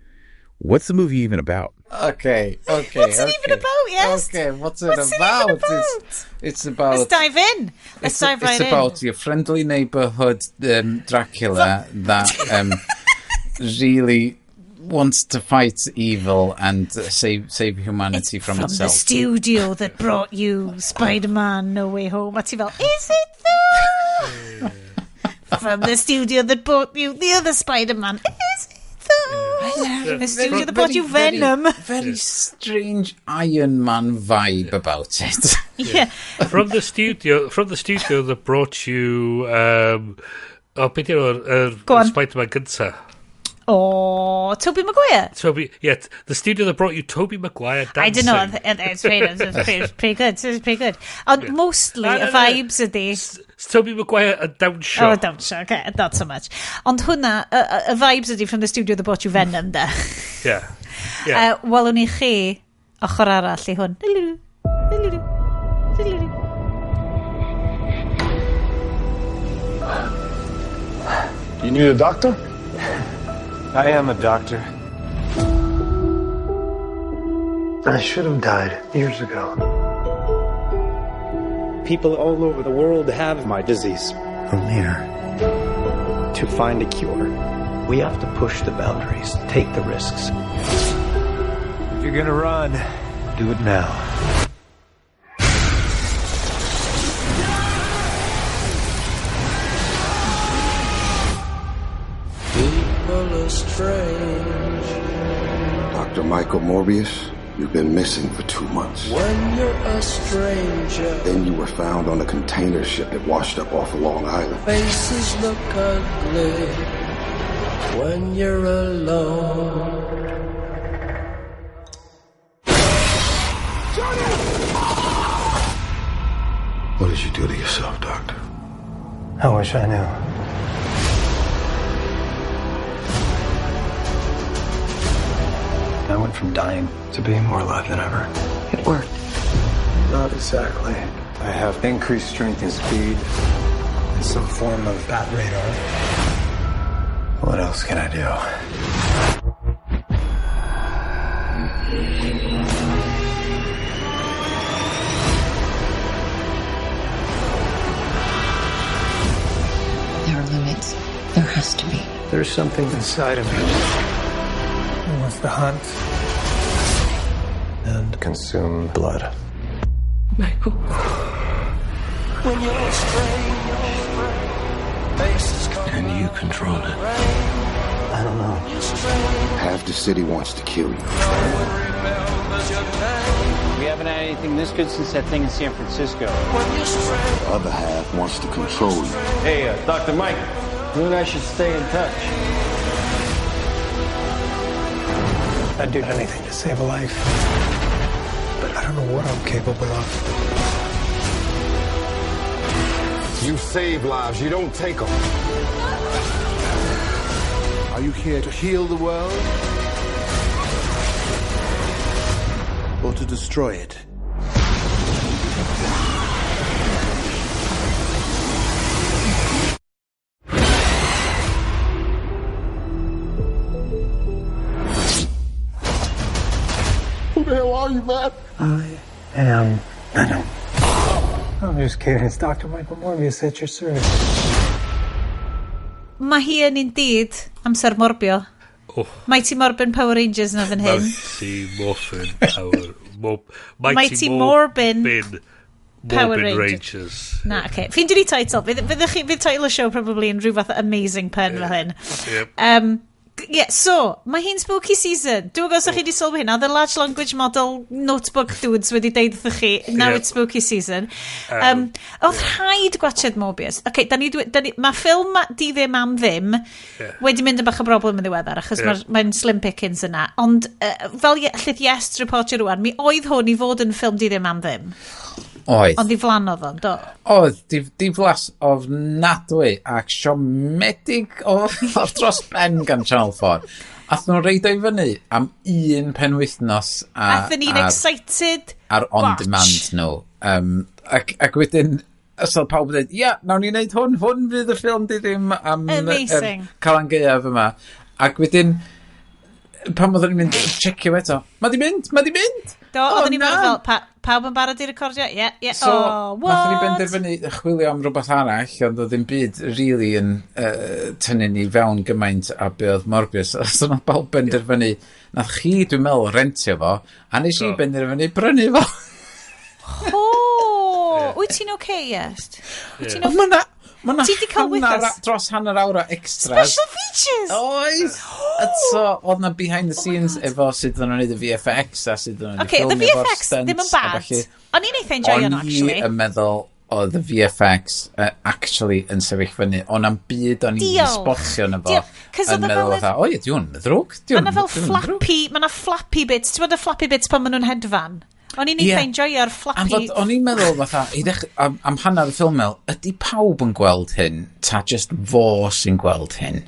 what's the movie even about? Okay. What's it even about, yes? Okay, what's it What's it about? even about? It's about... Let's dive in. Let's It's, dive right it's in. about your friendly neighborhood Dracula that really wants to fight evil and save humanity from From the itself. studio that brought you Spider-Man No Way Home. A ti fel, is it though? From the studio that brought you the other Spider-Man. Is it though? The studio that brought you Venom. Very strange Iron Man vibe about it. Yeah. From the studio that brought you, oh, beth yw'r Go on. Spider-Man gynta? Oh, Tobey Maguire. Toby, yeah, the studio that brought you Tobey Maguire dancing. I don't know, it's pretty good. It's pretty good. Ond mostly, Na, na, y na. vibes ydi. It's Tobey Maguire a dawnsio. Oh, dawnsio, okay, not so much. Ond hwnna, y vibes ydi from the studio that brought you Venom, de. Welwn ni chi ochr arall i hwn. Dilulu, dilulu, dilulu. You need a doctor? I am a doctor. I should have died years ago. People all over the world have my disease. I'm here To find a cure, we have to push the boundaries, take the risks. If you're gonna run, do it now. People are strange Dr. Michael Morbius, you've been missing for 2 months. When you're a stranger. Then you were found on a container ship that washed up off of Long Island. Faces look ugly when you're alone. What did you do to yourself, Doctor? I wish I knew. I went from dying to being more alive than ever. It worked. Not exactly. I have increased strength and speed, and some form of bat radar. What else can I do? There are limits. There has to be. There's something inside of me that wants to hunt and consume blood. Michael. When you're a stranger, faces come. Can you control it? I don't know. Half the city wants to kill you. We haven't had anything this good since that thing in San Francisco. The other half wants to control you. Hey, Dr. Mike, you and I should stay in touch. I'd do anything to save a life. But I don't know what I'm capable of. You save lives, you don't take them. Are you here to heal the world? Or to destroy it? Who the hell are you, man? I am Venom. I'm just kidding. It's Dr. Michael Morbius at your service. Mae hi yn indeed amser morbio. Oh. Mighty Morbin Power Rangers na fan hyn. Mighty Morphin Power... Mighty, Mighty Morbin Morbin, Power Morbin Rangers. Rangers. Na, oce. Okay. Ffeindio ni title. Fydd title y show probably yn rhyw fath o amazing pun fel hyn. Yep. Yeah, so, mae hi'n spooky season. Dwi'n gwybod os ydych chi wedi sylwi hynna. The Large Language Model Notebook dudes wedi deud wrthych chi, now it's spooky season. Oedd rhaid gwatchad Morbius. Okay, da ni, da ni, mae ffilm di ddim am ddim wedi mynd yn bach o broblem yn ddiweddar, achos mae'n slim pickings yna. Ond, fel allith Yes reportio rwan, mi oedd hwn i fod yn ffilm di ddim am ddim. Oedd. Ond ddiflannodd o'n, do. Oedd, diflas ofnadwy ac siomedig o dros ben gan Channel 4. Ath nhw'n reid o i fyny am un penwythnos Athyn ni'n excited ar on watch. demand nhw. Ac wedyn, so pawb yn dweud, ia, nawn ni wneud hwn, hwn fydd y ffilm di ddim am Amazing. Calan Gaeaf yma. Ac wedyn, pan oedden ni'n mynd, checio eto, mae di mynd, mae di mynd! Do, O, oedden ni'n na. meddwl fel, pawb yn barod i recordio? Ie. So, Oh, what? nathon ni benderfynu chwilio am rhywbeth arall, ond oedd ddim byd really yn tynnu ni fewn gymaint a be oedd Morbius. So nath bawb benderfynu, nath chi, dwi'n meddwl, rentio fo, a nes i benderfynu brynu fo. Oh, wyt ti'n okay, yes? Wyt ti'n Ond ma' na, Ma' Ti 'di cael wythnos? Dros hanner awr o extras. Special features! Oes! So, oedd na behind the scenes oh efo sut oedden nhw'n neud y VFX a sut oedden nhw'n okay, ffilmio efo'r stunts. VFX ddim yn bad. O'n i'n eitha enjoyo nhw, actually. O'n i yn meddwl oedd y VFX actually yn sefyll fyny. O'n am byd o'n i'n spotio na fo. Yn meddwl fatha, o ie, di hwn yn ddrwg. Mae 'na fel flappy, mae 'na flappy bits. Ti'n bod y flappy bits pan maen nhw'n hedfan? O'n i'n eitha enjoyo'r flappy... Am fod, o'n i'n meddwl fatha, i ddech, am hanner y ffilm mel, ydy pawb yn gweld hyn, ta just fo sy'n gweld hyn?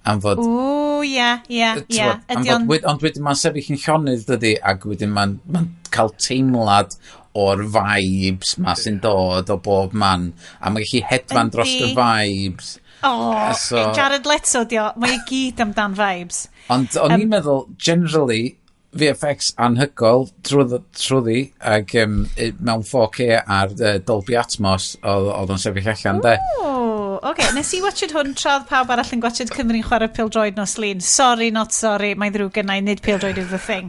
Am fod... Ww, ie, ie, ie. Ond wedyn mae'n sefyll yn llonydd, dydy, ac wedyn mae'n ma cael teimlad o'r vibes ma sy'n dod o bob man, a mae'n gallu hedfan dros y vibes. Oh, so, Jared Leto, dio, mae i gyd amdan vibes. Ond o'n i'n meddwl, generally, VFX anhygoel trwyddi ac mewn 4K ar Dolby Atmos oedd o'n sefyll allan de. Ooh, okay. Nes i watched hwn tra oedd pawb arall yn gwatchad Cymru'n chwarae pêl-droed nos Lun. Sorry, not sorry, mae'n ddrwg gennau, nid pêl-droed yw the thing.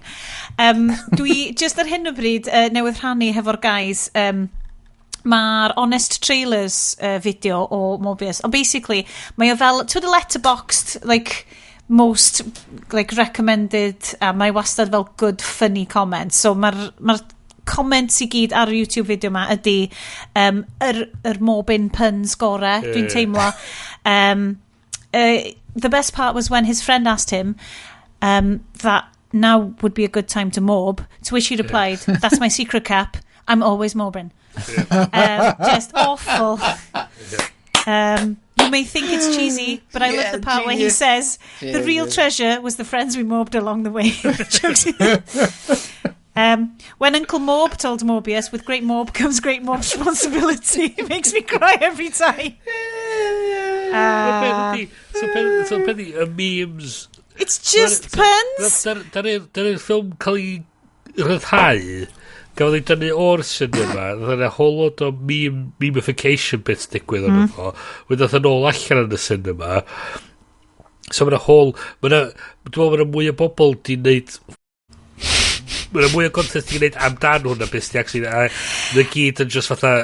Dwi just ar hyn o bryd newydd rhannu hefo'r guys mae'r Honest Trailers fideo o Morbius. Ond basically, mae o fel, ti'n y Letterboxd, like, most like recommended a mae wastad fel good funny comments. So mae'r ma comments i gyd ar y YouTube video ma ydy yr Morbin puns gore, dwi'n teimlo. The best part was when his friend asked him that now would be a good time to morb, to which he replied, that's my secret cap, I'm always morbing. Just awful. You may think it's cheesy, but I love the part where he says, the real treasure was the friends we morbed along the way. When Uncle Morb told Morbius, with great morb comes great morb responsibility. It makes me cry every time. So beth y memes... It's just puns! Dyna'r ffilm cael ei ryddhau, gafodd ei dynnu o'r cinema, nath yna whole lot o memification bits digwydd o'n fo, wedyn nath yn ôl allan yn y cinema. So mae'na whole, mae'na, dwi'n meddwl mae'na mwy o bobl di wneud, mae'na mwy o content di wneud amdan hwnna beth di actually, a mae gyd yn just fatha,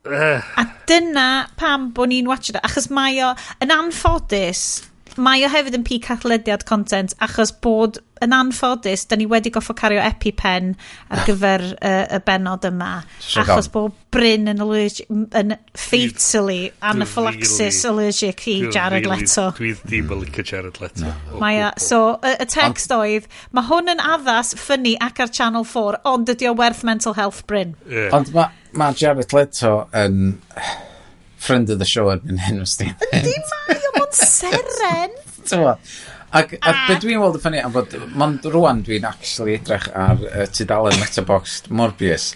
A dyna pam bod ni'n watch it, achos mae o, yn anffodus, mae o hefyd yn peak Haclediad content, achos bod yn anffodus, da ni wedi goffo cario EpiPen ar gyfer y benod yma, achos bod Bryn yn allergic, yn fatally anaphylaxis allergic i Jared Leto. Dwi ddim yn licio Jared Leto. No. Mae o, so y text oedd, mae hwn yn addas, funny ac ar Channel 4, ond ydy o werth mental health Bryn. Yeah. Ond mae Jared Leto yn friend of the show erbyn hyn, os ti'n. Yndi mae o, mae'n seren. Ac be dwi'n weld y ffynnu am fod, mond rwan dwi'n actually edrych ar tudalen Letterboxd Morbius,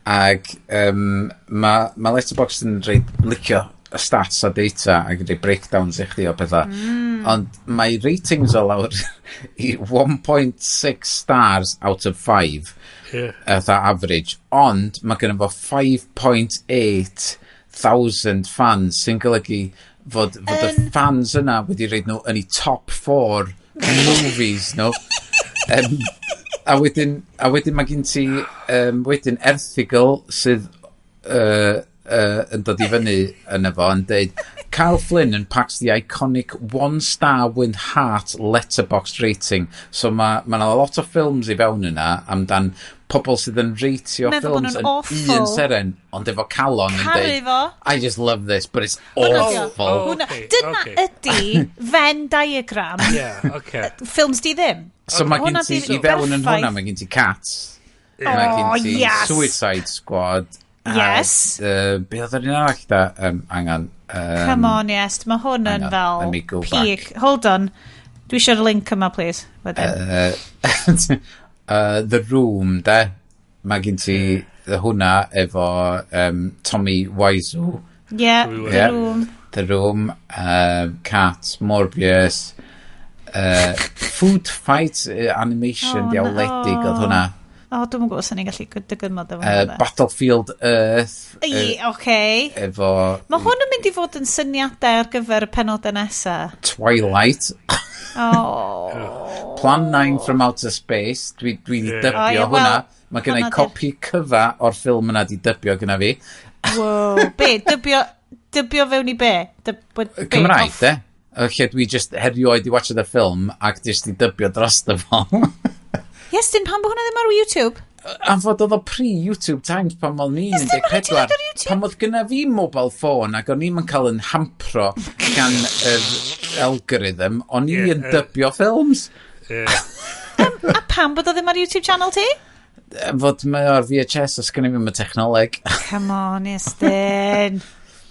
ac mae Letterboxd yn reit licio y stats a data ac yn rhoi breakdowns i chdi o pethau. Ond mae ratings o lawr i 1.6 stars out of 5, fatha average, ond mae genno fo 5.8 thousand fans sy'n golygu fod y fans yna wedi rhoid nhw yn eu top 4 movies nhw. A wedyn mae gen ti wedyn erthygl sydd yn dod i fyny yn efo yn deud Kyle Flynn unpacks the iconic one star with heart Letterboxd rating. So mae 'na lot o ffilms i fewn yna amdan pobl sydd yn reitio ffilms yn un seren, ond efo calon yn deud, I just love this, but it's awful. Dyna ydy Venn diagram. Ffilms di ddim. So mae gen ti, i fewn yn hwnna, mae gen ti Cats, mae gen ti Suicide Squad, Yes. Be oedd yr un arall da? Angan. Come on, yes. Mae hwn yn fel peak. Hold on. Dwi eisiau'r link yma, please. The Room, de. Mae gen ti hwnna efo Tommy Wiseau. Yeah, The Room. The Room, Cats, Morbius, Food Fight animation diawledig oedd hwnna. O, dwi'm yn gwybod os ni'n gallu dygymod efo hwnna. Battlefield Earth. Oce. Efo... Mae hwn yn mynd i fod yn syniadau ar gyfer y penodau nesaf. Twilight. Oh. Plan 9 from Outer Space. Dwi di dybio hwnna. Mae gen i copi cyfa o'r ffilm yna di dybio gyna fi. Wow. Be, dybio Dybio fewn i be? Cymraeg, de? Lle dwi just herioed i watch the film ac just i dybio dros dy fo. Yes, dyn pam bod hwnna ddim ar YouTube? Am fod oedd o pre-YouTube times pan o'n i'n 14. Pan oedd gynna fi mobile phone ac o'n i'n cael yn hampro gan yr algorithm, o'n i yn dybio films. Yeah. A pam bod o ddim ar YouTube channel ti? Fod mae o'r VHS os gynna fi y technoleg. Come on, Iestyn.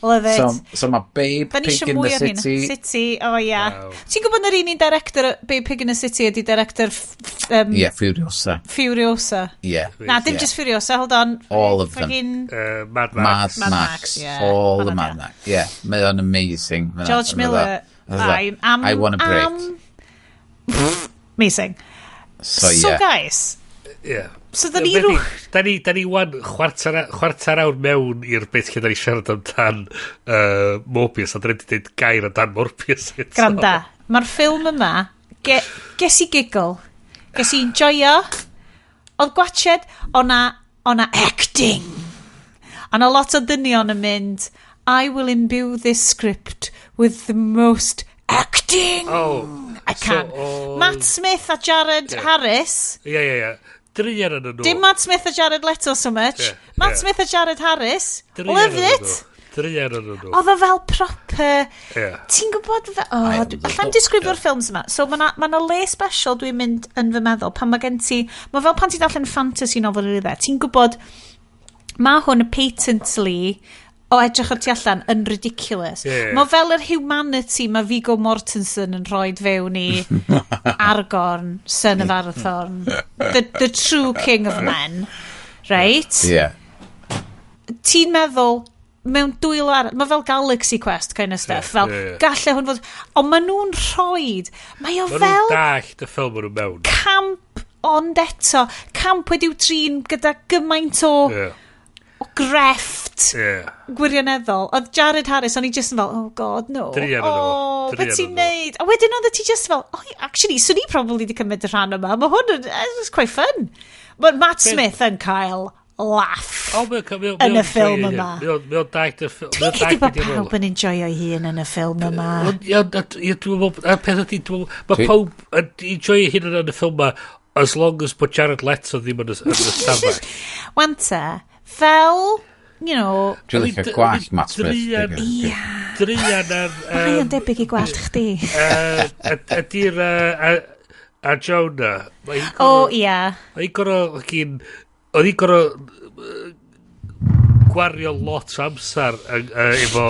Love it. So mae Babe, Pig in the City. City, oh yeah. Wow. Ti'n gwybod na'r un director Babe, Pig in the City ydi director... yeah, Furiosa. Furiosa. Yeah. Na, dim just Furiosa, hold on. All of them. Mad Max. Mad Max. Yeah. All the Mad Max. Yeah, mae o'n amazing. George Miller. I want a break. Amazing. So, yeah. So, guys. Yeah. So, da ni rw... Da ni wan chwarter awr mewn i'r beth lle da ni siarad amdan Morbius, a da ni wedi dweud gair amdan Morbius eto. Granda, mae'r ffilm yma, ges i giggle, ges i enjoyo, oedd gwatched, o'na acting. O'na lot o dynion yn mynd, I will imbue this script with the most acting I can. So, Matt Smith a Jared Harris. Ie. Druan yn nhw. Dim Matt Smith a Jared Leto so much. Yeah, Matt Smith a Jared Harris. Loved it. Druan yn nhw. Oedd o fel proper... Yeah. Ti'n gwybod... Allai'm disgrifio'r ffilms yma. So mae 'na le special dwi'n mynd yn fy meddwl pan mae gen ti... Mae fel pan ti'n darllen fantasy novel i dde. Ti'n gwybod... Mae hwn patently o edrych o'r tu allan yn ridiculous. Yeah. Mae fel yr humanity mae Viggo Mortensen yn rhoi fewn i Aragorn, son of Arathorn, the true king of men, right? Yeah. Ti'n meddwl, mewn dwylo arall, mae fel Galaxy Quest kind of stuff, fel galle hwn fod, ond maen nhw'n rhoid, mae o fel... Maen nhw'n dallt y ffilm maen nhw mewn. Camp, ond eto, camp wedi'w trin gyda gymaint o... Yeah. O grefft gwirioneddol. Oedd Jared Harris, o'n i just yn fel, oh god, no. Druan oh, beth ti'n neud? A wedyn oedd ti just fel, oh, actually, swn i probably di cymryd y rhan yma. Mae hwn yn, it was quite fun. But Matt Smith yn cael laugh yn y ffilm yma. Mae o'n dallt y ffilm. Dwi'n credu bod pawb yn enjoyo'i hun yn y ffilm yma. Ie, dwi'n meddwl, a peth ydi, mae pawb yn enjoyo'i hun yn y ffilm yma as long as bod Jared Leto ddim yn y stafell. Wan te, fel, you know... Dwi'n licio gwallt Matt Smith. Ia. Druan ar... Mae o'n debyg i gwallt chdi. Ydy'r... A Jonah. O, ia. Oedd hi'n gorfod... Oedd hi'n gorfod gwario lot o amser efo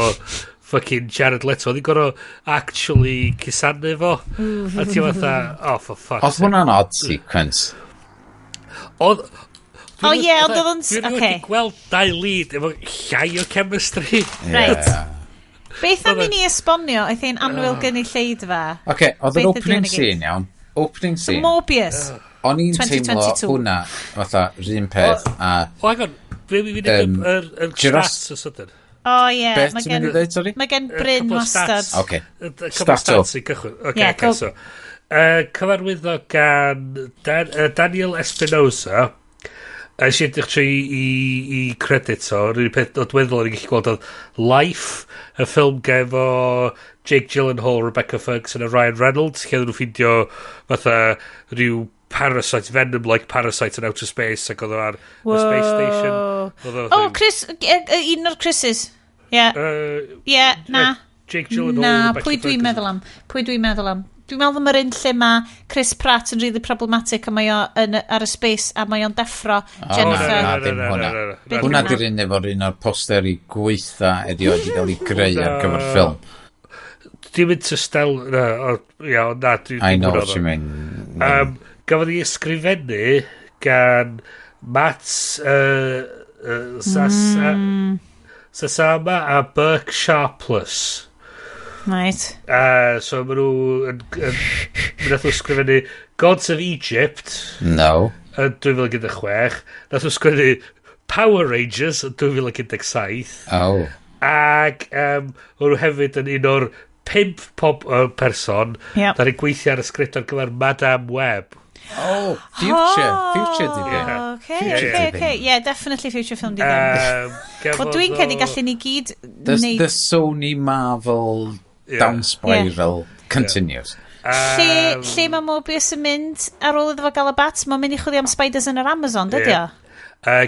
fucking Jared Leto. Oedd hi'n gorfod actually cusanu fo. A ti fatha, oh, for fuck's sake. Oedd hwnna'n odd sequence? Oedd... O ie, ond oedd o'n... Dwi'n wedi gweld dau lead efo llai o chemistry. Right. Beth am i ni esbonio oedd ein annwyl gynulleidfa? Oce, oedd yr opening scene, iawn. Opening scene. Morbius. O'n i'n teimlo hwnna, fatha, rhywun peth, a... O, hang on, fe mi fynd i'r stats o sydyn. O, ie. Beth ti'n mynd i ddweud, sorry? Mae gen Bryn wastad. Oce. Stats i gychwyn. Oce, so. Cyfarwyddo gan Daniel Espinosa. A nes i edrych trwy i credit o, yr unig peth nodweddol o'n i'n gallu gweld oedd Life, y ffilm gefo Jake Gyllenhaal, Rebecca Ferguson a Ryan Reynolds, lle oedden nhw ffindio fatha rhyw parasite, Venom-like parasite in outer space, ac oedd o ar y space station. Oh, Chris, un o'r Chris's. Yeah. Yeah, na. Jake Gyllenhaal, na, Rebecca pwy dwi'n meddwl am? Pwy dwi'n meddwl am? Dwi'n meddwl am yr un lle mae Chris Pratt yn really problematic a mae o yn, ar y space a mae o'n deffro Jennifer. Na, ddim hwnna. Hwnna di'r un efo'r un o'r posteri gweitha erioed i gael ei greu ar gyfer ffilm. Dim Interstellar... Na, na, I know what you mean. Gafodd ei ysgrifennu gan Matt Sasama a Burke Sharpless. Right. So maen nhw yn nath nhw sgrifennu Gods of Egypt. No. Yn 2016. Nath nhw sgrifennu Power Rangers yn 2017. Oh. Ac o'n nhw hefyd yn un o'r 5 person yep. da ni'n gweithio ar y sgript ar gyfer Madame Web. Oh, future. Future di ddim. Okay, Future okay, di ddim. Okay. Yeah, definitely future film di ddim. Gafodd Wel, dwi'n credu gallu ni gyd neud. The Sony Marvel down spiral continues. Lle mae Morbius yn mynd ar ôl iddo fo gael y bat? Mae'n mynd i chwilio am spiders yn yr Amazon, dydy o?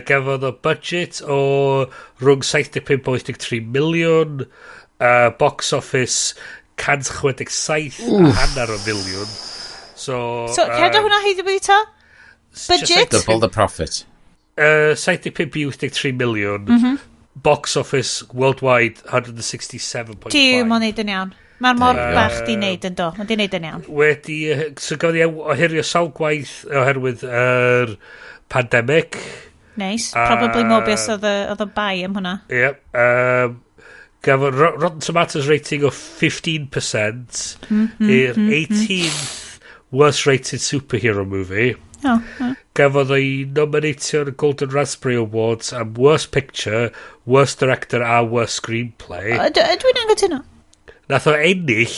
Gafodd o budget o rhwng 75 a 83 miliwn, box office 167 a hanner o miliwn. So, So, cerdd o hwnna heiddi wedi ta? Budget? Double the profit. 75 i 83 miliwn. Box office worldwide 167.5. Diw, mae'n neud yn iawn. Mae'r mor There you go. bach di neud yn do. Mae'n di neud yn iawn. Wedi, so gafodd ei ohirio sawl gwaith oherwydd yr pandemic. Nice. Probably Morbius oedd y bai am hwnna. Yep. Gafodd Rotten Tomatoes rating o 15% i'r 18th worst rated superhero movie. Oh. Gafodd ei nominatio yn y Golden Raspberry Awards am Worst Picture, Worst Director a Worst Screenplay. Dwi'n anghytuno. Nath o ennill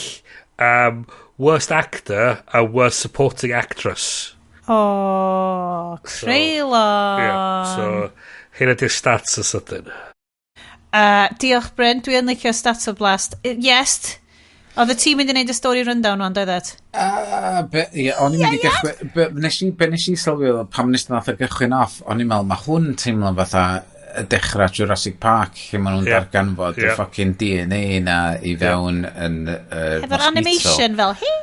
Worst Actor a Worst Supporting Actress. O, creulon. Yeah, so hynna di'r stats y sydyn. Diolch, Bryn. Dwi yn licio Stats o Blast. Yes. Oedd y tîm mynd i wneud y story rundown wan, doedd it? Be, ie, o'n i'n mynd i gychwyn. Be nes i sylwi oedd pam nes nath o gychwyn off, o'n i'n meddwl, mae hwn teimlo fatha y dechrau Jurassic Park, lle maen nhw'n darganfod y fucking DNA na i fewn yn Efo'r mosquito. Animation fel, hei!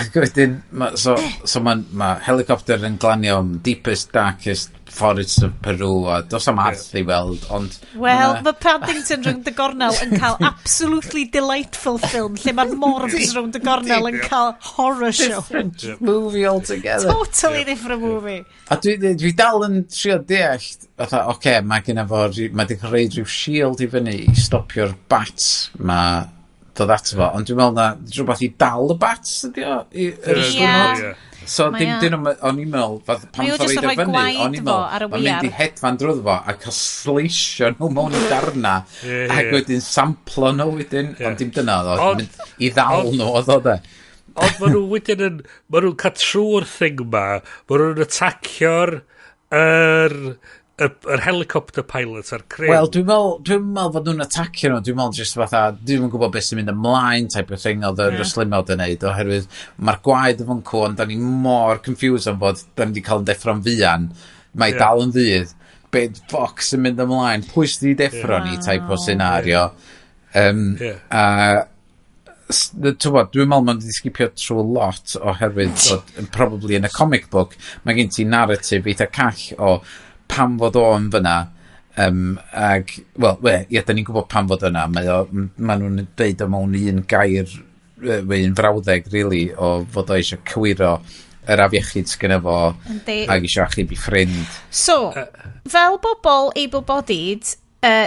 Ac wedyn, so ma helicopter yn glanio am deepest, darkest forest of Peru, a dos am arth i weld, ond Wel, mae Paddington rownd y gornel yn cael absolutely delightful film, lle mae'r Morbs rownd y gornel yn cael horror show. Different movie altogether. Totally different movie. A dwi dal yn trio deall, fatha, oce, okay, mae gen fo, mae di creu rhyw shield i fyny i stopio'r bats ma dod ato fo, ond dwi'n meddwl na rhywbeth i dal y bats ydi o, yr ysgwrnod. So, Mae dim, dyn nhw'n, o'n i'n meddwl, fath, pan Mae o nath o jyst yn roid o rhoi fyny, gwaed o'n i'n fo meddwl, ar y mae'n mynd i wiar. hedfan drwyddo fo a cael sleisio nhw mewn i darna ac wedyn samplo nhw wedyn, ond dim dyna oedd o, mynd i ddal nhw oedd o de. Ond maen nhw wedyn yn... Maen nhw'n cael trwy'r thing ma. Maen nhw'n atacio'r yr helicopter pilot a'r crew. Wel, dwi'n meddwl fod nhw'n atacio nhw. Dwi'n meddwl just fatha, dwi'n gwybod beth sy'n mynd ymlaen type of thing oedd yr yeah. ystlumod yn neud, oherwydd mae'r gwaed yn cw, ond da ni mor confused am fod da ni wedi cael yn deffro'n fuan. Mae dal yn ddydd. Be fuck sy'n mynd ymlaen? Pwy sydd wedi deffro ni type o scenario? A ti'n dwi'n meddwl mae'n wedi skipio trwy lot oherwydd bod probably yn y comic book mae gen ti narrative eitha call o pam fod o yn fyna ag, wel, we, ie, da ni'n gwybod pam fod yna. Ma nhw'n deud o mewn un gair, un frawddeg, really, o fod o eisiau cywiro yr afiechyd sgynno fo ac eisiau achub i ffrind. So, fel bobl able-bodied,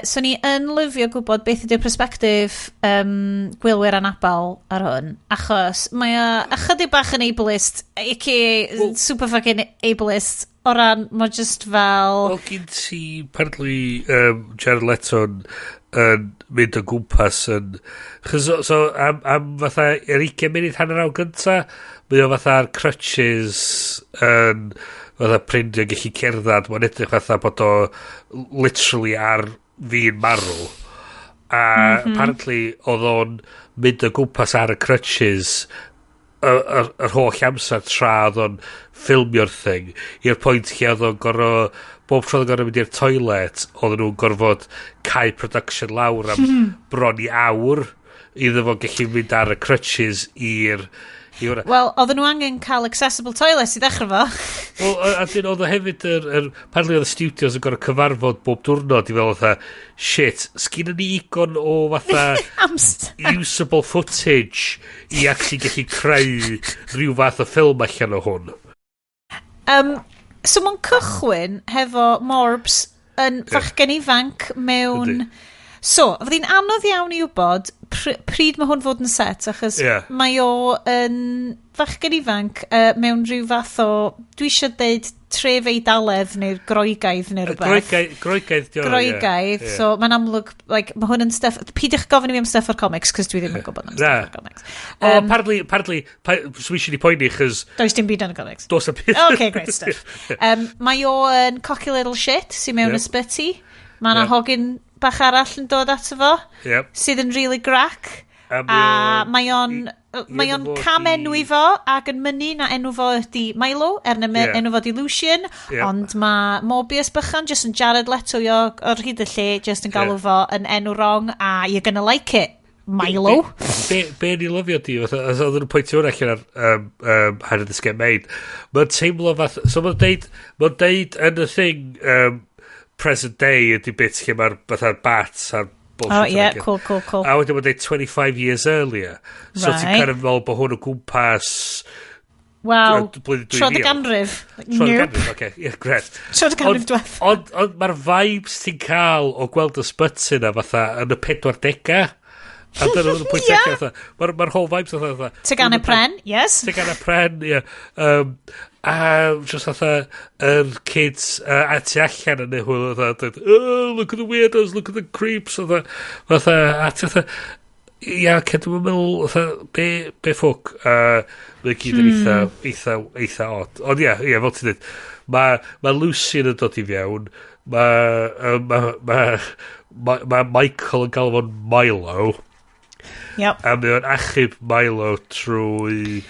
so ni yn lyfio gwybod beth ydy'r perspective gwylwyr anabal ar hwn, achos mae o ychydig bach yn ableist, aka well, super fucking ableist, o ran, mae just fel. Wel, gyn ti, apparently, Jared Leto'n yn mynd o gwmpas yn... Chos, so, am fatha, yr 20 munud hanner awr gynta, mae o fatha'r crutches yn fatha prindio gallu cerdded, mae'n edrych fatha bod o literally ar fin marw. A apparently, oedd o'n mynd o gwmpas ar y crutches yr holl amser tra oedd o'n ffilmio'r thing i'r pwynt lle oedd o'n gorfod bob tro oedd o'n gorfod mynd i'r toilet oedd nhw'n gorfod cau production lawr am bron i awr iddo fo gallu mynd ar y crutches i'r hwnna. Wel, oedden nhw angen cael accessible toilets i ddechrau fo. Wel, a dyn oedd o hefyd apparently oedd y studios yn gorfod cyfarfod bob diwrnod i fel fatha, shit, sgynna ni igon o fatha Amser. usable footage i actually gallu creu rhyw fath o ffilm allan o hwn. So mae'n cychwyn hefo Morbs yn fachgen ifanc mewn. So, fydd hi'n anodd iawn i wybod pryd pryd mae hwn fod yn set, achos mae o yn fachgen ifanc mewn rhyw fath o, dwi eisiau deud tref Eidaledd neu'r Groegaidd neu rhywbeth. Groegaidd, dio. Groegaidd, yeah. So mae'n amlwg, like, mae hwn yn stuff, peidiwch gofyn i fi am stuff o'r comics, cos dwi ddim yn gwybod am stuff o'r comics. O, partly, so eisiau ni poeni, chos... Does dim byd yn y comics. Does dim byd. Okay, great stuff. Mae o yn cocky little shit sy'n mewn ysbyty. Mae yna hogyn bach arall yn dod ato fo, sydd yn really grac. A mae o'n cam enw i fo ac yn mynnu na enw fo ydi Milo, er na enw fo ydi Lucian, ond mae Morbius bychan just yn Jared Leto i o'r hyd y lle, just yn galw fo yn enw wrong, a you're gonna like it, Milo. Be ni lyfio di, fatha, oedd nhw'n pwyntio hwnna allan ar How Did This Get Made, mae'n teimlo fath, so mae'n deud yn y thing, present day ydi bit lle mae'r fatha'r bats a'r bullshit. Oh yeah, cool. A wedyn mae'n deud 25 years earlier. So ti'n kind of meddwl bod hwn o gwmpas... Wow, tro dy ganrif. Tro dy ganrif, oce, yeah, great. Tro dy ganrif diweth. Ond mae'r vibes ti'n cael o gweld y sbyty na fatha yn y 40au. A dyna oedd y pwynt allan fatha. Mae'r whole vibes fatha. Teganau pren, yes. Teganau pren, ie. A just fatha, yr kids a tu allan yn ei hwyl fatha, dweud, oh, look at the weirdos, look at the creeps, fatha, a ti fatha, ia, okay, dwi'n meddwl, fatha, be ffwc, mae gyd yn eitha odd. Ond ia, fel ti'n dweud, mae Lucy yn dod i fewn, mae Michael yn galw fo'n Milo, yep. A mae o'n achub Milo trwy...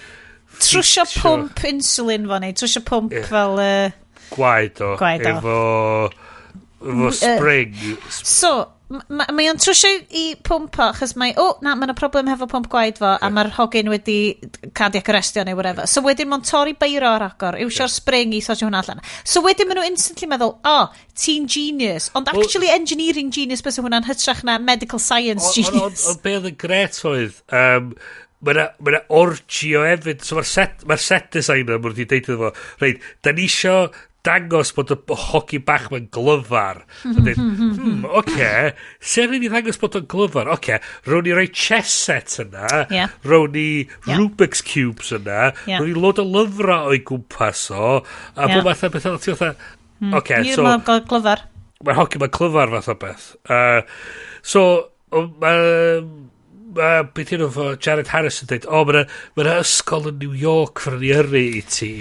Trwsio pwmp insulin fo neu, trwsio pwmp fel... Gwaed o. Efo spring. So, mae o'n trwsio i pwmp o, achos mae, o, na, mae yna problem hefo pwmp gwaed fo, a mae'r hogyn wedi cardiac arrestio neu whatever. So wedyn mae'n torri beiro ar agor, iwsio'r spring i sortio hwnna allan. So wedyn maen nhw instantly meddwl, oh, ti'n genius. Ond actually engineering genius bysa hwnna'n hytrach na medical science genius. Ond be oedd yn gret oedd, mae yna orgy o hefyd. So mae'r set designer mae wedi deud iddo fo, reit, da ni isio dangos bod y hogi bach ma'n glyfar. So dweud, oce, sut rydyn ni ddangos bod o'n glyfar? Oce, rown ni roi chess set yna, rown ni Rubik's Cubes yna, rown ni load o lyfrau o'i gwmpas o, a bod math o beth, ti fatha, oce, so... Mae'n glyfar. Mae'r hogi ma'n glyfar fath o beth. So, mae beth yna fo Jared Harris yn dweud, o, mae yna ysgol yn New York fyr ni yrru i ti.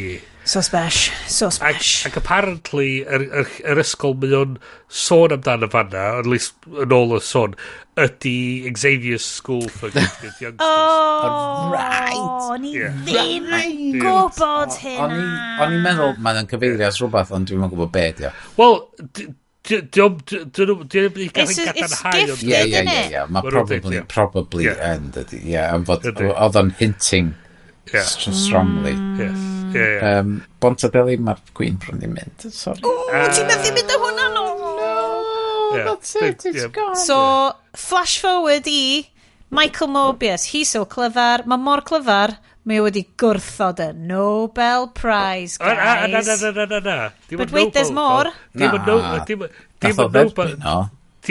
So spesh, so spesh. Ac apparently, yr ysgol mae o'n sôn amdano fanna, at least yn ôl y sôn, ydy Xavier's School for Gifted Youngsters. Oh, right. O'n i ddim yn gwybod hynna. O'n i'n meddwl, mae'n cyfeirio at rhywbeth, ond dwi'n gwybod be di o. Wel, Diolch yn gadarnhau. It's gifted, innit? Ie, mae probably yn, dydy. Ie, am fod, oedd o'n hinting strongly. Yes. Yeah. Bontadeli, mae'r gwyn bron i mynd. Sorry. O, ti'n methu mynd â hwnna no. No, that's it, it's gone. So, flash forward i Michael Morbius. He's so clyfar. Mae mor clyfar, mae o wedi gwrthod y Nobel Prize, guys. Na. But wait, there's more. Dim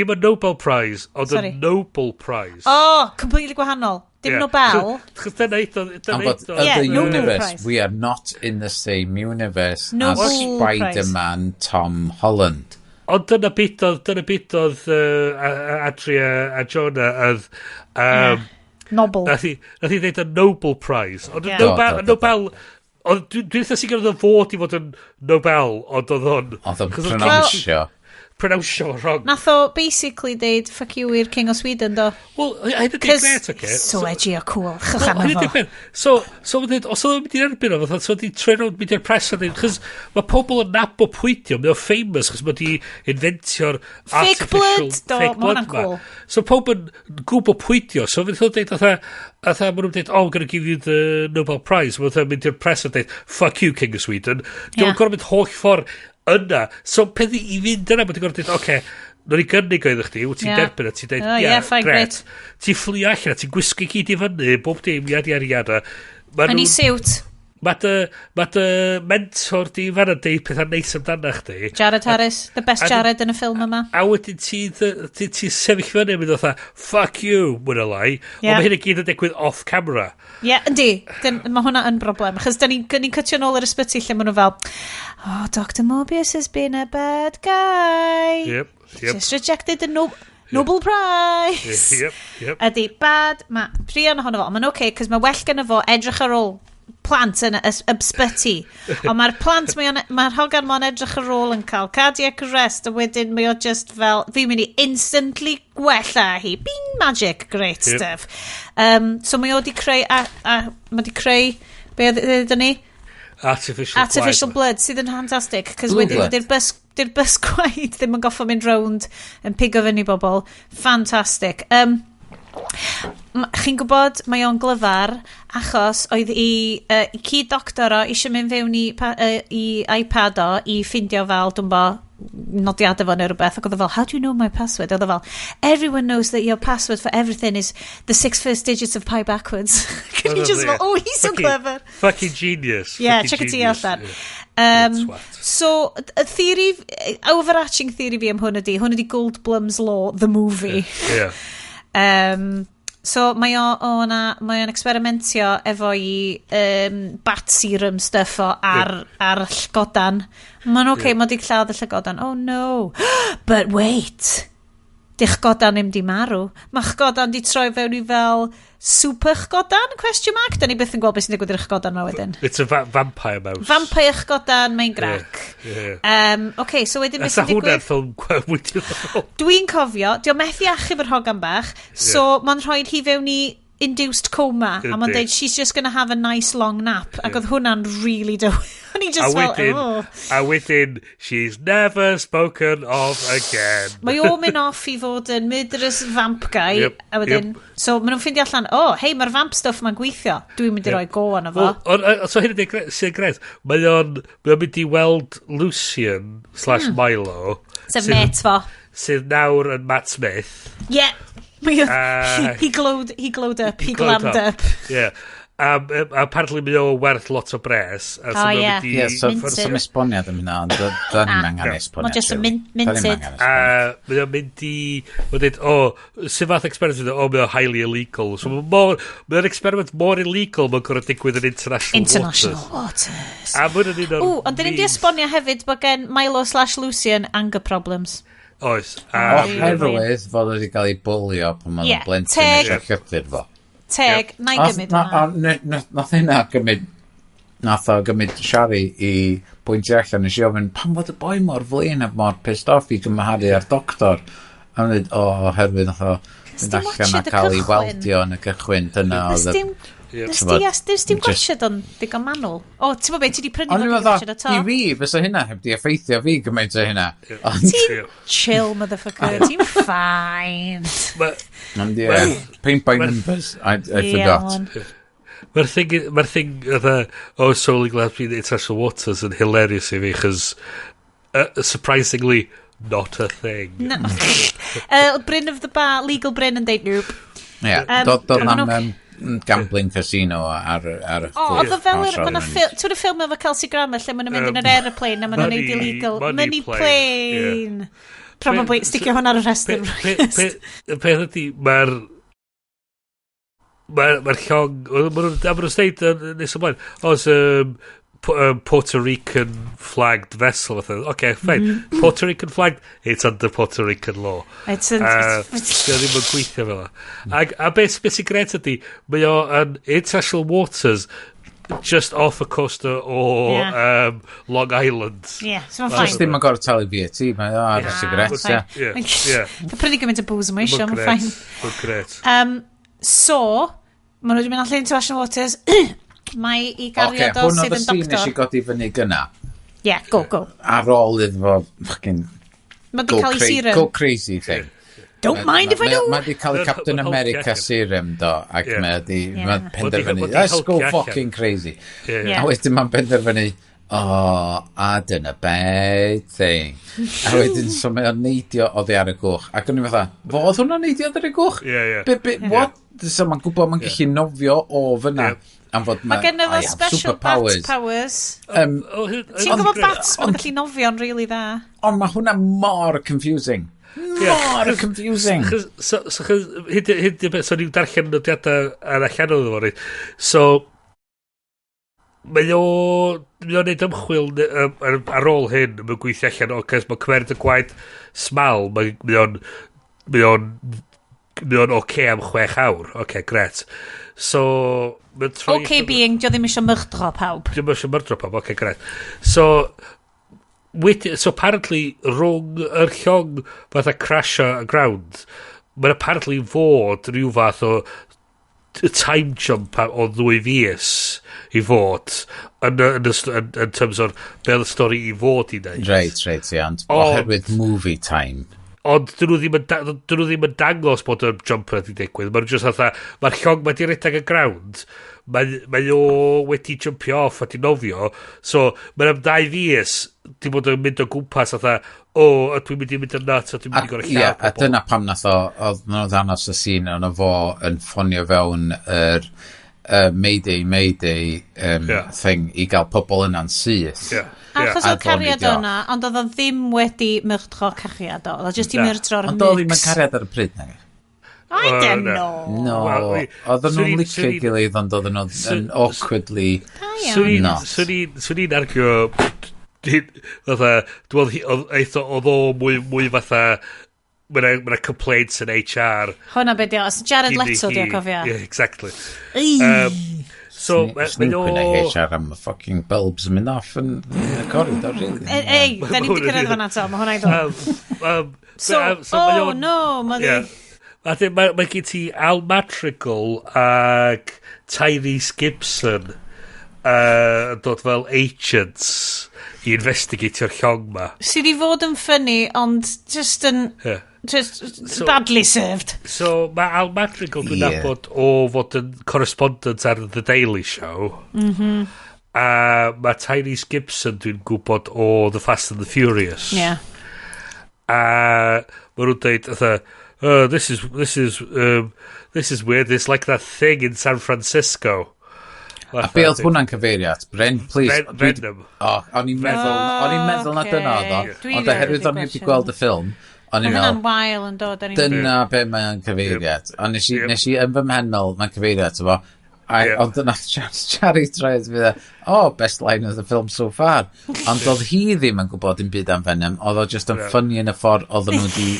y Nobel Prize, ond y Nobel Prize. Oh, completely gwahanol. Dim Nobel. Chos dyna eithaf. But other universe, we are not in the same universe as Spider-Man Tom Holland. Ond dyna byd oedd Adria a Jonah oedd... Nobel. Nath i ddeud y Nobel Prize. Ond y Nobel... Ond dwi'n eitha sicr oedd o fod i fod yn Nobel, ond oedd o'n... Oedd o'n pronounsio. Pronounsio wrong. Nath o basically deud fuck you i'r King of Sweden, do. Wel, hyn ydy'r gret, oce. So edgy o cool. Chwch am fo. So, so os oedd o'n mynd i'r erbyn o, fatha, so wedi troi rownd mynd i'r press a dweud, chos mae pobl yn nabod pwydio, mae o'n famous, chos mae wedi inventio'r artificial blood, do, fake blood ma. Cool. So pobl yn gwybod pwydio, so fydd o'n deud, fatha, maen nhw'n deud, oh, I'm gonna give you the Nobel Prize, mae'n mynd i'r press a deud, fuck you, King of Sweden. Diolch yn gorfod mynd holl ffordd yna. So, peth i fynd yna, bod ti'n gorfod dweud, oce, nawn ni gynnig o iddo chdi, wyt ti'n derbyn a ti'n dweud, ie, gret. Ti'n fflio allan, ti'n gwisgo gyd i fyny, bob dim, yada, yada, yada. Yn ei siwt. Mae dy mentor di fanna deud pethau neis amdana chdi. Jared Harris, the best Jared yn y ffilm yma. A wedyn ti sefyll fyny a mynd fatha, fuck you, mwy na lai. Ond mae hyn i gyd yn digwydd off camera. Ie, yeah, yndi. Mae hwnna yn broblem. Achos da ni'n cytio nôl i'r ysbyty lle maen nhw fel, oh, Dr Morbius has been a bad guy. Yep. Just rejected the Nobel Prize. Yep. Ydy, bad, mae prion ohono fo, ond mae'n oce, cos mae well gynno fo edrych ar ôl plant yn y ysbyty. Ond mae'r plant, mae'r hogan ma'n edrych ar ôl yn cael cardiac arrest, a wedyn mae o just fel, fi'n mynd i instantly gwella hi. Bing magic, great stuff. So mae o di creu, a mae di creu, be oedd ni? Artificial blood, sydd yn fantastic, cos wedyn di'r bus gwaed ddim yn goffo mynd rownd yn pigo fyny bobl. Fantastic. Chi'n gwybod, mae o'n glyfar achos oedd i cyd-doctor o eisiau mynd fewn i iPad o i ffindio fel, dwi'm bo, nodiadau fo neu rhywbeth, ac oedd o fel, how do you know my password? Oedd o fel, everyone knows that your password for everything is the 6 first digits of pi backwards. Can you just fel, oh, he's so clever. Fucking genius. Yeah, check it allan. So, y theory, overarching theory fi am hwn ydi Goldblum's Law, the movie. Yeah. So mae o'n experimentio efo i bat serum stuff o ar llygodan. Mae'n oce, mae di lladd y llygodan. Oh no. But wait. Di chgodan ddim di marw. Mae chgodan di troi fewn i fel super chgodan? Question mark? Da ni byth yn gweld beth sy'n digwydd i'r chgodan ma wedyn. It's a vampire mouse. Vampire chgodan, mae'n grac. Yeah. Okay, so wedyn beth sy'n digwydd? Asa hwnna'n ffilm mwy diddorol. Dwi'n cofio, di o methu achub yr hogan bach, so mae'n rhoi hi fewn i induced coma, a mae'n deud, she's just gonna have a nice long nap, ac oedd hwnna'n really do. O'n i just fel, oh. A wedyn, she's never spoken of again. Mae o'n mynd off i fod yn murderous vamp guy, a wedyn, so maen nhw'n ffeindio allan, oh, hei, mae'r vamp stuff ma'n gweithio, dwi'n mynd i roi go arno fo. So hyn ydy sy'n gret, mae o'n mynd i weld Lucian / Milo. Sef mate fo. Sydd nawr yn Matt Smith. Yeah. He glowed up, he glammed up. Yeah. Apparently mae o werth lot o bres. Oh, yeah. Yeah, so some esboniad am hynna, ond da ni'n angen esboniad. Mae just yn minted. Mae o'n mynd i... Mae'n dweud, o, sut fath experiment? O, mae o'n highly illegal. So mae o'n experiment mor illegal mae'n gorfod digwydd yn international waters. A mae'n un o'r... O, ond dyn ni'n di esbonio hefyd bod gen Milo / Lucian anger problems. Oes. Oherwydd fod wedi cael ei bwlio pan oedd yn blentyn eisiau llythyr fo. Teg, na i gymryd hwnna. Nath hynna gymryd, nath o gymryd Shari i bwyntio allan. Nes i ofyn, pam fod y boi mor flin a mor pissed off i gymharu â'r doctor? A mae'n dweud, o, oherwydd nath o fynd allan a cael ei weldio yn y cychwyn. Dyna oedd y... Nes dim gwachod o'n ddigon manwl. O, ti'n bod beth, ti di prynu fo gwachod o to? I fi, fysa hynna heb di effeithio fi gymaint o hynna. Ti'n chill, motherfucker. Ti'n fine. Ond ie, paint by numbers, I forgot. Mae'r thing, oh, solely glad being international waters yn hilarious i fi, chos surprisingly, not a thing. No. Bryn of the bar, legal Bryn yn deud nope. Ie, dod am gambling casino ar y... O, oedd o fel yr... Ti'n y ffilm efo Kelsey Grammer lle maen nhw'n mynd yn yr aeroplane a maen nhw'n neud illegal... Money plane. Probably, sticio hwn ar y rhestr. Y peth ydy, mae'r... Mae'r llong... Maen nhw'n sdeud nes ymlaen, oes Puerto Rican flagged vessel. Okay, fine. Puerto Rican flagged, it's under Puerto Rican law. It's yn... Dio ddim yn gweithio fel 'na. A beth sy'n gret ydy, mae o yn international waters just off the coast o Long Island. Yeah, so mae'n fine. Just ddim yn gorfod talu VAT, mae o ar y sigaret. Yeah. Fe prynu gymaint o booze yma eisiau, mae'n fine. Mae'n gret. So, maen nhw wedi mynd allan international waters. Mae i gariad o sydd yn doctor. Hwn oedd y scene nes i godi fyny gynna. Yeah, go, go. Ar ôl iddo fo fucking go crazy thing. Don't mind if I do. Mae di cael ei Captain America serum do, ac mae di penderfynu, let's go fucking crazy. A wedyn mae'n penderfynu, oh, I done a bad thing. A wedyn, so mae o'n neidio oddi ar y gwch. Ac o'n i fatha, fo oedd hwnna'n neidio oddi ar y gwch? Yeah, yeah. What? So mae'n gwybod mae'n gallu nofio o fyna. Am fod Mae gen fo special bat powers. Ti'n gwybod bats ma'n gallu nofio'n really dda. Ond mae hwnna mor confusing. Mor confusing. So, hyd y beth, so ni'n darllen nodiadau ar allan oedd fo, reit. So, mae o'n neud ymchwil ar ôl hyn, mae'n gweithio allan, o, cos mae'n cymeryd y gwaed smal, mae o'n oce am 6 awr. Oce, gret. So, mae'n troi... OK being, dio ddim eisiau myrdro pawb. Dio ddim eisiau myrdro pawb, oce, gret. So, so apparently, rhwng yr llong fatha crasio y ground, mae'n apparently fod rhyw fath o time jump o 2 fis i fod yn terms o'r be oedd y stori i fod i wneud. Reit, ie, ond oherwydd movie time. Ond dyn nhw ddim yn dangos bod y jumper wedi digwydd. Maen nhw just fatha, mae'r llong mae di redeg y ground, mae o wedi jumpio off a di nofio, so mae'n am 2 fis di bod yn mynd o gwmpas fatha, o, dwi'n mynd i mynd yn nuts, a dwi'n mynd i gorau lladd pobl. A dyna pam nath o, oedd nhw'n ddangos y scene, ond o fo yn ffonio fewn yr Mayday, Mayday thing i gael pobl yna'n syth. Yeah. Achos oedd cariad o'na, ond oedd o ddim wedi myrdro cariad o. Oedd o jyst i myrdro'r mix. Ond oedd ddim yn cariad ar y pryd, nag? I don't know. No, oedden nhw'n licio gilydd, ond oedden nhw'n awkwardly not. Swn i'n argio, fatha, dwi'n meddwl oedd o mwy fatha, Mae'na complaints yn HR. Hwna be di o. Jared Leto di o, cofio. Yeah, exactly. So, mae o... HR am y fucking bulbs yn mynd off yn y corridor, really. Ei, da ni wedi cyrraedd fan'na to, mae hwnna i ddod. So, oh no, mae di... Mae gen ti Al Madrigal ac Tyrese Gibson yn dod fel agents i investigatio'r llong ma. Sydd i fod yn funny, ond just yn... Yeah. Just so, badly served. So mae Al Madrigal dwi'n nabod o fod yn correspondent ar The Daily Show. Mm -hmm. A mae Tyrese Gibson dwi'n gwybod o The Fast and the Furious. Yeah. A mae nhw'n dweud, oh, this is weird. It's like that thing in San Francisco. A be oedd hwnna'n cyfeirio at? Bren, please. Venom. O'n i'n meddwl na dyna oedd o. Ond oherwydd o'n i wedi gweld y ffilm, o'n i'n meddwl... Mae hwnna'n wael yn dod. Dyna be mae'n cyfeirio at. Ond nes i yn fy mhen meddwl, mae'n cyfeirio at efo. Ond dyna Chari troed fi dda, oh, best line of the film so far. Ond oedd hi ddim yn gwybod dim byd am Venom. Oedd o just yn funny yn y ffordd oedden nhw wedi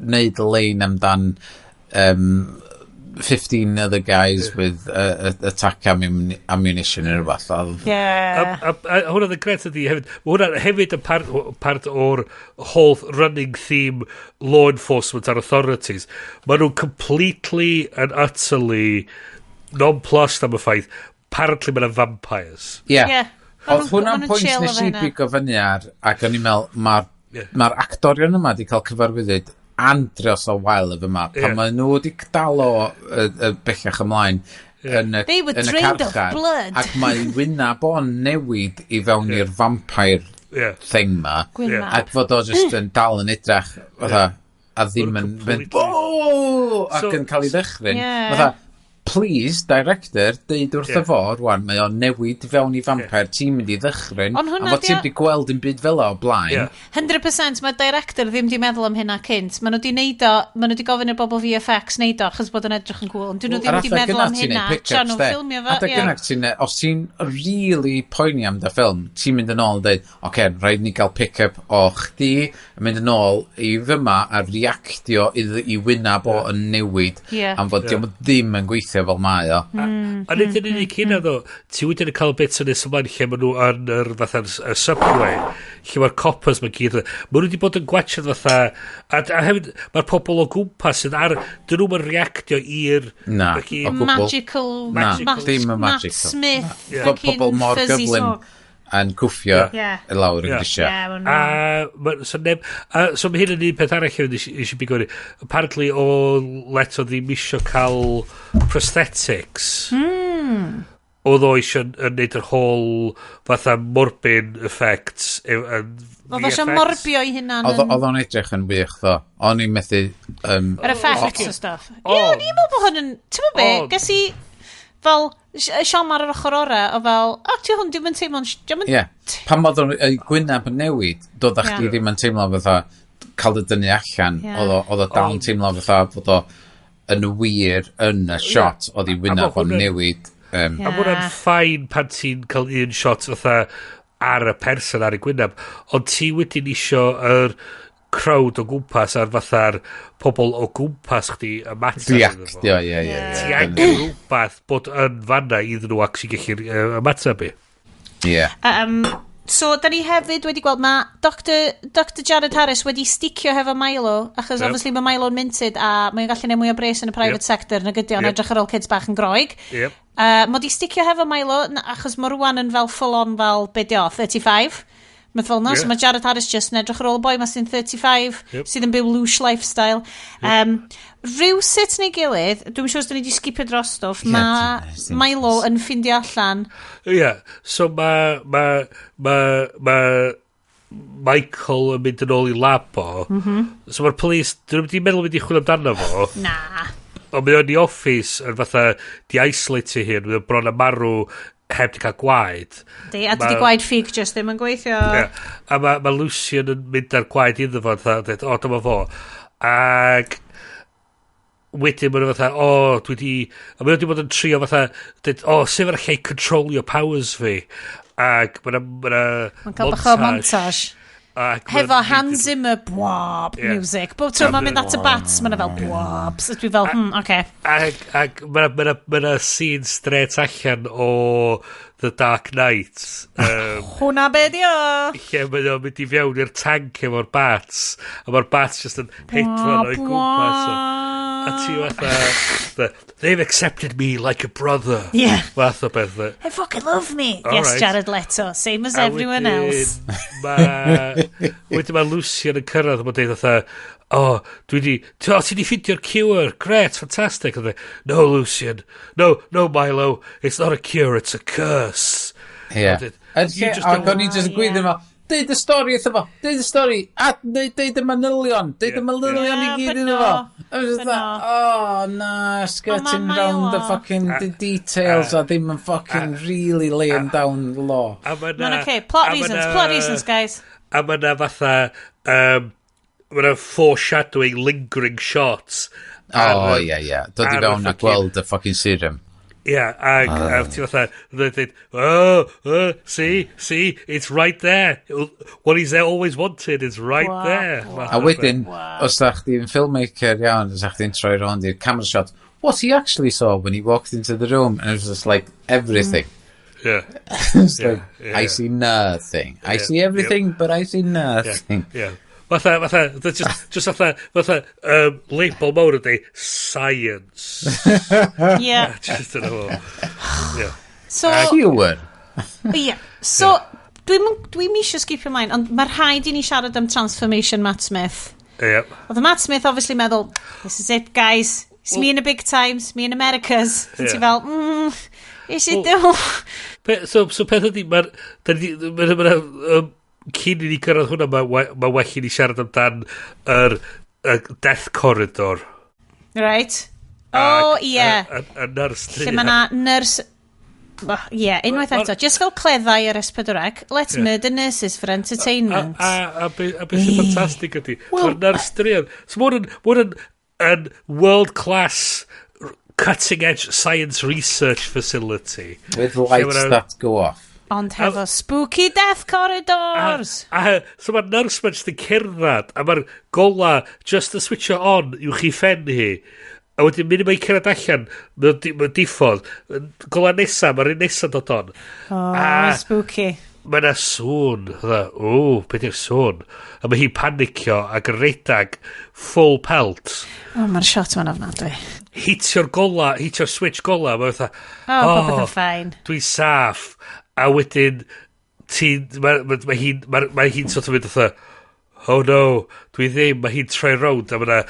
wneud lein amdan 15 other guys with attack ammunition neu rhywbeth. Yeah. A hwnna oedd yn gret ydi hefyd. Mae hwnna hefyd yn part o'r whole running theme law enforcement and authorities. Mae nhw'n completely and utterly nonplussed am y ffaith. Apparently mae yna vampires. Yeah. Oedd hwnna'n pwynt nes i bigo fyny ar, ac o'n i'n meddwl, mae'r actorion yma wedi cael cyfarwyddyd andros o wael efo yma, pan maen nhw wedi dal o bellach ymlaen yn y carchar, ac mae wyneb o'n newid i fewn i'r vampire thing ma, ac fod o just yn dal yn edrach fatha, a ddim yn mynd ac yn cael ei ddychryn, fatha, please, director, deud wrtho fo rwan, mae o'n newid fewn i vampire, ti'n mynd i ddychryn, a fod ti'n mynd i gweld yn byd fel o blaen. 100% mae director ddim di meddwl am hynna cynt. Maen nhw di neud o, maen nhw di gofyn i'r bobl VFX neud o, achos bod yn edrych yn cool, ond dyn nhw ddim di meddwl am hynna tra nhw'n ffilmio fo. Adeg gynna ti'n, os ti'n really poeni am dy ffilm, ti'n mynd yn ôl yn dweud, oce, rhaid ni gael pick-up o chdi, yn mynd yn ôl i fyma a reactio i wyneb o yn newid, am fod ddim yn gweithio fel mae o. A nid yn unig hynna ddo, ti wedyn yn cael bits yn nes ymlaen lle maen nhw yn yr fatha y subway, lle mae'r coppers ma'n gyd. Maen nhw wedi bod yn gwachod fatha, a hefyd mae'r pobl o gwmpas sydd ar, dyn nhw'n reactio i'r... Na, o gwbl. Magical... Na, ddim yn magical. Matt Smith, fucking pobl mor gyflym yn cwffio i lawr y grisiau. So mae hyn yn un peth arall hefyd eisiau bigo ni. Apparently o Leto ddim isio cael prosthetics. Oedd o eisiau yn neud yr whole fatha morbin effects. Oedd o eisiau morbio i hunan. Oedd o'n edrych yn wych ddo. O'n i'n methu... Yr effects o stuff. Ie, o'n i'n meddwl bod hwn yn... Ti'n meddwl be? Ges i... Fel, siom ar yr ochr orau, o fel, o, ti hwn, dwi'n teimlo'n... Ie. Pan oedd o'n gwyneb yn newid, doedd chdi ddim yn teimlo fatha cael dy dynnu allan. Oedd o dal yn teimlo fatha bod o yn wir yn y shot, oedd i wyneb o'n newid. A ma' hwnna'n fine pan ti'n cael un shot fatha ar y person ar y gwyneb, ond ti wedyn isio yr crowd o gwmpas a'r fatha'r pobl o gwmpas chdi ymateb iddo fo. Reactio, ie. Ti angen rhywbeth bod yn fanna iddyn nhw ac sy'n gallu ymateb i. Ie. So, da ni hefyd wedi gweld, mae Dr Jared Harris wedi sticio hefo Milo, achos obviously mae Milo'n minted a mae'n gallu neud mwy o bres yn y private sector nag ydi o'n edrych ar ôl kids bach yn Groeg. Mae di sticio hefo Milo, achos mae rwan yn fel full on fel, be di o, 35? Mae fel na, so mae Jared Harris just yn edrych ar ôl y boi ma sy'n 35, sydd yn byw lush lifestyle. Rhywsut neu gilydd, dwi'n siŵr os da ni wedi skipio dros stwff, mae Milo yn ffindio allan. Ie, yeah, so mae Michael yn mynd yn ôl i lab o. So mae'r police, dyn nhw'n wedi meddwl mynd i chwilio amdano fo. Na. Ond mae o'n i office yn fatha di isolate hyn, mae o'n bron a marw heb di cael gwaed. Di, a dydi gwaed ffug just ddim yn gweithio. Yeah. A mae Lucian yn mynd ar gwaed iddo fo, fatha, o, dyma fo. Ac wedyn maen nhw fatha, o, dwi di... A maen nhw wedi bod yn trio fatha, dweud, o, sef ar allai controlio powers fi. Ac mae'n Mae'n cael bach o montage. Hefo Hans Zimmer bwab music. Bob tro mae'n mynd at y bats, mae'n fel bwab. So dwi fel, oce. Ac mae'n scene straight allan o The Dark Knight. Hwna be di o? Lle mae o'n mynd i fewn i'r tank efo'r bats. A mae'r bats just yn hedfan o'i gwmpas. A ti fatha, they've accepted me like a brother. Yeah. Fath o beth. They fucking love me. Yes, Jared Leto. Same as everyone else. Wedyn mae Lucian yn cyrraedd a mae'n deud fatha, oh, dwi di, ti di ffeindio'r cure, great, fantastic. No, Lucian, no, Milo, it's not a cure, it's a curse. Yeah. Ac o'n i just yn gweithio yma, deud y stori eitha fo, deud y stori, a deud y manylion, deud y manylion i gyd iddo fo. I was just like, oh, na, skirting round the fucking details a ddim yn fucking really laying down the law. Mae'n okay, plot reasons, guys. A mae na fatha, mae na foreshadowing lingering shots. Oh, ie, ie. Dod i fewn a gweld y fucking serum. Ie, a ti fatha, dweud, oh, see, it's right there. What he's always wanted is right there. A wedyn, os da chdi'n filmmaker iawn, os da chdi'n troi rownd i'r camera shot, what he actually saw when he walked into the room, and it was just like, everything. Yeah. It's like, I see nothing. I see everything, but I see nothing. Yeah. Fatha, just fatha, label mawr ydi, science. Yeah. Just yn o. Yeah. So... Cure. Yeah. So, dwi'm eisiau skipio mlaen, ond mae rhaid i ni siarad am transformation Matt Smith. Yeah. Oedd Matt Smith obviously meddwl, this is it, guys. It's me in the big times, me in Americas. Yeah. Ti fel, eisiau do. So peth ydi, mae'r... Cyn i ni gyrraedd hwnna, mae well i ni siarad amdan yr Death Corridor. Right. Oh, ie. Y nyrs. Lle mae na nyrs... Ie, unwaith eto. Just fel cleddau ar S4C, let's murder nurses for entertainment. A beth sy'n ffantastig ydi, mae'r nyrs druan. So mae hwn yn world-class cutting-edge science research facility. With lights that go off. Ond hefo spooky death corridors. So mae'r nyrs ma'n just yn cerdded, a mae'r gola just yn switcho on i'w chi ffen hi. A wedyn mynd i cerdded allan, mae'n diffodd. Gola nesa, mae'r un nesa dod on. Oh, spooky. Mae yna sŵn. O, beth yw'r sŵn? A mae hi'n panicio ac yn redag full pelt. O, mae'r shot ma'n ofnadwy. Hitio'r gola, hitio'r switch gola. Mae fatha, oh, popeth yn fine. Dwi'n saff. A wedyn, mae hi'n sort of mynd fatha, oh no, dwi ddim, mae hi'n troi rownd a mae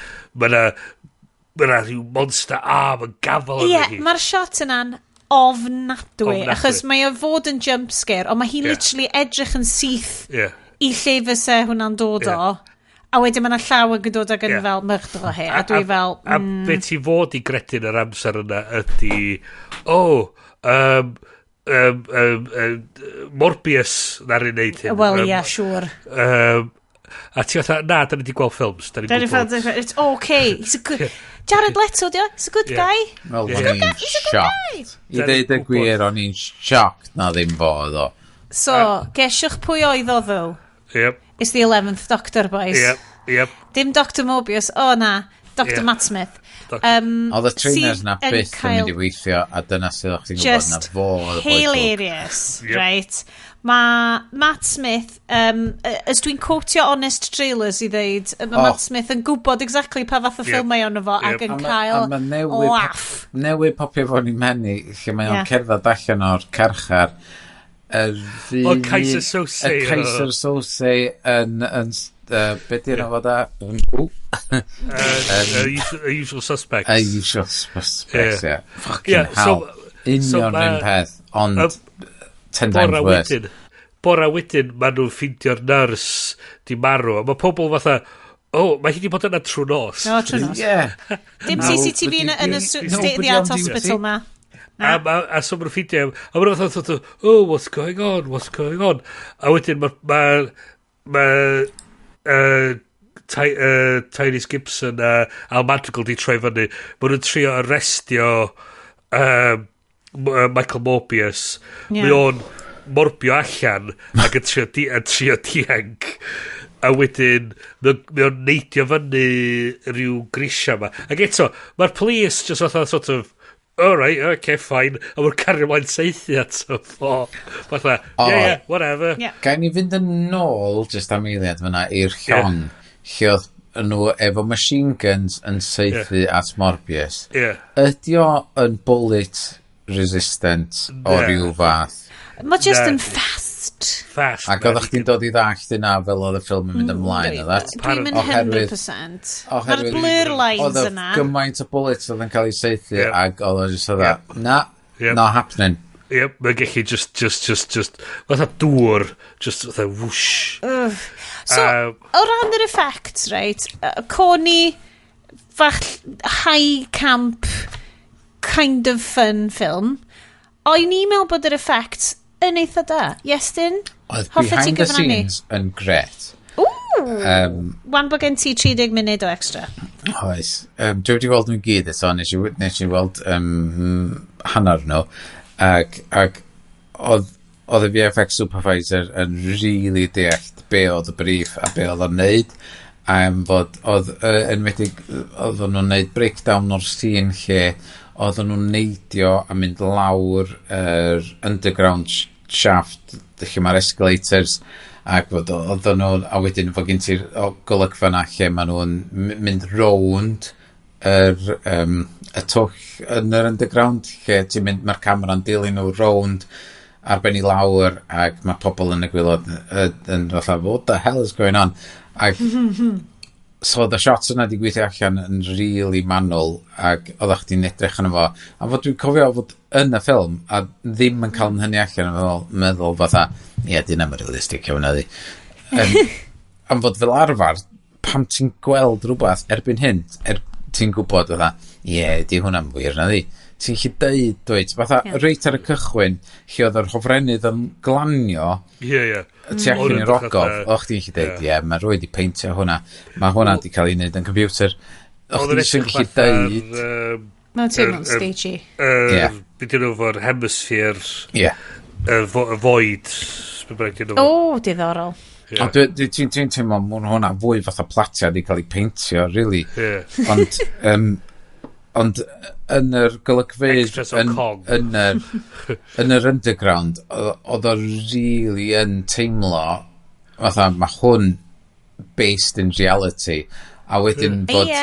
yna rhyw monster arm yn gafel arni hi. Ie, mae'r shot yna'n ofnadwy, achos mae o fod yn jump scare, ond mae hi literally edrych yn syth i lle fysa hwnna'n dod o. A wedyn mae yna llaw yn dod ag yn fel myrddro hi, a dwi fel... A be ti fod i gredu yn yr amser yna ydy, oh, Morbius na'r un neud hyn. Wel, ie, siŵr. A ti fatha, na, da ni wedi gweld ffilms. Da ni gweld... It's okay. He's a good... Jared Leto, dio? He's a good guy. Wel, o'n i'n shocked. I ddeud y gwir, o'n i'n shocked na ddim fo, o. So, gesiwch pwy oedd o, ddo? Yep. It's the 11th Doctor, boys. Yep, yep. Dim Dr Morbius, o oh, na, Dr Matt Smith. Oedd y trainers na byth yn mynd i weithio, a dyna sydd o'ch ti'n gwybod na fo oedd y boi. Hilarious, right? Mae Matt Smith, as dwi'n quotio Honest Trailers i ddeud, mae Matt Smith yn gwybod exactly pa fath o ffilm mae ono fo ac yn cael laugh. Newydd popio fo'n i menu, lle mae o'n cerdded allan o'r carchar. O, Kaiser Sose. Y Kaiser Sose yn be di'r enw fo da? Usual Suspects. Y Usual Suspects, yeah. Fucking hell. Union un peth, ond 10 times worse. Bora wedyn, maen nhw'n ffeindio'r nyrs di marw. A mae pobl fatha, oh, mae hi di bod yna trwy nos. No, trwy nos. Yeah. Dim CCTV yn y state-of-the-art hospital ma. A so maen nhw'n ffeindio, a maen nhw'n fatha, oh, what's going on, what's going on? A wedyn mae Tyrese Gibson a Al Madrigal di troi fyny. Maen nhw'n trio arrestio Michael Morbius. Yeah. Mae o'n morbio allan ac yn trio dianc. A wedyn mae o'n neidio fyny rhyw grisia yma. Ac eto, mae'r police just fatha sort of, alright, okay, fine. A mae'n cario ymlaen saethu ato fo. Fatha, yeah, whatever. Yeah. Gawn ni fynd yn ôl, just am eiliad fyna, i'r llong, lle oedd nhw efo machine guns yn saethu at Morbius. Yeah. Ydy o yn bullet resistant o ryw fath? Mae just yn fast. Fast. Ac oeddech chdi'n dod i ddallt yna fel oedd y ffilm yn mynd ymlaen, oedd? Dwi'n mynd 100%. Mae'r blur lines yna. Oedd gymaint o bullets oedd yn cael ei saethu ac oedd o just oedd na, not happening. Yep, mae'n gallu just, fatha dŵr, just fatha whoosh. So, o ran yr effects, right, corny, fach, high camp, kind of fun film, o'n i'n meddwl bod yr effects yn eitha da. Iestyn? Oedd behind the scenes yn gret. Ww! Wan bod gen ti 30 munud o extra. Oes. Dwi wedi weld nhw gyd eto, nes i weld hanner nhw. Ac oedd y VFX supervisor yn really deall be oedd y brief a be oedd o'n neud. Fod oedd enwedig oedd nhw'n neud breakdown o'r scene lle oedden nhw'n neidio a mynd lawr yr underground shaft lle mae'r escalators ac fod oedden nhw, a wedyn fod gen ti'r golygfa yna lle maen nhw'n mynd rownd yr y twll yn yr underground lle ti'n mynd, mae'r camera'n dilyn nhw rownd ar ben i lawr ac mae pobl yn y gwaelod yn fatha, what the hell is going on? Ac so oedd y shots yna di gweithio allan yn really manwl ac oeddech chdi'n edrych arno fo. A fod dwi'n cofio fod yn y ffilm a ddim yn cael hynny allan yn fel meddwl fatha, ie, yeah, dyna mae'n realistic iawn ydi. Am fod fel arfer, pam ti'n gweld rhywbeth erbyn hyn, ti'n gwybod fatha, ie, yeah, di hwnna'n wir na di. Ti'n gallu deud, dweud, fatha reit ar y cychwyn, lle oedd yr hofrennydd yn glanio, tu allan i'r ogof, o'ch chdi'n gallu deud, ie, mae rhywun wedi peintio hwnna, mae hwnna wedi cael ei wneud yn computer. O'ch chdi'n gallu deud... Mae'n teimlo'n stagey. Ie. Be dyn nhw fo'r hemisphere, ie. Y void, be bynnag dyn nhw. O, diddorol. Ond dwi'n teimlo mwyn hwnna fwy fatha platia wedi cael ei peintio, really. Ond... Ond yn yr golygfeydd yn yr underground oedd o really yn teimlo fatha mae hwn based in reality a wedyn fod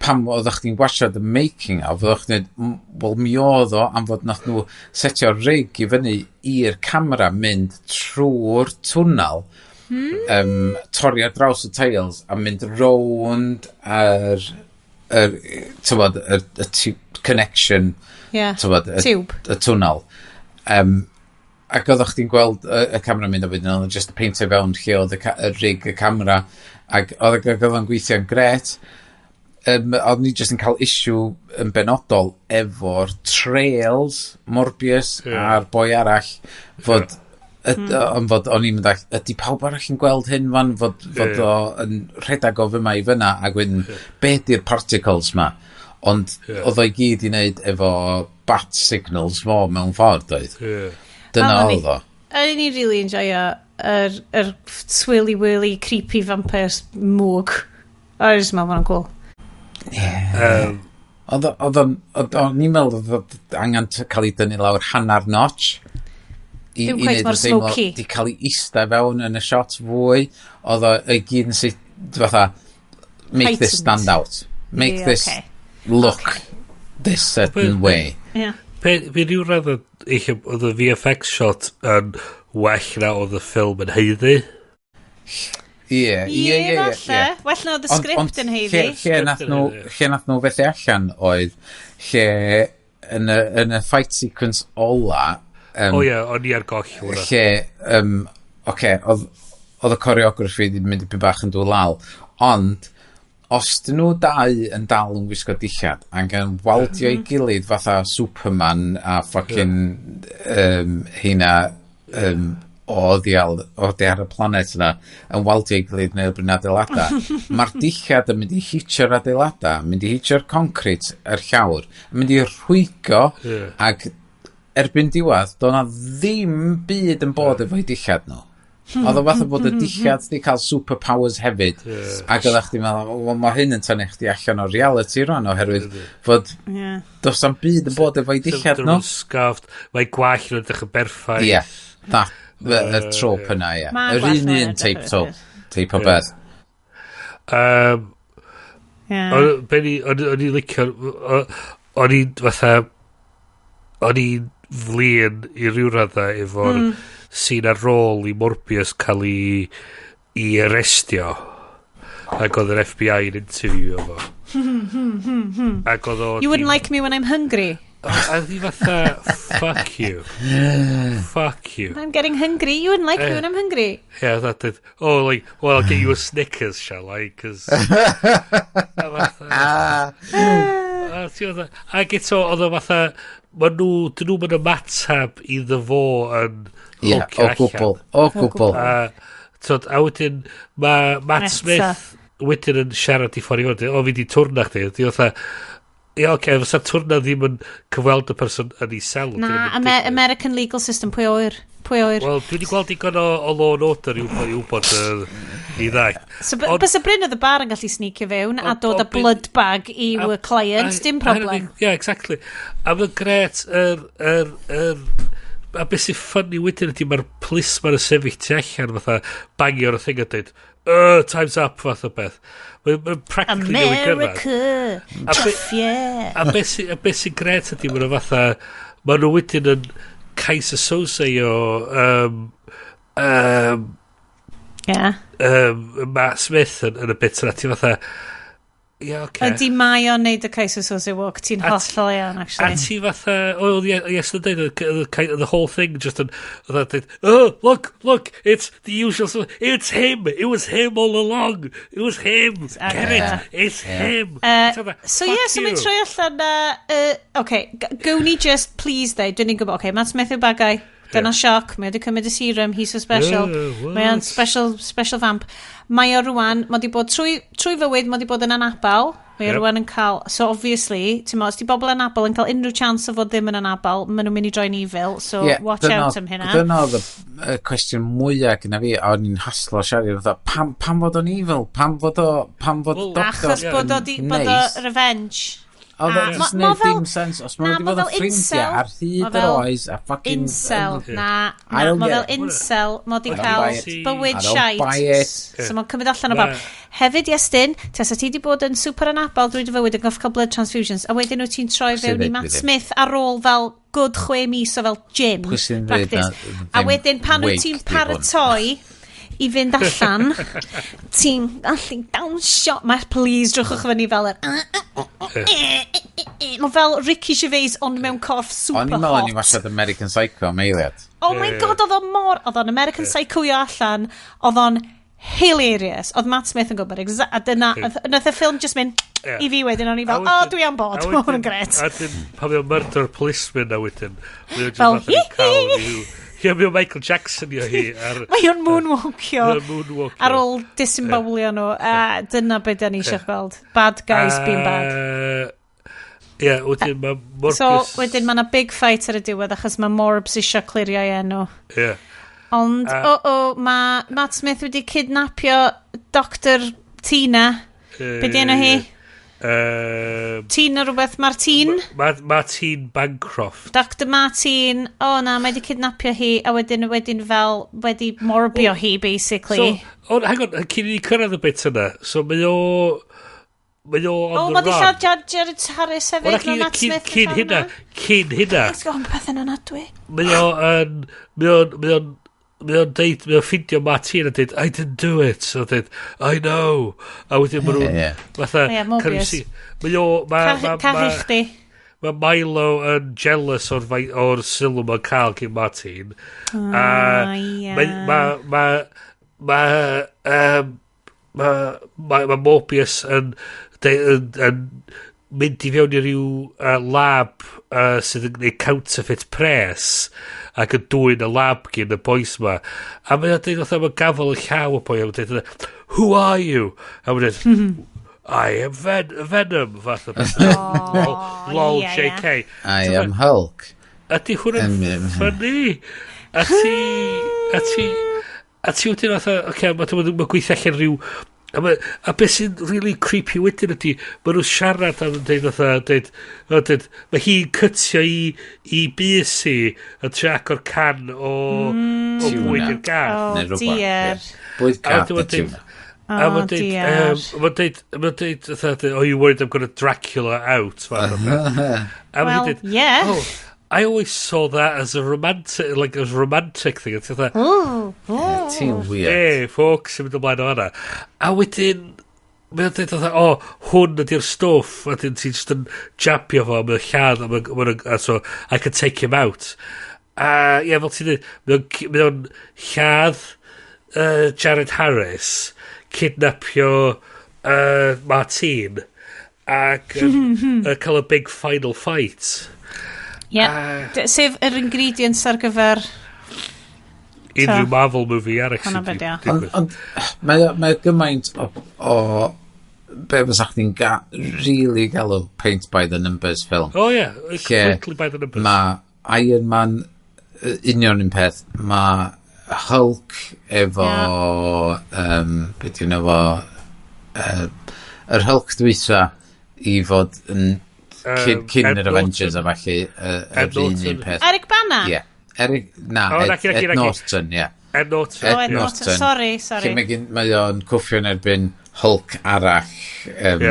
pam oeddech chdi'n gwachio the making of oeddech chdi'n wel mi oedd o am fod nath nhw setio rig i fyny i'r camera mynd trwy'r twnnel torri ar draws y tiles a mynd rownd ar tywod, y connection, tywod, y twnnel. Ac oeddech chdi'n gweld y camera mynd o wedyn, oedd just y peintio fewn lle oedd y rig y camera, Ac oedd o'n gweithio'n gret. Oedd ni jyst yn cael issue yn benodol efo'r trails Morbius a'r boi arall fod ond fod o'n i'n mynd all, ydy pawb arall yn gweld hyn fan fod o yn rhedeg o fyma i fyna ac wedyn be di'r particles ma, ond oedd o'i gyd i wneud efo bat signals fo mewn ffordd oedd. Dyna oedd o. O'n i'n really enjoyo yr swirly whirly creepy vampires mwg. O'n i'n meddwl bod o'n cool. Oedd o'n i'n meddwl oedd angen cael ei dynnu lawr hanner notch. Dim quite mor smoky. Di cael ei ista fewn yn y shot fwy. Oedd o i gyd yn syth, fatha, make this stand out. Make this look this certain way. Yeah. Fe ryw radd eich oedd y VFX shot yn well na oedd y ffilm yn haeddu. Ie, ie, ie. Well na oedd y sgript yn haeddu. Lle nath nhw fethu allan oedd, lle yn y fight sequence ola... O ie, o'n i ar goll hwnna. Lle, oce, oedd y choreography wedi mynd i bach yn dŵr lal, ond os dyn nhw dau yn dal yn gwisgo dillad ac yn waldio i gilydd fatha Superman a fucking heina o ddial o di ar y planet yna yn waldio i gilydd neu erbyn adeilada, mae'r dillad yn mynd i hitio'r adeilada, mynd i hitio'r concret yr llawr, yn mynd i rhwygo ac erbyn diwedd, doedd na ddim byd yn bod efo'i dillad nhw. Oedd o fatha bod y dillad di cael superpowers hefyd. Ac oeddech chdi'n meddwl, well, mae hyn yn tynnu chdi allan o reality rwan, oherwydd fod does am byd yn bod efo'i dillad nhw. Scarfed, mae gwallt nhw'n edrych yn berffaith. Ie, y trope yna, ie. Yr un type o beth. O'n i'n licio, o'n i'n fatha, o'n i'n flin i ryw radda efo'r sy'n ar ôl i Morbius cael ei arrestio ac oedd yr FBI yn interview fo. Ac oedd o... You wouldn't like me when I'm hungry. A ddi fatha, fuck you. Fuck you. I'm getting hungry. You wouldn't like me when I'm hungry. Yeah, that did. Oh, like, well, I'll get you a Snickers, shall I? Cause... Ac eto, oedd o fatha, ma nhw, dyn nhw'n mynd ymatab iddo fo yn hwlcio allan. O gwbl. A wedyn, mae Matt Smith wedyn yn siarad i ffordd i fod, o, fi di twrna chdi. Di fatha, ie, oce, fysa twrna ddim yn cyfweld y person yn ei sel. Na, American legal system, pwy oer? Pwy oer? Wel, dwi wedi gweld digon o Law and Order i wybod i ddau. So, bysa Bryn oedd y bar yn gallu sneakio fewn a dod â blood bag i client, dim problem. Ie, exactly. A mae'n gret, a beth sy'n funny wedyn ydy mae'r policeman yn sefyll tu allan fatha bangio ar y thing a dweud, time's up fath o beth. Mae'n practically newid gyrraedd. America! Tough, yeah! A beth sy'n gret ydy, maen nhw fatha, maen nhw wedyn yn Keyser Söze o Matt Smith yn y bit yna, ti fatha, ie, oce. Ydy mae o'n neud y Keyser Söze walk, ti'n hollol iawn, actually. A ti fatha, oh, yes, the whole thing just yn, oedd oh, look, look, it's the usual, it's him, it was him all along, it was him, get it, it's him. So yeah, so mae'n troi allan, okay, gawn ni just, please, dweud, dwi'n ni'n gwybod, okay, Matt Smith yw bad guy, dyna sioc, mae wedi cymryd y serum, he's so special, mae o'n special, special vamp. Mae o rwan, mae wedi bod trwy fywyd, mae wedi bod yn anabal, mae o rwan yn cael, so obviously, ti'n mo, os di bobl anabal yn cael unrhyw chance o fod ddim yn anabal, maen nhw'n mynd i droi'n evil, so watch out am hynna. Dyna oedd y cwestiwn mwyaf gyda fi, a o'n i'n haslo siarad, fatha, pam fod o'n evil? Pam fod o, pam fod doctor Achos bod o, bod o revenge. Oedd o just neud dim sens os maen nhw wedi bod yn ffrindiau ar hyd yr oes a fucking... Incel, na, mae fel incel, mae wedi cael bywyd shite. So mae'n cymryd allan o bawb. Hefyd, Iestyn, tasa ti wedi bod yn super anabal drwy dy fywyd yn goff cael blood transfusions, a wedyn wyt ti'n troi fewn i Matt Smith ar ôl fel good 6 mis o fel gym practice. A wedyn pan wyt ti'n paratoi i fynd allan, ti'n allu dawnsio. Mae, please, drwchwch fyny fel yr... Mae fel Ricky Gervais ond mewn corff super hot. O'n i'n meddwl o'n i'n wasiad American Psycho am eiliad. Oh my god, oedd o'n mor... Oedd o'n American Psycho i allan. Oedd o'n hilarious. Oedd Matt Smith yn gwybod, a dyna, nath y ffilm just mynd i fi wedyn, o'n i fel, o, dwi am bod, mae hwn yn gret. A wedyn, pan mae o'n murder policeman na wedyn, mae o'n just fatha cael rhyw... Ie, mae o'n Michael Jackson i o hi. Mae o'n moonwalkio ar ôl disembowlio nhw. A dyna beth da ni eisiau gweld. Bad guys being bad. Ie, wedyn mae Morbius... So, wedyn mae yna big fight ar y diwedd achos mae Morbs eisiau clirio ei enw. Ie. Ond, mae Matt Smith wedi kidnapio Dr Tina. Be di enw hi? Tina rhywbeth, Martine? Martine Bancroft. Dr Martine, o na, mae wedi kidnapio hi, a wedyn fel, wedi morbio hi, basically. So, hang on, cyn i ni cyrraedd y bit yna, so mae o on the run. O, mae wedi lladd Jared Harris hefyd, mae Matt Smith. Cyn hynna. Let's go, mae pethau'n anadwy. Mae o'n deud, mae o'n ffindio Martine a deud, I didn't do it. So deud, I know. A wedyn ma nhw'n fatha... Ie, Morbius. Mae o... Cachu chdi. Mae Milo yn jealous o'r sylw mae'n cael gyn Martine. Ie. Mae Morbius yn mynd i fewn i ryw lab sydd yn gwneud counterfeit press ac yn dwyn y lab gyn y boys ma. A mae'n dweud fatha, mae'n gafel y llaw y boi, a mae'n dweud, who are you? A mae'n dweud, I am Venom, fath o beth. Lol, JK. I am Hulk. Ydy hwn yn funny? A ti wedyn fatha, oce, mae'n gweithio allan rhyw... A beth sy'n really creepy wedyn ydy, maen nhw'n siarad am dweud fatha, dweud, mae hi'n cytio i bys hi yn trio agor can o bwyd i'r gath. Oh dear. Bwyd gath neu tuna. A mae'n deud, oh, you worried I'm gonna Dracula out. Well, yeah. I always saw that as a romantic, like a romantic thing. It's like, ooh, ooh. Ti'n weird. Hey, folks, sy'n mynd ymlaen o hwnna. A wedyn, mae'n dweud, o, hwn ydy'r stwff, a wedyn ti'n just yn jabio fo, mae'n lladd, a so, I can take him out. A, ie, fel ti'n dweud, mae o'n lladd Jared Harris, kidnapio Martine, ac cael y big final fight. Ie, sef yr ingredients ar gyfer... Unrhyw Marvel movie arall sy'n digwydd. Ond mae gymaint o be fysa chdi'n really galw paint by the numbers film. Oh yeah, completely by the numbers. Mae Iron Man union un peth, mae Hulk efo... Be di hwnna fo... Yr Hulk dwytha i fod yn... Cyn yr Avengers a falle yr un peth. Eric Bana? Ie. Eric, na, Ed Norton, ie. Ed Norton. Oh, Ed Norton, sorry. Lle mae o'n cwffio'n erbyn Hulk arall. Any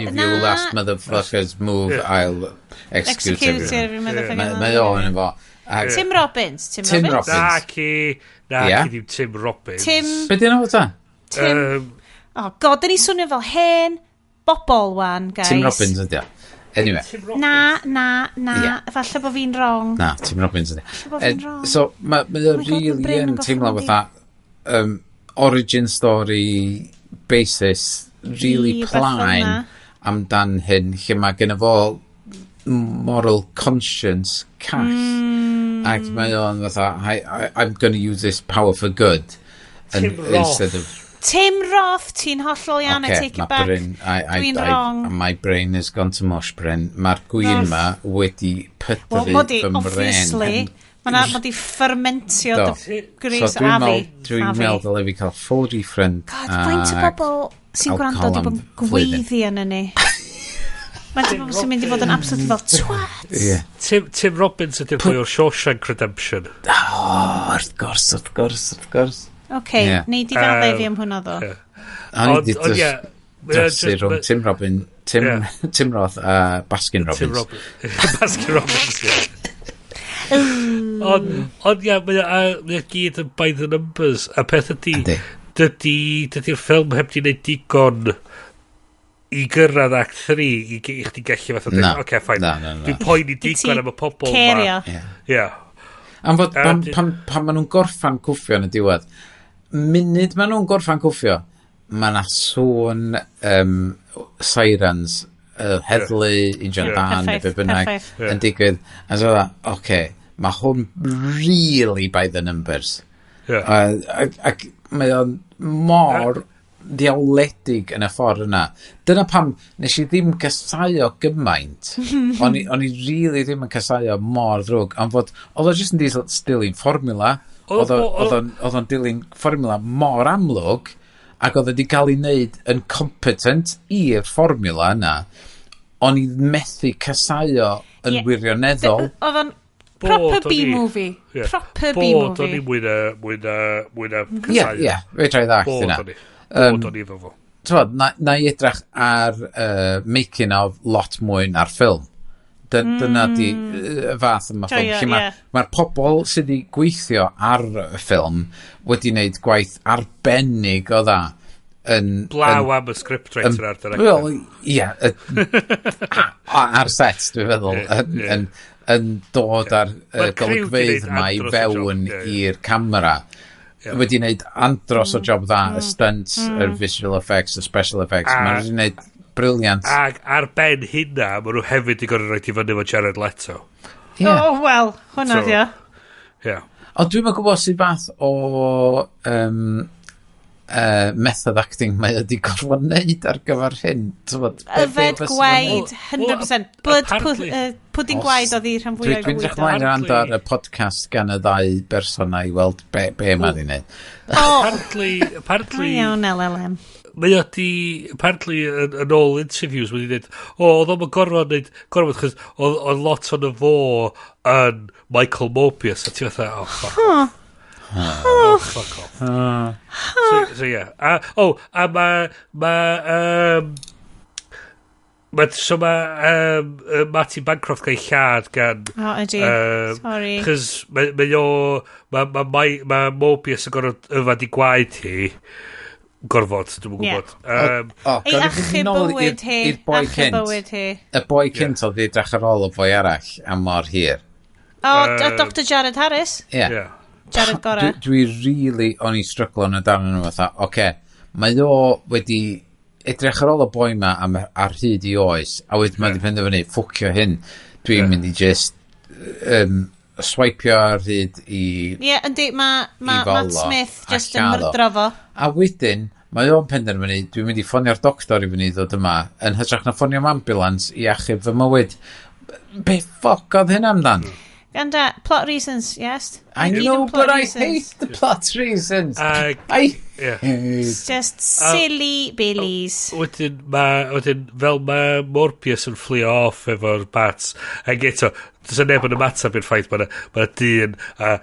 of you last motherfuckers move, I'll execute everyone. Mae o'n efo. Tim Robbins. Tim Robbins. Na ci, ddim Tim Robbins. Tim... Be di enw fo ta? Tim... Oh god, dyn ni swnio fel hen bobol wan, guys. Tim Robbins ydi o. Anyway. Na. Yeah. Falle bod fi'n wrong. Na, Tim Robbins ydi. Falle bod fi'n wrong. So, mae o really yn teimlo fatha origin story basis, really plaen amdan hyn, lle mae genna fo moral conscience call. Ac mae o'n fatha, I'm gonna use this power for good. Tim Roth. Instead of Tim Roth, ti'n hollol iawn, I take it back. Dwi'n wrong. My brain has gone to mush, Bryn. Mae'r gwyn ma wedi pydru fy mren. Obviously. Mae di fermentio dy gris a fi. Dwi'n meddwl dyle fi cael full refund. God, faint o bobl sy'n gwrando di bod yn gweiddi yn ni. Faint o bobl sy'n mynd i fod yn absolutely fel twat. Tim Robbins ydy'r boi o'r Shawshank Redemption. Oh, wrth gwrs. Oce, nei di faddau fi am hwnna ddo. Ond ie. Drysu rhwng Tim Robin, Tim Roth a Baskin Robbins. Baskin Robbins, ie. Ond ie, mae o gyd yn by the numbers. A peth ydy, dydy'r ffilm heb di wneud digon i gyrraedd Act 3 i chdi gallu fatha dweud, oce, fine. Dwi'n poeni digon am y pobl ma. Cerio. Ie. Am fod, pan maen nhw'n gorffan cwffio yn y diwedd, Munud maen nhw'n gorffan cwffio, mae yna sŵn sirens, heddlu, injan dan, neu be bynnag yn digwydd. A so, oce, okay, mae hwn really by the numbers. Ac mae o'n mor ddiawledig yn y ffordd yna. Dyna pam nes i ddim casau o gymaint. O'n i really ddim yn casau o mor ddrwg. Ond fod, oedd o jyst yn dilyn fformula. Oedd o'n dilyn fformula mor amlwg, ac oedd o wedi cael ei wneud yn competent i'r fformula yna. O'n i methu casau o yn wirioneddol. Oedd o'n proper B-movie. Proper B-movie. Bod o'n i mwy na casau. Ie, fedra i ddallt yna. Bod o'n i efo fo. T'mod, na i edrych ar making of lot mwy na'r ffilm. Dyna di y fath yma ffilm. Lle mae'r pobl sydd wedi gweithio ar y ffilm wedi wneud gwaith arbennig o dda. Blaw am y scriptwriter a'r director. Wel, ie. Ar set, dwi'n feddwl. Yn dod ar golygfeydd yma i fewn i'r camera. Wedi wneud andros o job dda, y stunts, y visual effects, y special effects. Maen nhw wedi wneud brilliant. Ac ar ben hynna, maen nhw hefyd wedi gorfod rhoi i fyny efo Jared Leto. Yeah. Oh, wel, hwnna di o. Yeah. Ond dwi'm yn gwybod sydd fath o method acting mae wedi gorfod wneud ar gyfer hyn. Yfed gwaed, 100%. Blood pudding gwaed oedd hi rhan fwyaf o'i. Dwi'n edrych mlaen i wrando ar y podcast gan y ddau berson na i weld be mae wedi wneud. Apparently... Iawn, LLM. Mae o di, apparently, yn ôl interviews, wedi dweud, oedd o'n gorfod wneud, gorfod, chos oedd lot o'n fo yn Michael Morbius, a ti fatha, oh, fuck off. Oh, fuck off. So, yeah. A mae Martin Bancroft gael ei lladd gan... Oh, ydy. Sorry. Chos mae Morbius yn gorfod yfad i gwaed hi. Gorfod, dwi'm yn gwybod. Ei achub bywyd hi. Achub bywyd hi. Y boi cynt oedd i edrych ar ôl y boi arall am mor hir. O, Dr Jared Harris? Ie. Jared Gora. Dwi really, o'n i stryglo yn y darn nhw fatha, oce, mae o wedi edrych ar ôl y boi ma am, ar hyd i oes, a wedyn mae wedi penderfynu, ffwcio hyn, dwi'n mynd i just swipio ar hyd i... Ie, yndi, mae Matt Smith just yn myrdro fo. A wedyn, mae o'n penderfynu, dwi'n mynd i ffonio'r doctor i fyny ddod yma, yn hytrach na ffonio am ambulance i achub fy mywyd. Be ffoc oedd hynna amdan? Ganda, plot reasons, yes. I know, but I hate the plot reasons. It's just silly billies. Wedyn, fel mae Morbius yn fflio off efo'r bats, ac eto, does neb yn ymateb i'r ffaith mae yna dyn a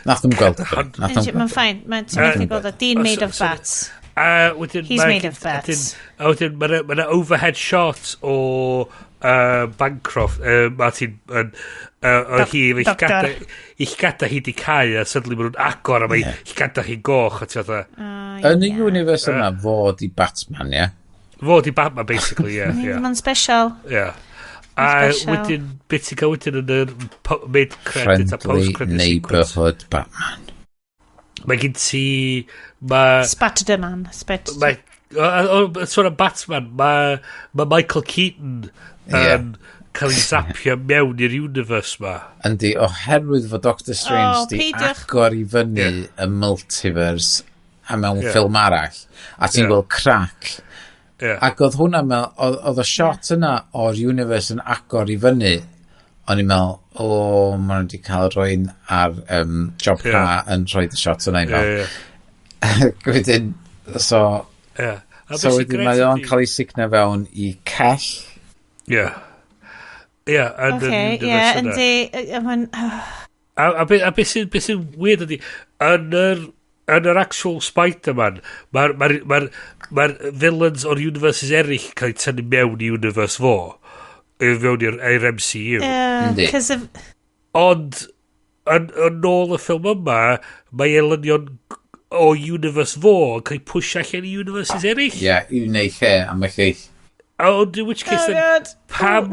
Nath nhw'n gweld. Mae'n fine, mae'n methu gweld o. Dyn made of bats. He's made of bats. A wedyn, mae yna overhead shot o Bancroft, Martin, o hi, i llgada hi di cau, a suddenly maen nhw'n agor, a mae llgada hi'n goch, a ti fatha. Yn y universe yna, fod i Batman, ie? Fod i Batman, basically, ie. Mae'n special. Ie. A wedyn, beth ti'n cael wedyn yn yr mid-credit a post-credit sequence. Friendly neighborhood Batman. Mae gen ti... Spider-Man. Sôn am Batman, mae Michael Keaton yn cael ei zapio mewn i'r universe ma. Yndi, oherwydd fod Doctor Strange di agor i fyny y multiverse a mewn ffilm arall, a ti'n gweld crack. Ac oedd hwnna, oedd y shot yna o'r universe yn agor i fyny, o'n i'n meddwl, o, maen nhw wedi cael rhywun ar job ha yn rhoi y shot yna i mewn. Wedyn, so... So wedyn mae o'n cael ei signo fewn i cell. Ie. Ie, yn yr universe yna. Yndi, A beth sy'n weird ydi, yn yr actual Spider-Man, mae'r villains o'r universes eraill cael eu tynnu mewn i universe fo, fewn i'r MCU. Ond, yn ôl y ffilm yma, mae elynion o universe fo yn cael eu pwysio allan i universes eraill. Ie, i wneud lle am y lleill. Ond in which case, then, pam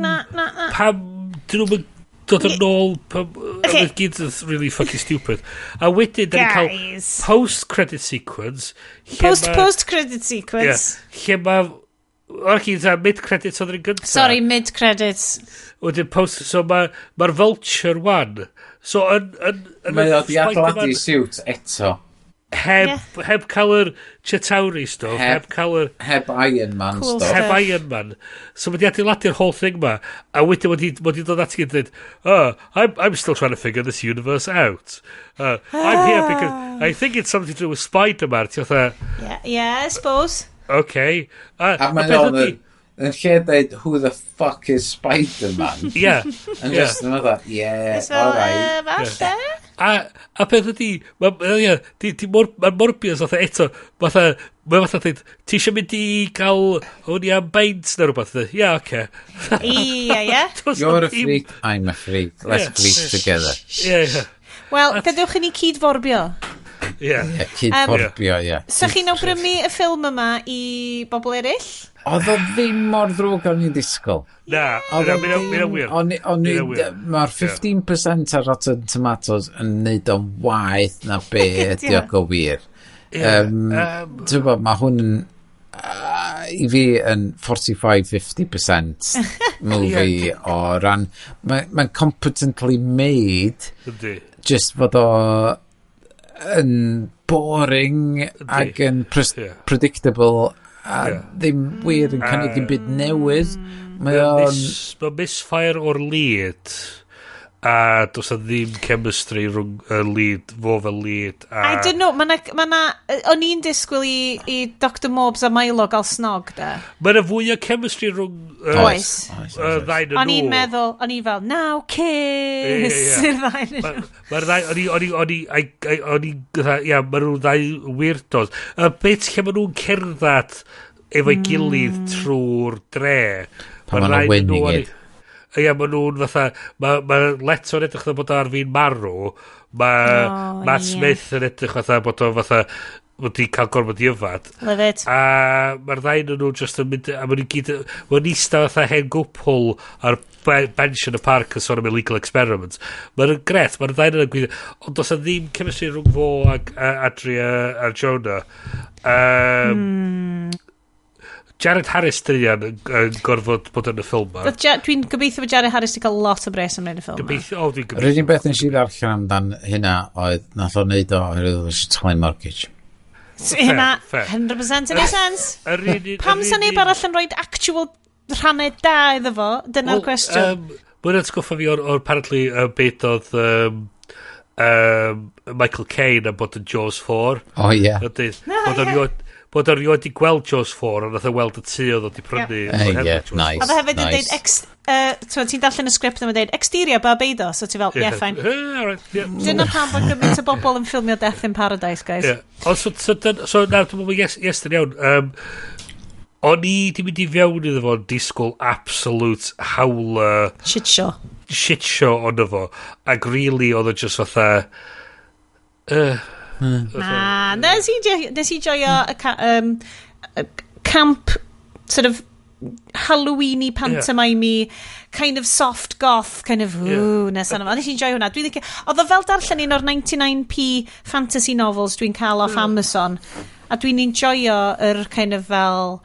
dyn nhw'n dod yn ôl... Okay. Oedd gyd yn really fucking stupid. A wedyn, da ni'n cael Guys. post-credit sequence. Lle Post-credit sequence. Yeah, lle mae... O'r chi, mid-credits oedd yr un gyntaf. Sorry, mid-credits. Wedyn post... So mae'r ma Vulture one. So yn Mae o di Spider-Man adeiladu suit eto. Heb, yeah. Heb cael yr Chitauri stuff, heb cael yr... Heb Iron Man Cool stuff. Heb stuff. Iron Man. So mae di adeiladu'r whole thing ma. A wedyn mae di dod at i dweud, oh, I'm still trying to figure this universe out. I'm here because I think it's something to do with Spider-Man. Ti fatha, Yeah, I suppose. okay. A mae beth o'n ydi- yn lle dweud, who the fuck is Spider-Man? Yeah. Yn yeah. just yn fatha, yeah, It's fel, alright. falle. A peth ydi, mae di, di mor, ma Morbius fatha eto, fatha, mae fatha dweud, ti eisiau mynd i gael hwn i am beint neu rhywbeth? Ie, oce. Ie, ie. Does na You're a ddim- freak, I'm a freak. Let's Yeah. freak together. Ie, ie. Wel, gadewch i ni cyd-forbio. Ie. Yeah, cyd-forbio, ie. So chi'n awgrymu y ffilm yma i bobl eraill? Oedd o ddim mor ddrwg o'n i'n disgwyl. Na, Oedd o mae'n wir. O'n i, Mae'n wir. mae'r 15% ar Rotten Tomatoes yn neud o'n waeth na be ydi o go wir. Ie, Ti'n gwbod, mae hwn yn, i fi yn 45-50% movie o ran, mae'n mae competently made, Yndi. just fod o yn boring ac yn predictable a ddim wir yn cynnig dim byd newydd. Mae o'n... Mae misfire o'r lead a does na ddim chemistry rhwng y lead, fo fel lead a... I don't know, ma na, o'n i'n disgwyl i Dr Morbs a Milo gael snog, da. Mae yna fwy o chemistry rhwng Oes. y ddau yn nhw. O'n i'n meddwl, o'n i fel, now kiss, i'r ddau yn nhw. Mae'r ddau, o'n i, o'n i, ia, mae nhw'n ddau weirdos. Y bit lle maen nhw'n cerdded efo'i gilydd trwy'r dre. Pan Ma'r ma' nhw'n ddau yn nhw winning ar- it. Ia, maen nhw'n fatha, mae Leto yn edrych fatha bod o ar fin marw, mae O, Matt ie. Smith yn edrych fatha bod o fatha wedi cael gorfod i yfad. Love it. A mae'r ddau yn nhw just yn mynd, a maen nhw gyd, maen nhw'n eista fatha hen gwpl ar bench yn y parc yn sôn am illegal experiments. Mae'n gret, mae'r ddau yn gweithio, ond does na ddim chemistry rhwng fo ag Adria a Jonah. Jared Harris druan yn gorfod bod yn y ffilm ma. Dwi'n gobeithio bod Jared Harris wedi cael lot o bres am wneud y ffilm ma. Gobeithio, o, dwi'n Yr gobeithio. unig beth nes i ddarllen amdan hynna oedd nath o wneud o oherwydd oedd o eisiau talu mortgage. So Hynna, Fair, fair. 100% yn ei sens. Yr un- Pam yr sa un- neb arall yn rhoi actual rhannau da iddo fo? Dyna'r cwestiwn. Mae'n atgoffa fi o'r apparently beth oedd Michael Caine am bod yn Jaws 4. O ie. Yn deud, bod o'n rioed bod o'n rioed di gweld Jaws 4 ond nath o weld y tŷ oedd o di prynu. Ie, oherwydd ie, Jaws 4. nice. Oedd o hefyd yn deud, ti'n darllen y sgript a mae'n deud, exterior Barbados, so ti fel, yeah, fine. Alright, yeah. Dyna pam bod gymaint o bobl yn ffilmio Death in Paradise, guys. Yeah. O, so, na, dwi'n meddwl, yes, dyn iawn. O'n i di mynd i fewn iddo fo'n disgwyl absolute howler Shit show. shit show ono fo. Ac really, oedd o just fatha... Na, nes i joio y y camp, sort of Halloweeny pantomimey, kind of soft goth, kind of, ooh, nes yna. Nes i joio hwnna. Dwi'n licio, oedd o fel darllen un o'r 99p fantasy novels dwi'n cael off Amazon. A dwi'n enjoyo yr kind of fel,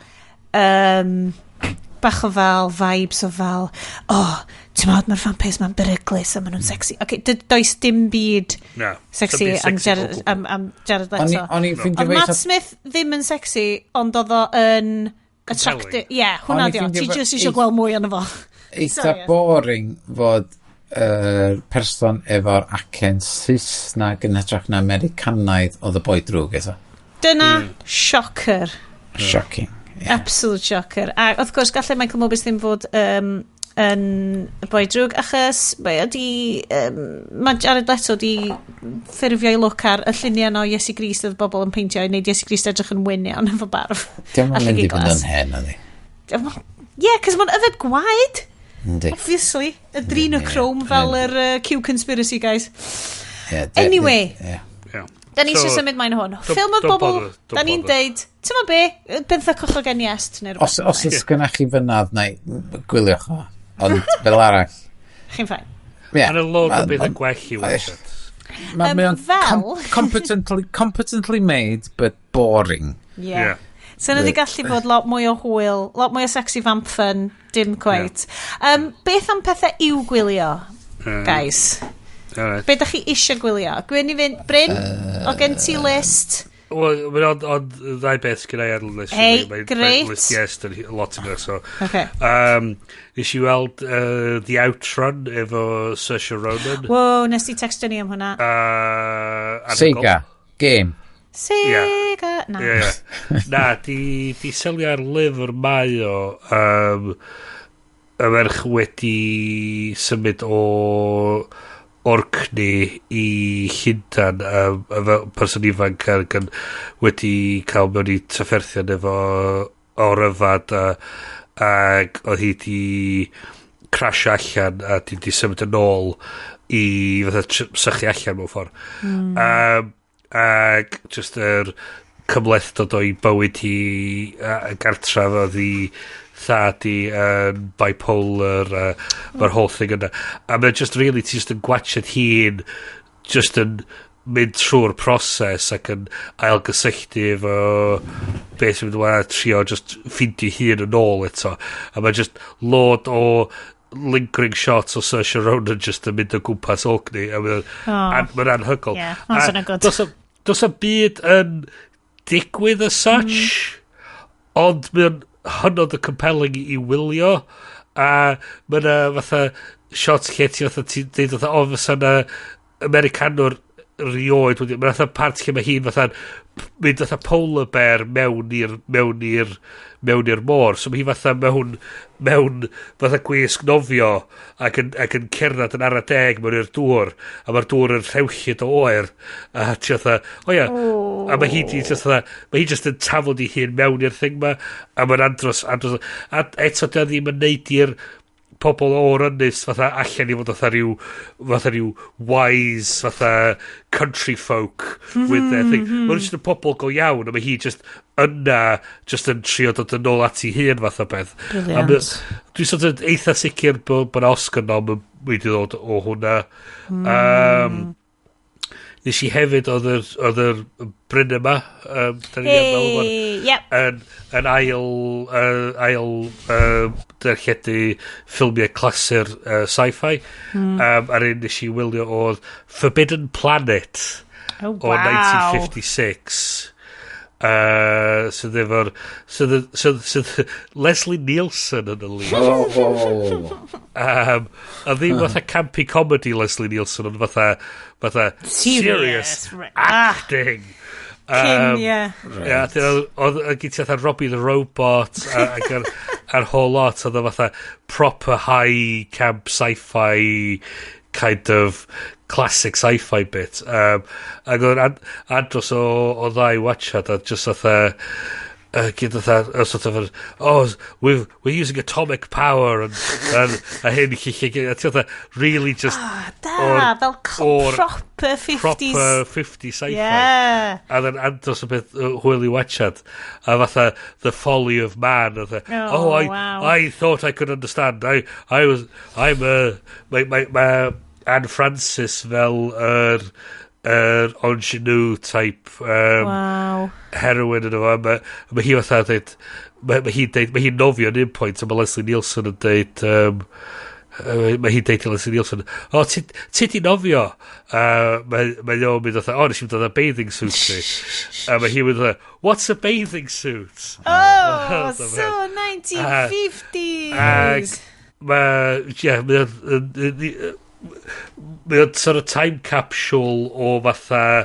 bach o fel vibes o fel, oh, ti'n meddwl mae'r vampires ma'n beryglus a maen nhw'n sexy. Okay, does dim byd Na. sexy Dim byd am sexy o Jared, gwbl. am Jared O'n i- Leto. o'n i'n ffeindio Oedd fe Matt eitha- Smith ddim yn sexy, ond oedd o yn attractive. Ie, yeah, hwnna O'n i di o. ffeindio Ti fe just eisiau gweld mwy ono fo. Eitha Sorry, yes. boring fod yr person efo'r acen Saesneg yn hytrach na Americanaidd oedd y boi drwg eto. Dyna shocker. Shocking. Yeah. Absolute shocker. A wrth gwrs, gallai Michael Mobius ddim fod yn y boi drwg, achos mae o di, mae Jared Leto di ffurfio ei look ar y lluniau o Iesu Grist oedd bobl yn peintio i wneud Iesu Grist edrych yn wyn iawn efo barf. Diolch A yn mynd i llygid fynd glas. yn hen, ydi. Yeah, cos mae'n yfed gwaed. Yndi. Obviously. Adrenochrome fel yr Q Conspiracy guys. Yeah, Anyway. Yeah. Yeah. Da ni eisiau So, symud mlaen o hwn. Ffilm oedd don't bobl, bother, don't da ni'n bother. deud, ti'n ma be, benthycwch o gen Iest neu Os, rhywbeth. os oes gynna chi fynadd, neu gwyliwch o. Ond fel arall, Chi'n fine. Yeah. Mae'n lot o beth yn gwell i watchad. Mae o'n competently made, but boring. Yeah. So nhw wedi gallu bod lot mwy o hwyl, lot mwy o sexy vamp fun, dim quite. Yeah. Beth am pethau i'w gwylio, guys? Right. Be da chi eisiau gwylio? Gwyn i fynd, Bryn, o gen ti list? Wel, ond ddau beth sgynna i ar list. Hey, great. List yes, lot yn so. Okay. Nes i weld The Outrun efo Saoirse Ronan. Wow, nes i textio ni am hwnna. Sega, game. Sega, na. Yeah. Na, di selio ar lyfr mae o, y merch wedi symud o Orkney i Llundain, fel person ifanc ac yn wedi cael mewn i trafferthion efo o'r yfad ac oedd hi di crasio allan a di symud yn ôl i fatha sychu allan mewn ffordd. Ac just yr cymhlethdod o'i bywyd hi gartref oedd hi thad i yn bipolar, mae'r whole thing yna. A mae'n just really, ti just yn gwatchad hi'n just yn mynd trwy'r proses ac yn ailgysylltu efo beth sy'n mynd ymlaen a trio just ffeindio hun yn ôl eto. A mae'n just load o lingering shots o Saoirse Ronan just yn mynd o gwmpas Orkney. A mae'n anhygoel. Yeah, that's good. Does 'am byd yn digwydd as such, ond mae'n hynod o compelling i wylio, a mae yna fatha shots lle ti fatha ti'n deud fatha, o, fysa yna Americanwr rioed wedi, mae'n fatha part lle mae hi'n fatha mynd fatha polar bear mewn i'r môr, so mae hi fatha mewn fatha gwisg nofio ac yn cerdded yn ara deg mewn i'r dŵr, a mae'r dŵr yn rhewllyd o oer, a ti fatha, o ia, a mae hi di just fatha, mae hi just yn tafod i hun mewn i'r thing ma, a mae'n andros, a eto dio ddim yn neud i'r pobl o'r ynys fatha allan i fod fatha rhyw wise fatha country folk with their thing. Mae'n just y pobl go iawn, a mae hi just yna just yn trio dod yn ôl at ei hun fatha beth. Brilliant. Dwi'n sort of eitha sicr bod Oscar nom yn wedi dod o hwnna. Nes i hefyd oedd yr Bryn yma, hey, yep. Yn ail darlledu ffilmiau clasur sci-fi. A'r un nes i wylio oedd Forbidden Planet oh, o 1956. Sydd efo'r sydd Leslie Nielsen yn y lead. A ddim fatha campy comedy Leslie Nielsen, ond fatha serious acting. Cyn, yeah. Right. Oedd gen ti fatha Robbie the Robot ac a'r whole lot, oedd o fatha proper high camp sci-fi kind of classic sci-fi bit. Ac oedd andros o ddau watchad, a just fatha gyda fatha sort of, oh, we're using atomic power and a hyn a ti fatha really just da, fel proper 50s proper 50s sci-fi. Yeah. A then andros o beth hwyl i watchad, a fatha the folly of man, fatha, oh, wow. I thought I could understand. I was I'm a my Anne Francis fel yr ingenue type wow. heroine yn efo. Mae hi fatha dweud, mae hi'n deud, mae hi'n nofio yn un pwynt, a mae Leslie Nielsen yn deud, mae hi'n deud i Leslie Nielsen, o, ti di nofio? Mae o'n mynd fatha, o, nes i mynd fatha bathing suit fi. A mae hi'n mynd fatha, what's a bathing suit? Oh, so 1950s! Ac mae, ie, mae o'n sort of time capsule o fatha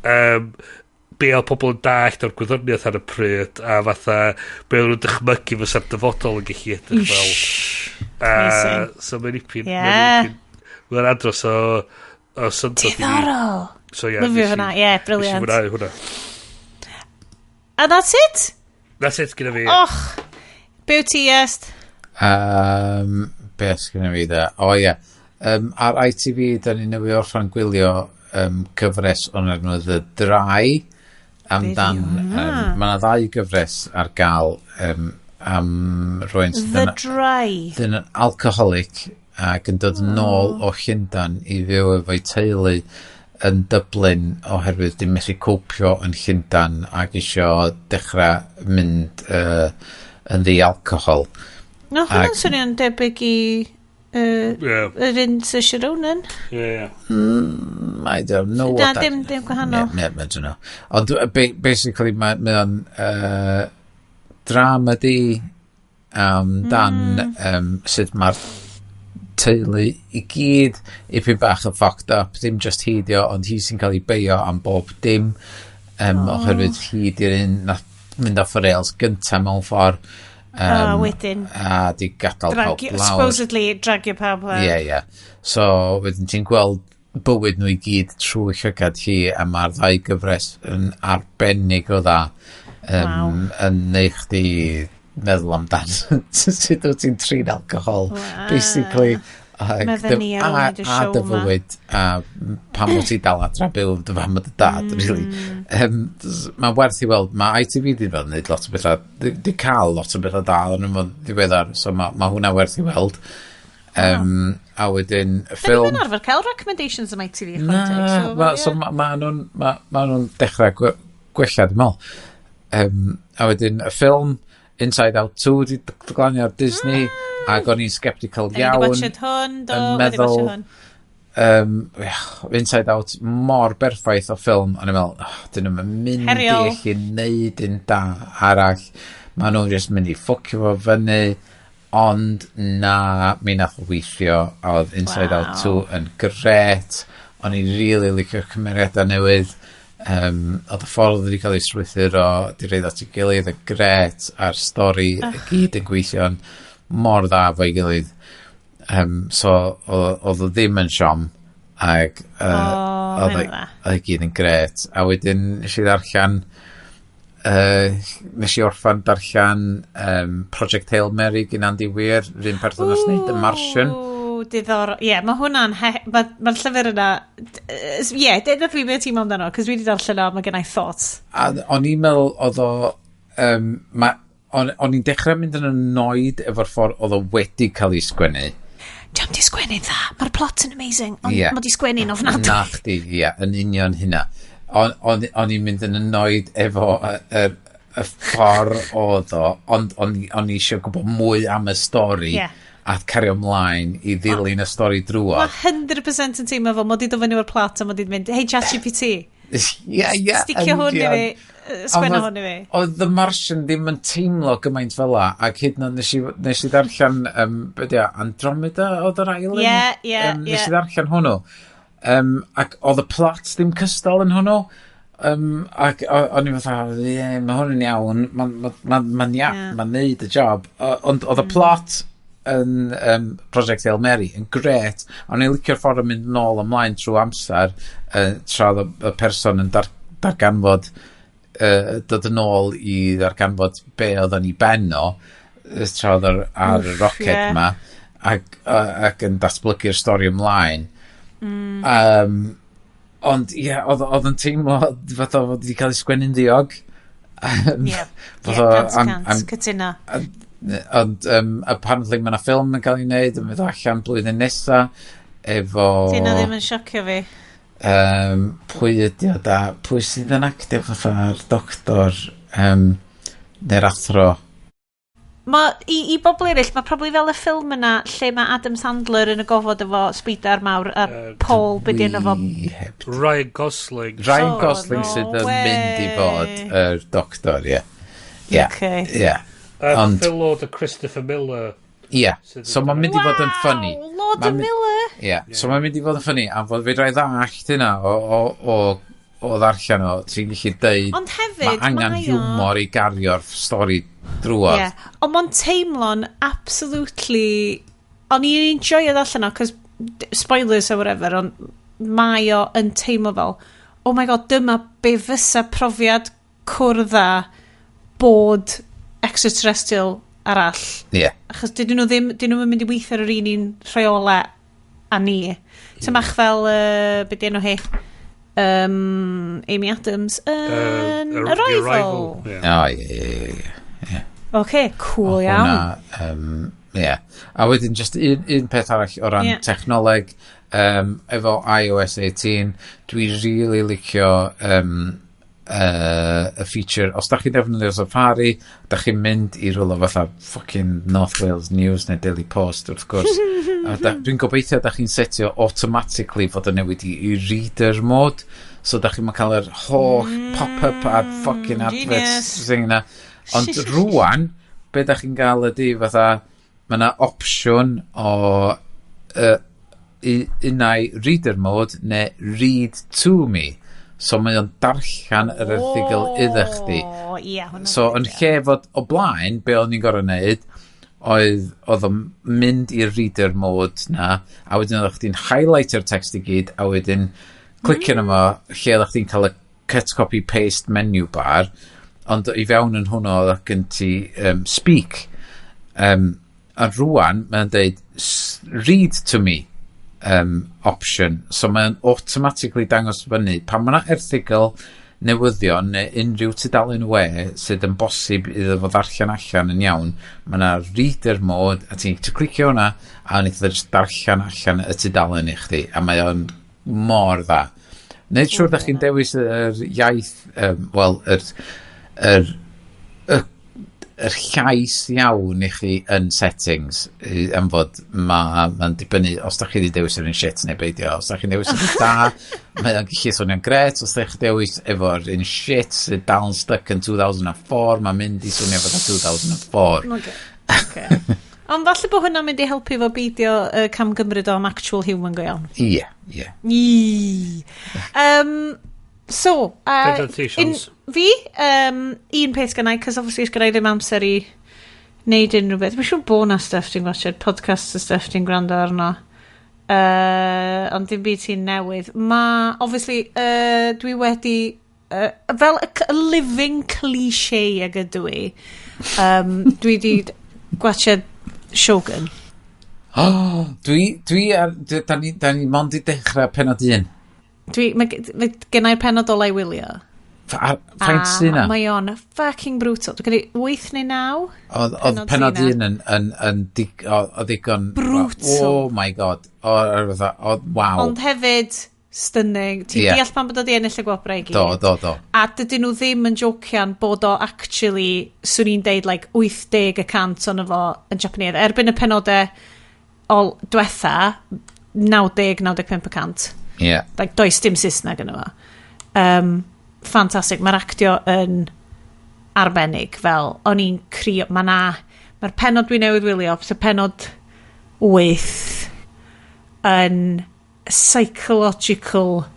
be oedd pobl yn dallt o'r gwyddoniaeth ar y pryd, a fatha be oedd nhw'n dychmygu fysa'r dyfodol yn gallu edrych fel. So mae'n ipyn, mae'n andros o syndod. Diddorol! So, yeah, lyfio hwnna, ie, brilliant. Nes i mwynhau hwnna. And that's it? That's it, gyda fi. Och, be wyt ti, Iest? Be sgynna fi da? O ie. Ar ITV, da ni newydd orffan gwylio cyfres o'n enw The Dry. Amdan, mae yna ddau gyfres ar gael am rhywun sydd The Dry. Yn alcoholic ac yn dod yn ôl o Llundan i fyw efo'i teulu yn Dublin oherwydd dim methu copio yn Llundan ac isio dechrau mynd yn ddi-alcohol. No, hwnna'n swnio'n debyg i yr un Saoirse Ronan. Yeah. I don't know what that... Dim gwahanol. Yeah, I don't know. Ond basically mae o'n dramedy amdan sut mae'r teulu i gyd ipyn bach yn fucked up, ddim just hi dio, ond hi sy'n cael ei beio am bob dim, oherwydd hi di'r un nath mynd off y rails gynta mewn ffordd. Wedyn. A di gadael pawb lawr. Supposedly dragio pawb lawr. Ie, ie. So, wedyn ti'n gweld bywyd nhw i gyd trwy llygad hi, a mae'r ddau gyfres yn arbennig o dda. Wow. Yn neu chdi meddwl amdan sut wyt ti'n trin alcohol. Wow. Basically. Medden ni ar ôl y A show dy ma. fywyd, a pam wyt ti dal adra byw dy fam a dy dad, really. Mae'n werth i weld, mae ITV di fel wneud lot o bethau, di cael lot o bethau da yn ymwneud ddiweddar, so mae hwnna werth i weld. A wedyn, y Da ni'n ffilm... arfer cael recommendations am ITV. Na, chwarae teg, so, so, so ma nhw'n ma nhw'n dechrau gwella, dwi'n meddwl. A wedyn, y ffilm Inside Out 2 di glanio ar Disney, ac o'n i'n sceptical Da ni iawn. wedi watched hwn, do, yn wedi meddwl, watched hwn. Inside Out mor berffaith o ffilm, o'n i'n meddwl, oh, dyn nhw'n mynd i Heriol. allu neud un da arall. Maen nhw'n just mynd i ffwcio fo fyny, ond na, mi nath o weithio, oedd Inside Out 2 yn gret, o'n i'n really licio'r cymeriadau newydd, oedd y ffordd wedi cael ei strwythuro, di roid at ei gilydd yn gret, a'r stori i gyd yn gweithio'n mor dda fo'i gilydd. So, oedd o ddim yn siom, ac O, oedd hynna dda. oedd i gyd yn gret. A wedyn nes i ddarllen, nes i orffan darllen Project Hail Mary gan Andy Weir, yr un person nath wneud The Martian. Ww, diddorol. Ie, mae hwnna'n... Mae'r ma llyfr yna... Ie, deud wrth fi beth ti'n meddwl amdano, cos dwi wedi darllen o, mae gen i thoughts. A o'n i'n meddwl oedd o... O'n i'n dechrau mynd yn annoyed efo'r ffordd oedd o wedi cael ei sgwennu. Diolch di sgwennu'n dda. Mae'r plot yn amazing, ond Ie. mae di sgwennu'n ofnadwy. Na chdi, ie, yn union hynna. O'n i'n mynd yn annoyed efo y ffordd oedd o, ond o'n i eisiau gwybod mwy am y stori a cario ymlaen i ddilyn y stori drwodd. Mae 100% yn teimlo fel, mod i dod fyny o'r plot a mod i'n mynd, hey ChatGPT, Ie, ie. sticio hwn i fi, sgwenna hwn i fi. Oedd The Martian ddim yn teimlo gymaint fel la, ac hyd yn oed nes i ddarllen, be di o, Andromeda oedd yr ail un? Ie, ie, Nes ie. i ddarllen hwnnw. Ac oedd y plot ddim cystal yn hwnnw. Ac o'n i'n fatha, ie, mae hwn yn iawn, mae'n ma, ma, ma iawn, mae'n neud y job. Ond oedd y plot yn Project Hail Mary yn gret. O'n i'n licio'r ffordd yn mynd nôl ymlaen trwy amser, tra oedd y person yn darganfod, dod yn ôl i ddarganfod be oedd yn ei ben o, tra oedd ar y Wff, rocket ma, ac yn datblygu'r stori ymlaen. Ond ie, oedd yn teimlo fatha fod wedi cael ei sgwennu'n ddiog. Ie, Fatha cant, cytuno. Ond apparently mae yna ffilm yn cael ei wneud yn mynd allan blwyddyn nesa efo Dyna ddim yn siocio fi. Pwy ydi o da? Pwy sydd yn actio fatha'r doctor neu'r athro? Ma, i bobl eraill, mae probably fel y ffilm yna lle mae Adam Sandler yn y gofod efo speidar mawr a Paul, be di enw fo? Ryan Gosling. Ryan Oh, Gosling no sydd yn mynd i fod way. yr doctor, ie. Ie. Okay. Ie. Ond, Phil Lord a Christopher Miller. ie. So mae'n mynd i fod yn funny. Lord Ma'n and Miller. Ie. So mae'n mynd i fod yn funny, a fod fedra i ddallt hynna o ddarllen o, ti'n gallu deud, Ond hefyd, mae angen mae o- hiwmor i gario'r stori drwodd. Ie. Ond mae'n teimlo'n absolutely... O'n i'n enjoyo ddarllen o, cos spoilers or whatever, ond mae o yn teimlo fel, oh my god, dyma be fysa profiad cwrdd â bod extraterrestrial arall. Ie. Achos dydyn nhw ddim, dyn nhw'n mynd i weithio ar yr un rheola a ni. Tymach fel, be di enw hi? Amy Adams yn The Arrival. Arrival, ie. O, ie, ie, ie. Oce, cool Oedd iawn. Hwnna, Ie. Yeah. A wedyn, just un peth arall o ran technoleg, efo iOS 18, dwi really licio y feature, os da chi'n defnyddio Safari, da chi'n mynd i rhywle fatha fucking North Wales News neu Daily Post, wrth gwrs. A dwi'n gobeithio da chi'n setio automatically fod yn newid i reader mode, so da chi'n cael yr holl pop-up a fucking adverts thing na. Ond rwan, be da chi'n gael ydy fatha, mae yna opsiwn o unai reader mode neu read to me. So mae o'n darllen yr erthygl iddo chdi. Yeah, so yn lle fod o blaen, be o'n i'n gorfod wneud, oedd o'n mynd i'r reader mode na, a wedyn oedd chdi'n highlightio'r text i gyd, a wedyn clicio mm. yma, lle oedd chdi'n cael y cut, copy, paste menu bar, ond i fewn yn hwnnw oedd gen ti speak. A rwan, mae'n deud, "Read to me" option. So mae'n automatically dangos fyny. Pan mae yna erthygl newyddion neu unrhyw tudalen we sydd yn bosib iddo fo ddarllen allan yn iawn, mae yna reader mode, a ti'n clicio hwnna, a wneud o just darllen allan y tudalen i chdi, a mae o'n mor dda. Neud siŵr da chi'n dewis yr iaith, wel, yr llais iawn i chi yn settings am fod ma'n dibynnu os da chi wedi dewis yr un shit neu beidio. Os da chi'n dewis yr un da, mae o'n gallu swnio'n gret. Os da chi'n dewis efo'r un shit sydd dal yn stuck yn 2004, mae'n mynd i swnio fatha 2004. Okay. Ond falle bod hwnna'n mynd i helpu fo beidio camgymryd o am actual human go iawn. Ie. Ie. So, fi, un peth gennau, cos obviously sgennau ddim amser i wneud unrhyw beth. Mae'n siŵr bod na stuff ti'n gwachod, podcasts a stuff ti'n gwrando arno. Ond dim byd sy'n newydd. Ma, obviously, dwi wedi, fel y living cliché ag ydw i, dwi wedi gwachod Shogun. Oh, dwi, da ni mond i dechrau penod un. Mae gennau'r penod ola i wylio. Faint sy'n na? Mae o'n fucking brutal. Dwi'n credu 8 neu 9. Oedd penod un yn, oedd ddigon Brutal. Oh my God. O, wow. Ond hefyd, stunning. Ti'n deall pan bod o di ennill y gwobrau i gyd. Do. A dydyn nhw ddim yn jocian bod o actually, swn i'n deud, like 80% ono fo yn Japanese. Erbyn y penodau ol diwetha, 90-95%. Like, does dim Saesneg yno fo. Ffantastig. Mae'r actio yn arbennig. Fel, o'n i'n crio. Mae na... Mae'r penod dwi newydd wylio, sef penod 8, yn psychological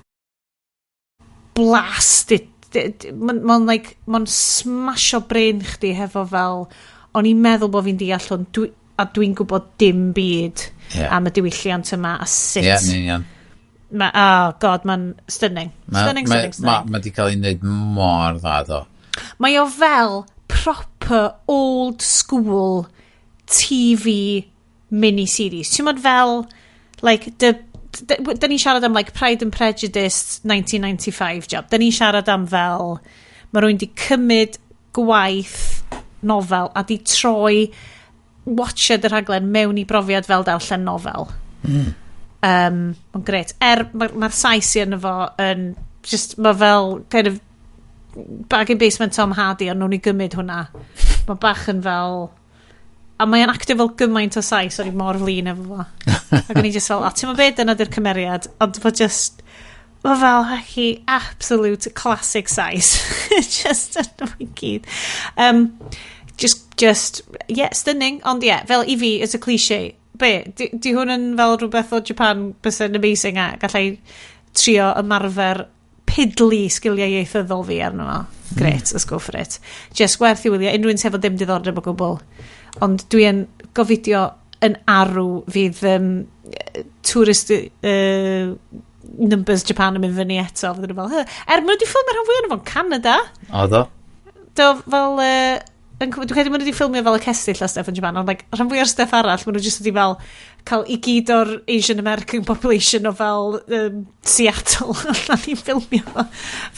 blast. Mae'n ma like, ma smasho brain chdi hefo fel, o'n i'n meddwl bod fi'n deall hwn, a dwi'n gwybod dim byd am y diwylliant yma a sut Ie, yeah, yn union. Ma, oh God, mae'n stunning. Stunning, stunning, stunning. Ma di cael ei wneud mor dda, do. Mae o fel proper old school TV miniseries. Ti'n modd fel, like, da ni'n siarad am, like, Pride and Prejudice 1995 job. Da ni'n siarad am fel, mae rhywun di cymryd gwaith nofel a di troi watched y rhaglen mewn i brofiad fel darllen nofel. Mae'n gret. Er, mae'r ma Sais i yno fo yn just, mae fel kind of Bargain Basement Tom Hardy, ond nhw'n i gymryd hwnna. Mae bach yn fel... A mae'n actio fel gymaint o Sais, o'n i mor flin efo fo. Ac o'n i just fel, a ti'n ma beth, dyna di'r cymeriad, ond mae just... Mae fel hachi absolute classic Sais. Just yn fo i gyd. Just, yeah, stunning. Ond yeah, fel i fi, it's a cliché. Be, di hwn yn fel rhywbeth o Japan bysa'n amazing a gallai trio ymarfer pidlu sgiliau ieithyddol fi arno fo. Great, let's go for it. Just werth i wylio, unrhyw un sydd efo dim diddordeb o gwbl. Ond dwi yn gofidio yn arw fydd tourist numbers Japan yn mynd fyny eto. Fydden nhw fel, "Huh." Er, maen nhw wedi ffilmio rhan fwy o'n fo'n Canada. Oedd o? Do, fel... Dwi'n credu maen nhw wedi ffilmio fel y cestyll a stuff yn Japan, ond like, rhan fwy o'r stuff arall, maen nhw jyst wedi fel cael i gyd o'r Asian American population o fel Seattle allan i ffilmio fo.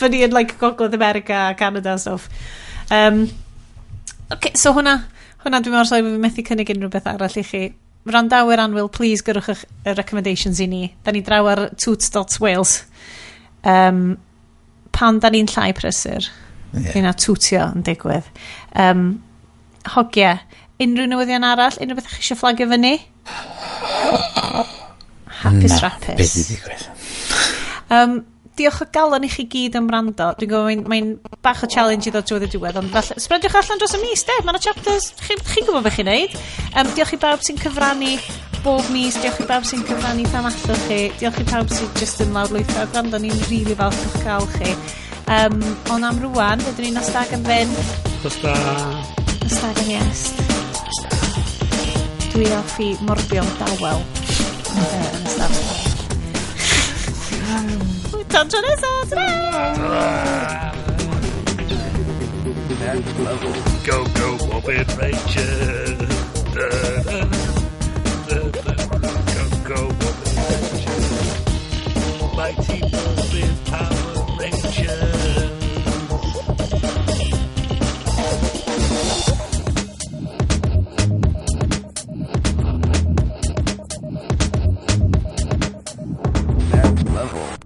Fyny yn like Gogledd America a Canada a stuff. Okay, so hwnna, Hwna dwi'n mor sori bod fi methu cynnig unrhyw beth arall i chi. Wrandawyr annwyl, please gyrrwch eich recommendations i ni. Da ni draw ar toot.wales. Pan da ni'n llai prysur. Yeah. Yna tootio yn digwydd. Hogia, unrhyw newyddion arall? Unrhyw beth chi eisiau fflagio fyny? Hapus rapus. Beth i ddigwydd? Diolch o galon i chi gyd am wrando. Dwi'n gwybod mae'n mae bach o challenge i ddod drwy'r diwedd, ond falle, sbrediwch allan dros y mis, de? Mae yna chapters, chi'n chi gwybod beth chi'n neud. Diolch i bawb sy'n cyfrannu bob mis, diolch i bawb sy'n cyfrannu pan allwch chi, diolch i pawb sy'n just yn lawrlwytho a gwrando, ni'n rili really falch o'ch cael chi. Ond am rwan, fydwn ni'n nos da gan Fyn. Nos da. Nos da gan Iest. Dwi off i morbio'n dawel yn y stafell. Tan tro nesa, ta-ra! Go, go, Morbid Rangers. Da, da, da, da. Go, go, Morbid Rangers. Mighty Morbid Power Rangers. Level.